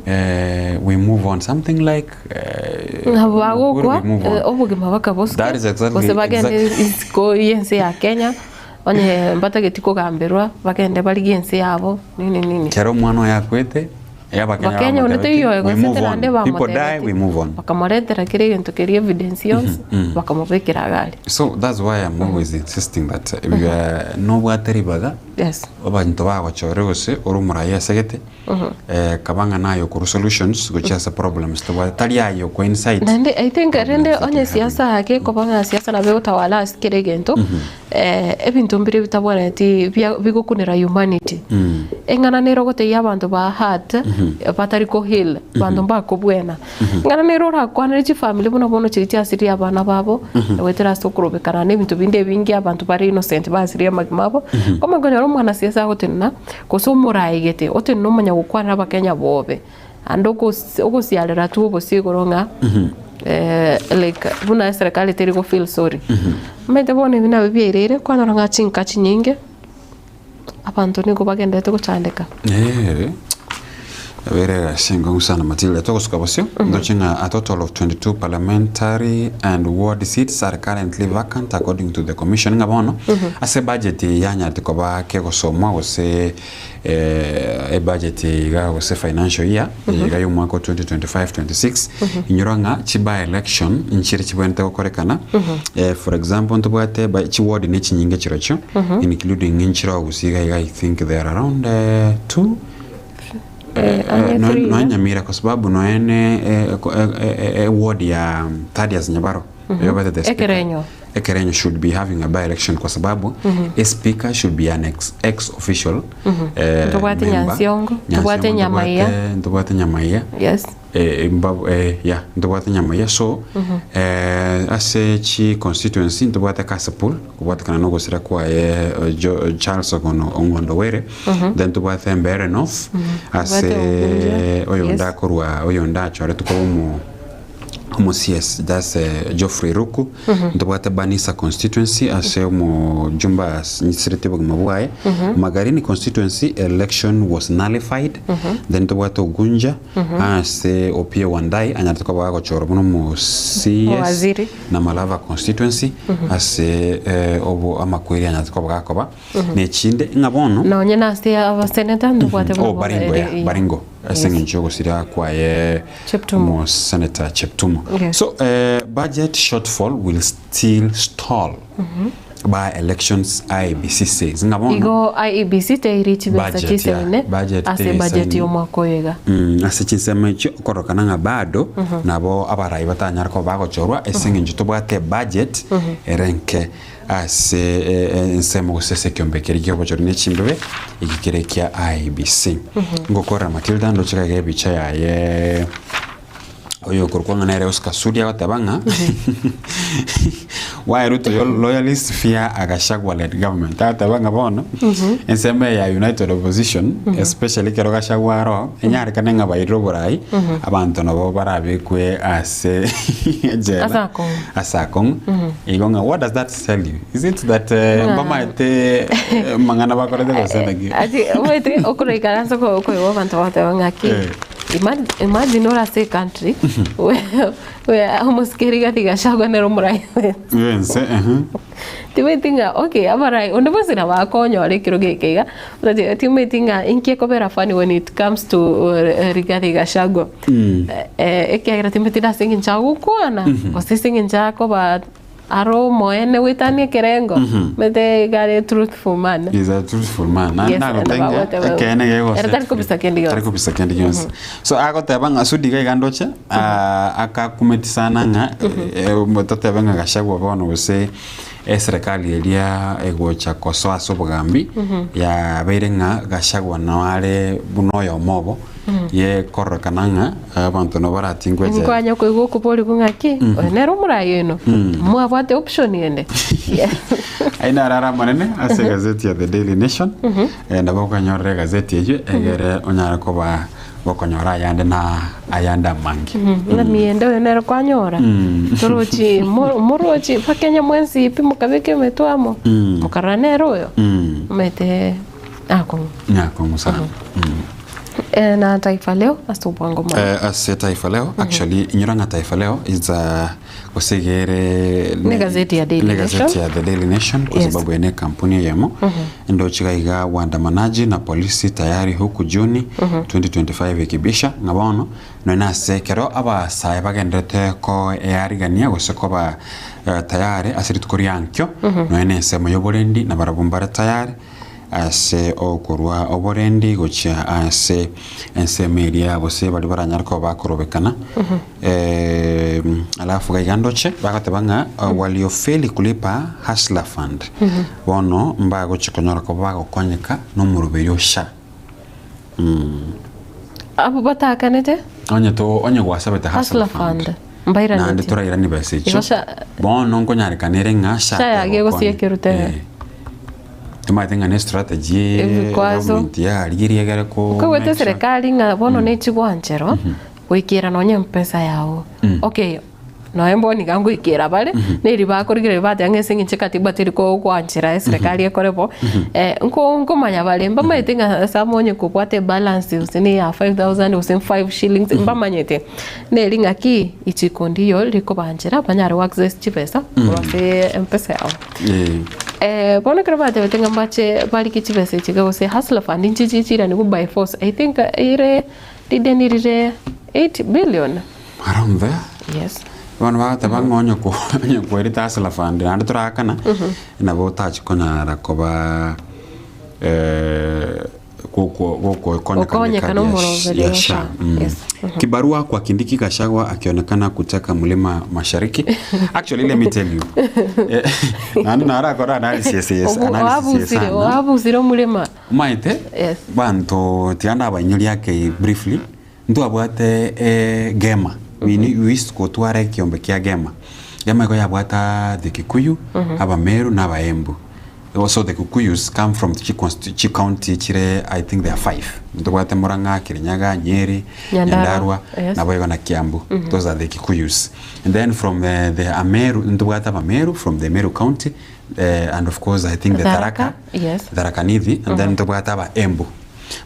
[SPEAKER 7] eh, we move on something like eh,
[SPEAKER 1] Ng'a
[SPEAKER 7] we
[SPEAKER 1] bagokwa
[SPEAKER 7] move on.
[SPEAKER 1] eh, obogima baka bosuke
[SPEAKER 7] That is exactly-
[SPEAKER 1] gose bagende
[SPEAKER 7] exact-
[SPEAKER 1] isiko y'ense ya Kenya onye mbatageti kogamberwa bagende barigie ense yabo nini nini.
[SPEAKER 7] Kero omwana oye akwete Abakenya
[SPEAKER 1] Bakenya onde
[SPEAKER 7] bamotebeti,
[SPEAKER 1] taiyo
[SPEAKER 7] we
[SPEAKER 1] egosete
[SPEAKER 7] move on.
[SPEAKER 1] naende
[SPEAKER 7] People die,
[SPEAKER 1] bamotebeti
[SPEAKER 7] we move on.
[SPEAKER 1] bakamoretera kera egento keria evidence yonsi bakamobekera iga aria.
[SPEAKER 7] So that's why I'm always insisting that we are nobwate ribaga
[SPEAKER 1] Yes.
[SPEAKER 7] abanto bagochore gose ore omoraia asegete eh, kaba ng'a naye okorwa solutions gochia ase problems tobwate tari aye okwa incite
[SPEAKER 1] Naende I think rende onye siasa ake ekoba ng'a siasa nabo egotawala ase kera egento ebinto mbire bitabwenereti bia bigokunera humanity. Eng'ana nere ogotebia abanto ba heart batari ko heal, abanto mbakobwena. Eng'ana nere orakwanere chifamiri buna bono chiria chiasirie abana babo, goetera ase okorobekana na ebinto binde ebinge abanto bare innocent basirie amagima abo. Omanye konyora omwanasiasa agotenena, gose omoraegete, otenene omanya gokwanera abakenya bobe. Naende ogos ogosiarera tu obosie igoro ng'a like buna eserekari teri go feel sorry. Omanyete bono ebi nabio biairire, kwanyora ng'a chinka chinyinge, abanto nigo bagenderete gochandeka.
[SPEAKER 7] Eh, Yabeire egasi enkong'u sana Matilda. Togosuka bosio, ndoche ng'a a total of 22 parliamentary and ward seats are currently vacant according to the commission ng'a bono ase budget eye yanyarete koba kegosomwa gose ebudget eye iga gose financial year eye iga ya omwaka o 2025-26 inyora ng'a chi by election nchire chibwenerete gokorekana for example ntobwate by chi ward ne chinyinge chirochio including nchire gusii iga iga I think they are around two
[SPEAKER 1] Ang'e three
[SPEAKER 7] nonya
[SPEAKER 1] iga.
[SPEAKER 7] Nyamira kwa sababu nonya ne eward ya Thaddeus Nyabaro oyobete the speaker
[SPEAKER 1] Ekerenyo.
[SPEAKER 7] Ekerenyo should be having a by election kwa sababu a speaker should be an ex, ex official
[SPEAKER 1] Ntobwate
[SPEAKER 7] member.
[SPEAKER 1] Nyansiongo, ntobwate Nyamaiya.
[SPEAKER 7] Ntobwate Nyamaiya.
[SPEAKER 1] Yes.
[SPEAKER 7] Yeah, ntobwate Nyamaiya so ase chi constituency ntobwate Kasipul kobwatekana na ogosira kwaye Charles Ogono Ong'ondo Were then tobwate Mbeere North ase
[SPEAKER 1] Tobwate Ogunja,
[SPEAKER 7] oyonde
[SPEAKER 1] yes.
[SPEAKER 7] akorwa oyonde achoretwe koba omo omo CS that's Geoffrey Ruku ntobwate Banisa constituency ase omojumbe asirete obogima bwaye Magarini constituency election was nullified then ntobwate Ogunja ase Opiyo Wandayi anyarete koba agochorwa buna omo CS
[SPEAKER 1] Owaziri.
[SPEAKER 7] na Malava constituency ase obo amakweri anyarete koba gakoba na echinde ng'a bono
[SPEAKER 1] Nonye nase abaseneta ntobwate
[SPEAKER 7] Oh, Baringo, yeah, Baringo ase eng'encho y'ogosira kwaye
[SPEAKER 1] Cheptumo.
[SPEAKER 7] omo Senator Cheptumo.
[SPEAKER 1] Yes.
[SPEAKER 7] So budget shortfall will still stall by elections IEBC says. Ng'a bono
[SPEAKER 1] Igo IEBC teiri chibesa
[SPEAKER 7] Budget,
[SPEAKER 1] chisaine
[SPEAKER 7] yeah, budget
[SPEAKER 1] ase
[SPEAKER 7] teisaine.
[SPEAKER 1] budget y'omwaka oyo iga.
[SPEAKER 7] Ase chinsemo echio okorokana ng'a bado nabo abarai batanyare koba bagochorwa ase eng'encho tobwate ebudget ere enke ase ensemo gose ase ekiombe keria ki'obochori ne chimbebe eki kere ekia IEBC. Ngokorera Matilda ndoche iga iga ebicha yaye oyo okorokwa ng'a nere Oscar Sudi agoteba ng'a why Ruto loyalists fear a Gachagua led government agoteba ng'a bono ensemo eye ya United Opposition especially ekero Gachagua aro enyarekane ng'a bairire oborai abanto nabo barabekwe ase ejela
[SPEAKER 1] Ase akong'u.
[SPEAKER 7] ase akong'u Igo ng'a what does that tell you? Is it that mbamaete mang'ana bakorete gose naki?
[SPEAKER 1] Ati omanyete okoraikaransa okoigwa abanto bagoteba ng'aki
[SPEAKER 7] Eh.
[SPEAKER 1] Imagine ore ase ecountry where omosike Rigathi Gachagua nere omorai bwense.
[SPEAKER 7] Bwense, ehe.
[SPEAKER 1] Timanyeti ng'a okay abarai onde bwensi nabo akonyora ekerogo eke iga, but timanyeti ng'a inki ekobera funny when it comes to Rigathi Gachagua. Ekiagera timanyeti nase eng'encho agokwana, gose ase eng'encho akoba Are omoene goetania ekerengo, omanyete iga are truthful man.
[SPEAKER 7] He is a truthful man. Naende
[SPEAKER 1] Yes,
[SPEAKER 7] nagotebia
[SPEAKER 1] and bagoteba
[SPEAKER 7] ekeene
[SPEAKER 1] ere
[SPEAKER 7] gegose
[SPEAKER 1] tari kobisa kende
[SPEAKER 7] tari
[SPEAKER 1] gionsi.
[SPEAKER 7] kobisa kende gionsi. So agoteba ng'a Sudi iga iga ndoche, ah, akakumeti sana ng'a eh, totebe ng'a Gachagua bono gose eserekari eria egocha kosoa ase obogambi, yabeire ng'a Gachagua noare buna oyomo obo, Ye kororekana ng'a abanto nabo baratingwe echela.
[SPEAKER 1] Nkwanya koigwa okoborigwa ng'aki, oyo nere omorai oino, mwabwate option ende?
[SPEAKER 7] Ayio naro are amanene ase egazeti ya The Daily Nation, eh, nabo okonyorera egazeti eyio egere onyare koba gokonyora ayande na ayande amange.
[SPEAKER 1] Ng'a miende oyo nere kwanyora, torochi mo- morochi bakenya mwensi pi mokabeka emetwe amo, mokarora nere oyo, omanyete akong'u.
[SPEAKER 7] Nyakong'u sana.
[SPEAKER 1] Eh, na Taifa Leo ase obwango mono.
[SPEAKER 7] Eh, ase Taifa Leo actually inyora ng'a Taifa Leo is a gose iga ere
[SPEAKER 1] Ne gazeti ya Daily
[SPEAKER 7] ne gazeti
[SPEAKER 1] Nation.
[SPEAKER 7] ya The Daily Nation kwa
[SPEAKER 1] Yes.
[SPEAKER 7] sababu ene ekampuni eyemo ndoche iga iga waandamanaji na polisi tayari huku Juni 2025 ikibisha ng'a bono nonye na ase ekero abasae bagenderete koearigania gose koba eh, tayari ase rituko ria nkio nonye na ensemo ya oborendi nabarabwo mbare tayari Ase okorua oborendi gochia ase ensemo eria gose baria baranyare koba bakorobekana. Alafu iga iga ndoche bagoteba ng'a waliofeli kulipa Hustler Fund bono mbagochia konyora koba bagokonyeka na omoroberio o SHA.
[SPEAKER 1] Abwo batakanete
[SPEAKER 7] Onye to onye gwasabete
[SPEAKER 1] Hustler
[SPEAKER 7] Hustler Fund
[SPEAKER 1] Fund
[SPEAKER 7] naende
[SPEAKER 1] mbairaneti.
[SPEAKER 7] torairanie besa
[SPEAKER 1] Igo
[SPEAKER 7] echio
[SPEAKER 1] SHA
[SPEAKER 7] bono nkonyarekana ere ng'a SHA
[SPEAKER 1] SHA yaye
[SPEAKER 7] tegokonya.
[SPEAKER 1] egosiekerwa tebe.
[SPEAKER 7] Eh. Tomaete ng'a ne strategy
[SPEAKER 1] Ebikwazo.
[SPEAKER 7] government yarigirie egere ko
[SPEAKER 1] Nkoigwete
[SPEAKER 7] make sure.
[SPEAKER 1] eserekari ng'a bono nechigwancherwa goikera nonye mpesa yago. Okay, nonya bono iga ngoikera bare, neri bakorigereria bateba ng'a ase eng'encho ekatiba teri kogwanchera eserekari ekore bo, nko nkomanya bare, mbamaete ng'a ase amo onye kobwate ebalance gose ne ya 5000 gose 5 shillings, mbamanyete. Neri ng'aki ichiko ndiyo rikobanchera banyare go access chibesa korwa ase mpesa yabo. Eh, bono ekero batebete ng'a mbache barike chibesa echi iga gose hustler fund inche chichiranigwe by force, I think ere rideni rire 8 billion.
[SPEAKER 7] Around there.
[SPEAKER 1] Yes.
[SPEAKER 7] Bono bagoteba ng'a onye ko onye kwerete hustler fund naende torakana, nabo otachi konyara koba
[SPEAKER 1] Gokonyekana
[SPEAKER 7] gokonyekana
[SPEAKER 1] omoroberi
[SPEAKER 7] ya
[SPEAKER 1] o
[SPEAKER 7] SHA.
[SPEAKER 1] SHA. Yes.
[SPEAKER 7] Kibarua kwa Kindiki Gachagua akionekana kuteka mlima mashariki. Actually let me tell you. Eh, naende narakora analysis yes,
[SPEAKER 1] Obu-
[SPEAKER 7] analysis yes
[SPEAKER 1] oabusire
[SPEAKER 7] sana.
[SPEAKER 1] oabusire omorema
[SPEAKER 7] Omaete
[SPEAKER 1] Yes.
[SPEAKER 7] banto tiga ndabainyorie ake briefly ntwabwate eh, Gema we, we used gotwara ekiombe kia Gema. Gema igo yabwata the Kikuyu, Abameru na Abaembu. Also the Kikuyus come from chi consti chi county chire I think there are five. Ntobwate Murang'a, Kirinyaga, Nyeri,
[SPEAKER 1] Nyandarua,
[SPEAKER 7] Nyandarua,
[SPEAKER 1] yes.
[SPEAKER 7] naboigo na Kiambu. Those are the Kikuyus. And then from the, the Ameru, ntobwate Abameru from the Meru county eh, and of course I think the
[SPEAKER 1] Tharaka,
[SPEAKER 7] Tharaka,
[SPEAKER 1] yes.
[SPEAKER 7] Tharaka Nithi, and then ntobwate aba Embu.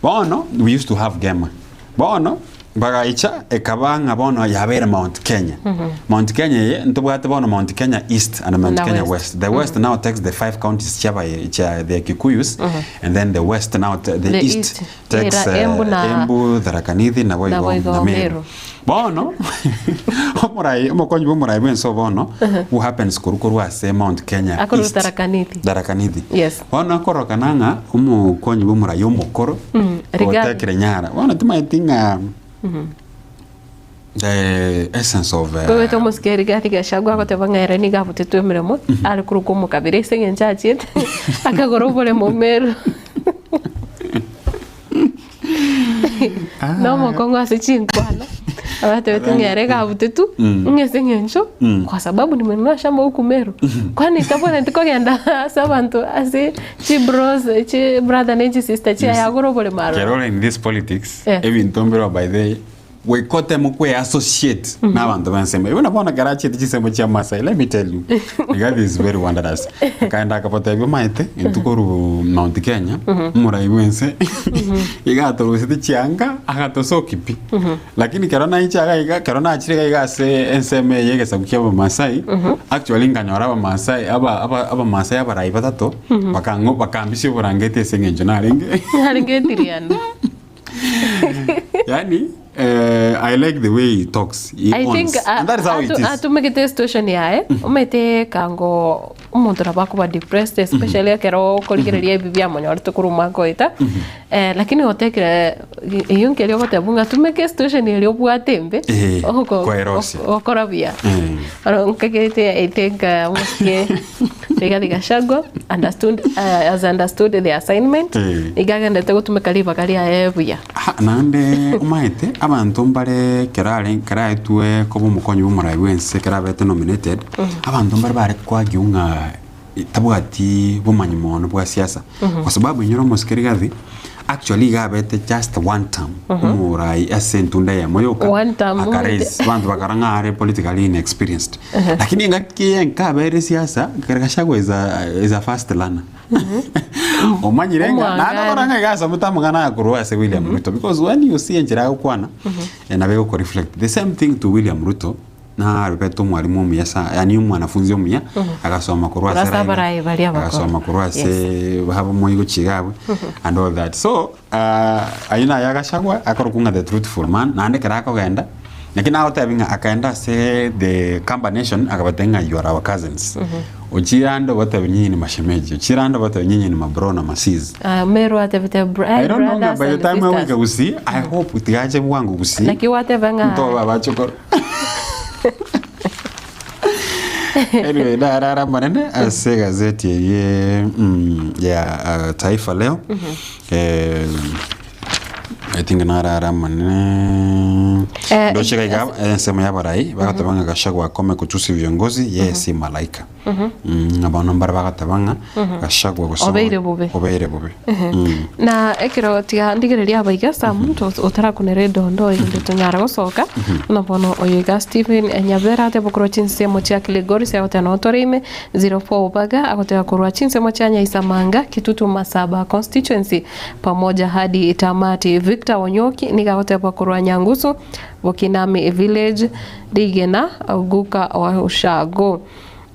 [SPEAKER 7] Bono we used to have Gema. Bono bagaicha ekaba ng'a bono yabeire Mount Kenya. Mount Kenya eye ntobwate bono Mount Kenya East and Mount
[SPEAKER 1] Na
[SPEAKER 7] Kenya
[SPEAKER 1] West.
[SPEAKER 7] West. The West now takes the five counties chia abaye chia the Kikuyus and then the West now the,
[SPEAKER 1] The
[SPEAKER 7] East,
[SPEAKER 1] East.
[SPEAKER 7] takes
[SPEAKER 1] Era Embu na-
[SPEAKER 7] Embu, Tharaka Nithi na boigo
[SPEAKER 1] Naboigo
[SPEAKER 7] na Meru.
[SPEAKER 1] Meru.
[SPEAKER 7] Bono omorai omokonyi bwa omorai bwense bono who happens korwa korwa ase Mount Kenya
[SPEAKER 1] Akorwa
[SPEAKER 7] East.
[SPEAKER 1] Tharaka Nithi.
[SPEAKER 7] Tharaka Nithi.
[SPEAKER 1] Yes.
[SPEAKER 7] Bono akorokana ng'a omokonyi bwa omorai omokoro
[SPEAKER 1] Rigathi.
[SPEAKER 7] otekire nyara. Bono timaeti ng'a the essence of
[SPEAKER 1] Koigwete omosike Rigathi Gachagua agoteba ng'a ere nigo abutetwe emeremo are korokwa omokabira ase eng'encho achiete akagora oboremo Meru. Nomokong'u ase chinkwana abatebete ng'a ere iga abutetwe ng'a ase eng'encho kwa sababu nimenunua shamba huku Meru kwani tabwenereti kogenda ase abanto ase chibros chibrother ne chisister chiaye agore oboremo aroro.
[SPEAKER 7] Kero ore in this politics
[SPEAKER 1] Eh.
[SPEAKER 7] ebinto mbireo by the way. Goika oteme kwe-associate na abanto b'ensemo eyio. Buna bono ekero achiete chinsemo chia Maasai, let me tell you, Rigathi is very wondrous. Akaenda akabatebia omanyete, intwe korwa Mount Kenya, omorai bw'ense, iga atoruseti chianga, agatosoki pi. Lakini kero naiche iga iga, kero nachire iga iga ase ensemo eye y'egesaku kia Abamasai, actually nkanyora Abamasai, aba aba Abamasai abarai batato, bakang'o bakambisia oborangeti ase eng'encho narenge.
[SPEAKER 1] Narenge etirianda.
[SPEAKER 7] Yani eh, I like the way he talks. He
[SPEAKER 1] I
[SPEAKER 7] owns.
[SPEAKER 1] think
[SPEAKER 7] And that is how it is.
[SPEAKER 1] atumegete situation yaye omanyete kango omonto nabo akoba depressed especially ekero okorigereria ebi biamonyorete korwa omwaka oeta eh, lakini otekire eyio nkeria ogoteba ng'a tumeka esituation eria obwate embe
[SPEAKER 7] Eh,
[SPEAKER 1] oko-
[SPEAKER 7] koerosia.
[SPEAKER 1] gokora buya
[SPEAKER 7] Eh.
[SPEAKER 1] Oro nkagerete I think uh, omosike Rigathi Gachagua understood, uh, has understood the assignment
[SPEAKER 7] Eh.
[SPEAKER 1] iga agendete gotumeka ribaga riaye buya
[SPEAKER 7] Ha, naende omaete abanto mbare kero are kero aetwe koba omokonyi bw'omorai bw'ense ekero abete nominated, abanto mbare bare koargue ng'a tabwati bomanyi mono bwa siasa. Kwa sababu inyore omosike Rigathi, actually iga abete just one term omorai ase entunda eyemo yoka,
[SPEAKER 1] One term,
[SPEAKER 7] aka raise, abanto bakarora ng'a are politically inexperienced. Lakini engaki eye nkabeire siasa, Gachagua is a, is a fast learner. Omanyire ng'a naende
[SPEAKER 1] Omwangare.
[SPEAKER 7] okora ng'a iga asomete amang'ana aya korwa ase William Ruto because when you see enchera agokwana, eh, nabo egoko reflect. The same thing to William Ruto, narobete omwalimu omuya sa yaani omwanafunzi omuya, agasoma korwa ase
[SPEAKER 1] Korwa ase
[SPEAKER 7] Raila,
[SPEAKER 1] abarai baria abakoro.
[SPEAKER 7] agasoma korwa ase baba moi gochia iga abwo, and all that. So, ayio naye Gachagua akorokwa ng'a the truthful man, naende ekero akogenda, naki nagotebi ng'a akaenda ase the Kamba nation akabatebia ng'a you are our cousins. Ochire ande obatebie nyinyi ni mashemeji, ochire ande obatebie nyinyi ni mabro na masis.
[SPEAKER 1] Ah, Meru atebete br-
[SPEAKER 7] I don't know ng'a
[SPEAKER 1] brothers
[SPEAKER 7] by the
[SPEAKER 1] and
[SPEAKER 7] time agoika
[SPEAKER 1] sisters.
[SPEAKER 7] Gusii, I hope tigache bwango Gusii,
[SPEAKER 1] Naki gwateba ng'a
[SPEAKER 7] ntobe abachokoro. Anyway, narara amanene ase egazeti eye ya Taifa Leo. Eh, I think narara amanene
[SPEAKER 1] Eh,
[SPEAKER 7] ndoche iga iga ensemo ya abarai bagateba ng'a Gachagua akome kutusi viongozi yeye si malaika. Abana mbare bagateba ng'a Gachagua gose
[SPEAKER 1] Obeire bobe.
[SPEAKER 7] obeire bobe.
[SPEAKER 1] Na ekero tiga ndigereria abaiga Sam otarakunera edondo erinde tonyare gosoka buna bono oyo iga Stephen Nyabera ateba korwa chinsemo chia Kilgoris agoteba noo tore ime 04 Obaga agoteba korwa chinsemo chia Nyaisamanga Kitutu Masaba constituency pamoja hadi tamati Victor Onyoki nigo agoteba korwa Nyangusu Bokinami village Rigena Guka wa Ushago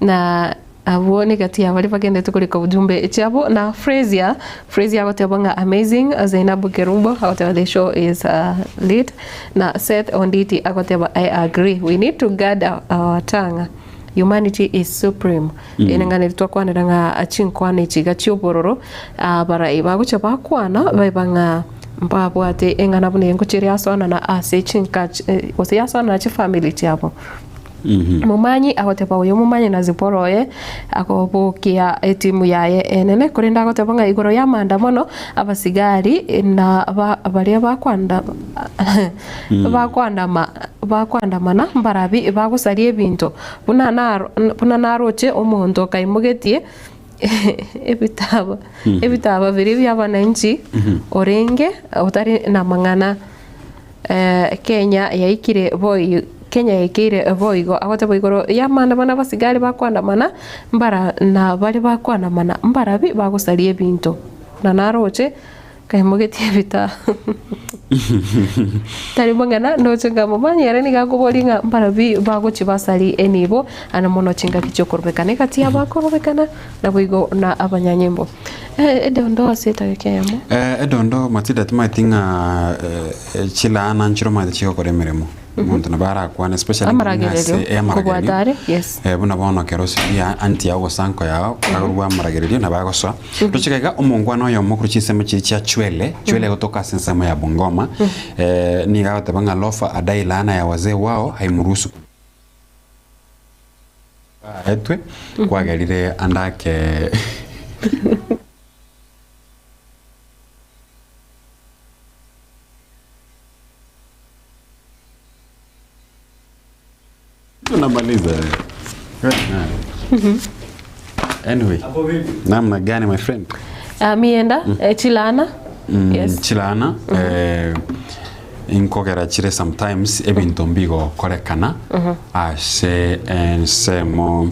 [SPEAKER 1] Na abwo negati ya baria bagendete korika ujumbe chiabo na Frezia, Frezia agoteba ng'a amazing, Zainabu Kerubo agoteba the show is uh, lit, na Seth Onditi agoteba I agree we need to guard our, our tongue humanity is supreme. Mm. Ere ng'a neri twakwanera ng'a chinkwana echi iga chi'obororo abarai bagocha bakwana baiba ng'a mbabwate eng'ana buna engocha ere yasoanana ase chinka gose yasoanana chifamiri chiabo. Momanyi agoteba oyo omomanyi na Zipora oye akobokia etimu yaye enene, korende agoteba ng'a igoro y'amaandamano abasigari na baria bakwanda bakwandama bakwandamana mbarabi bagosaria ebinto buna naro buna naroche omonto kaimogetie ebitaba ebitaba biria bi'abananchi orenge otari namang'ana. Kenya yaikire boi Kenya yaikeire boigo agoteba igoro y'amaandamano abasigari bakoandamana mbara na baria bakoandamana mbarabi bagosaria ebinto na naroche kaimogetie ebita tari mang'ana ndoche nkamomanya ere nigo akoboria ng'a mbarabi bagochia basarie enibo ande mono chingaki chiokorobekana egati y'abakorobekana naboigo na abanyanyimbo. Edondo ase etageka eyemo.
[SPEAKER 7] Edondo Matilda timanyeti ng'a chilaana nchire omanyete chigokora emeremo. Omonto nabo arakwane especially ng'a ase
[SPEAKER 1] Amaragererio
[SPEAKER 7] amaragererio
[SPEAKER 1] kobwata are, yes.
[SPEAKER 7] buna bono ekero osibi aunty yao gose uncle yao agorwa amaragererio nabo agosoa. Tochika iga omongwana oyomo korwa chinsemo chiria chia Chwele, Chwele egotoka ase ensemo ya Bungoma, nigo agoteba ng'a Lofa adai laana ya wazee wao haimruhusu Aetwe kwagerire ande ake. Tunamaliza. Anyway. Namna gani my friend?
[SPEAKER 1] Mienda, chilana. Yes.
[SPEAKER 7] Chilana. Inkogera chire sometimes ebinto mbigokorekana ase ensemo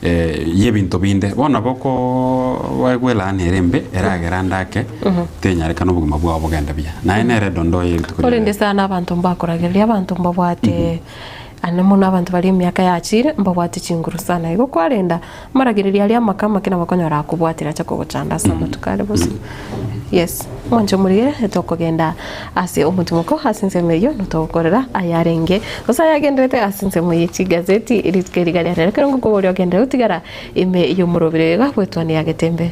[SPEAKER 7] y'ebinto binde. Bono nabo okoegwa elaana ere embe eragere ande ake tenyarekana obogima bwao bogende buya. Naye nere dondoo ye rituko ria
[SPEAKER 1] Korende
[SPEAKER 7] rero.
[SPEAKER 1] sana abanto mbakoragereria, abanto mbabwate ane mono abanto baria emiaka yachire mbabwate chinguru sana. Igo kwarenda amaragererio aria amake amake nabo okonyora akobwatire ache kogochanda ase amatuko are bosio. Yes, mwanche omorigere tokogenda ase omotimoko ase ensemo eyio notogokorera ayarenge gose ayagenderete ase ensemo ye chigazeti rituko eri iga riarero ekero ngokoboria ogenderere gotigara ime y'omorobiri oyo iga bwetwane ya Getembe.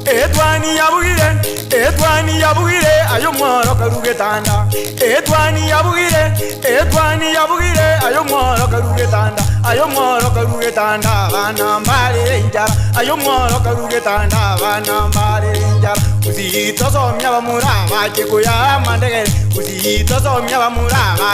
[SPEAKER 6] Etwani yabugire, etwani yabugire, aye omworo karue getanda. Etwani yabugire, etwani yabugire, aye omworo karue getanda. Aye omworo karue getanda, abana mbarere enchara. Aye omworo karue getanda, abana mbarere enchara. Gusii tosomia abamura abache koyama ndegere, Gusii tosomia abamura aba.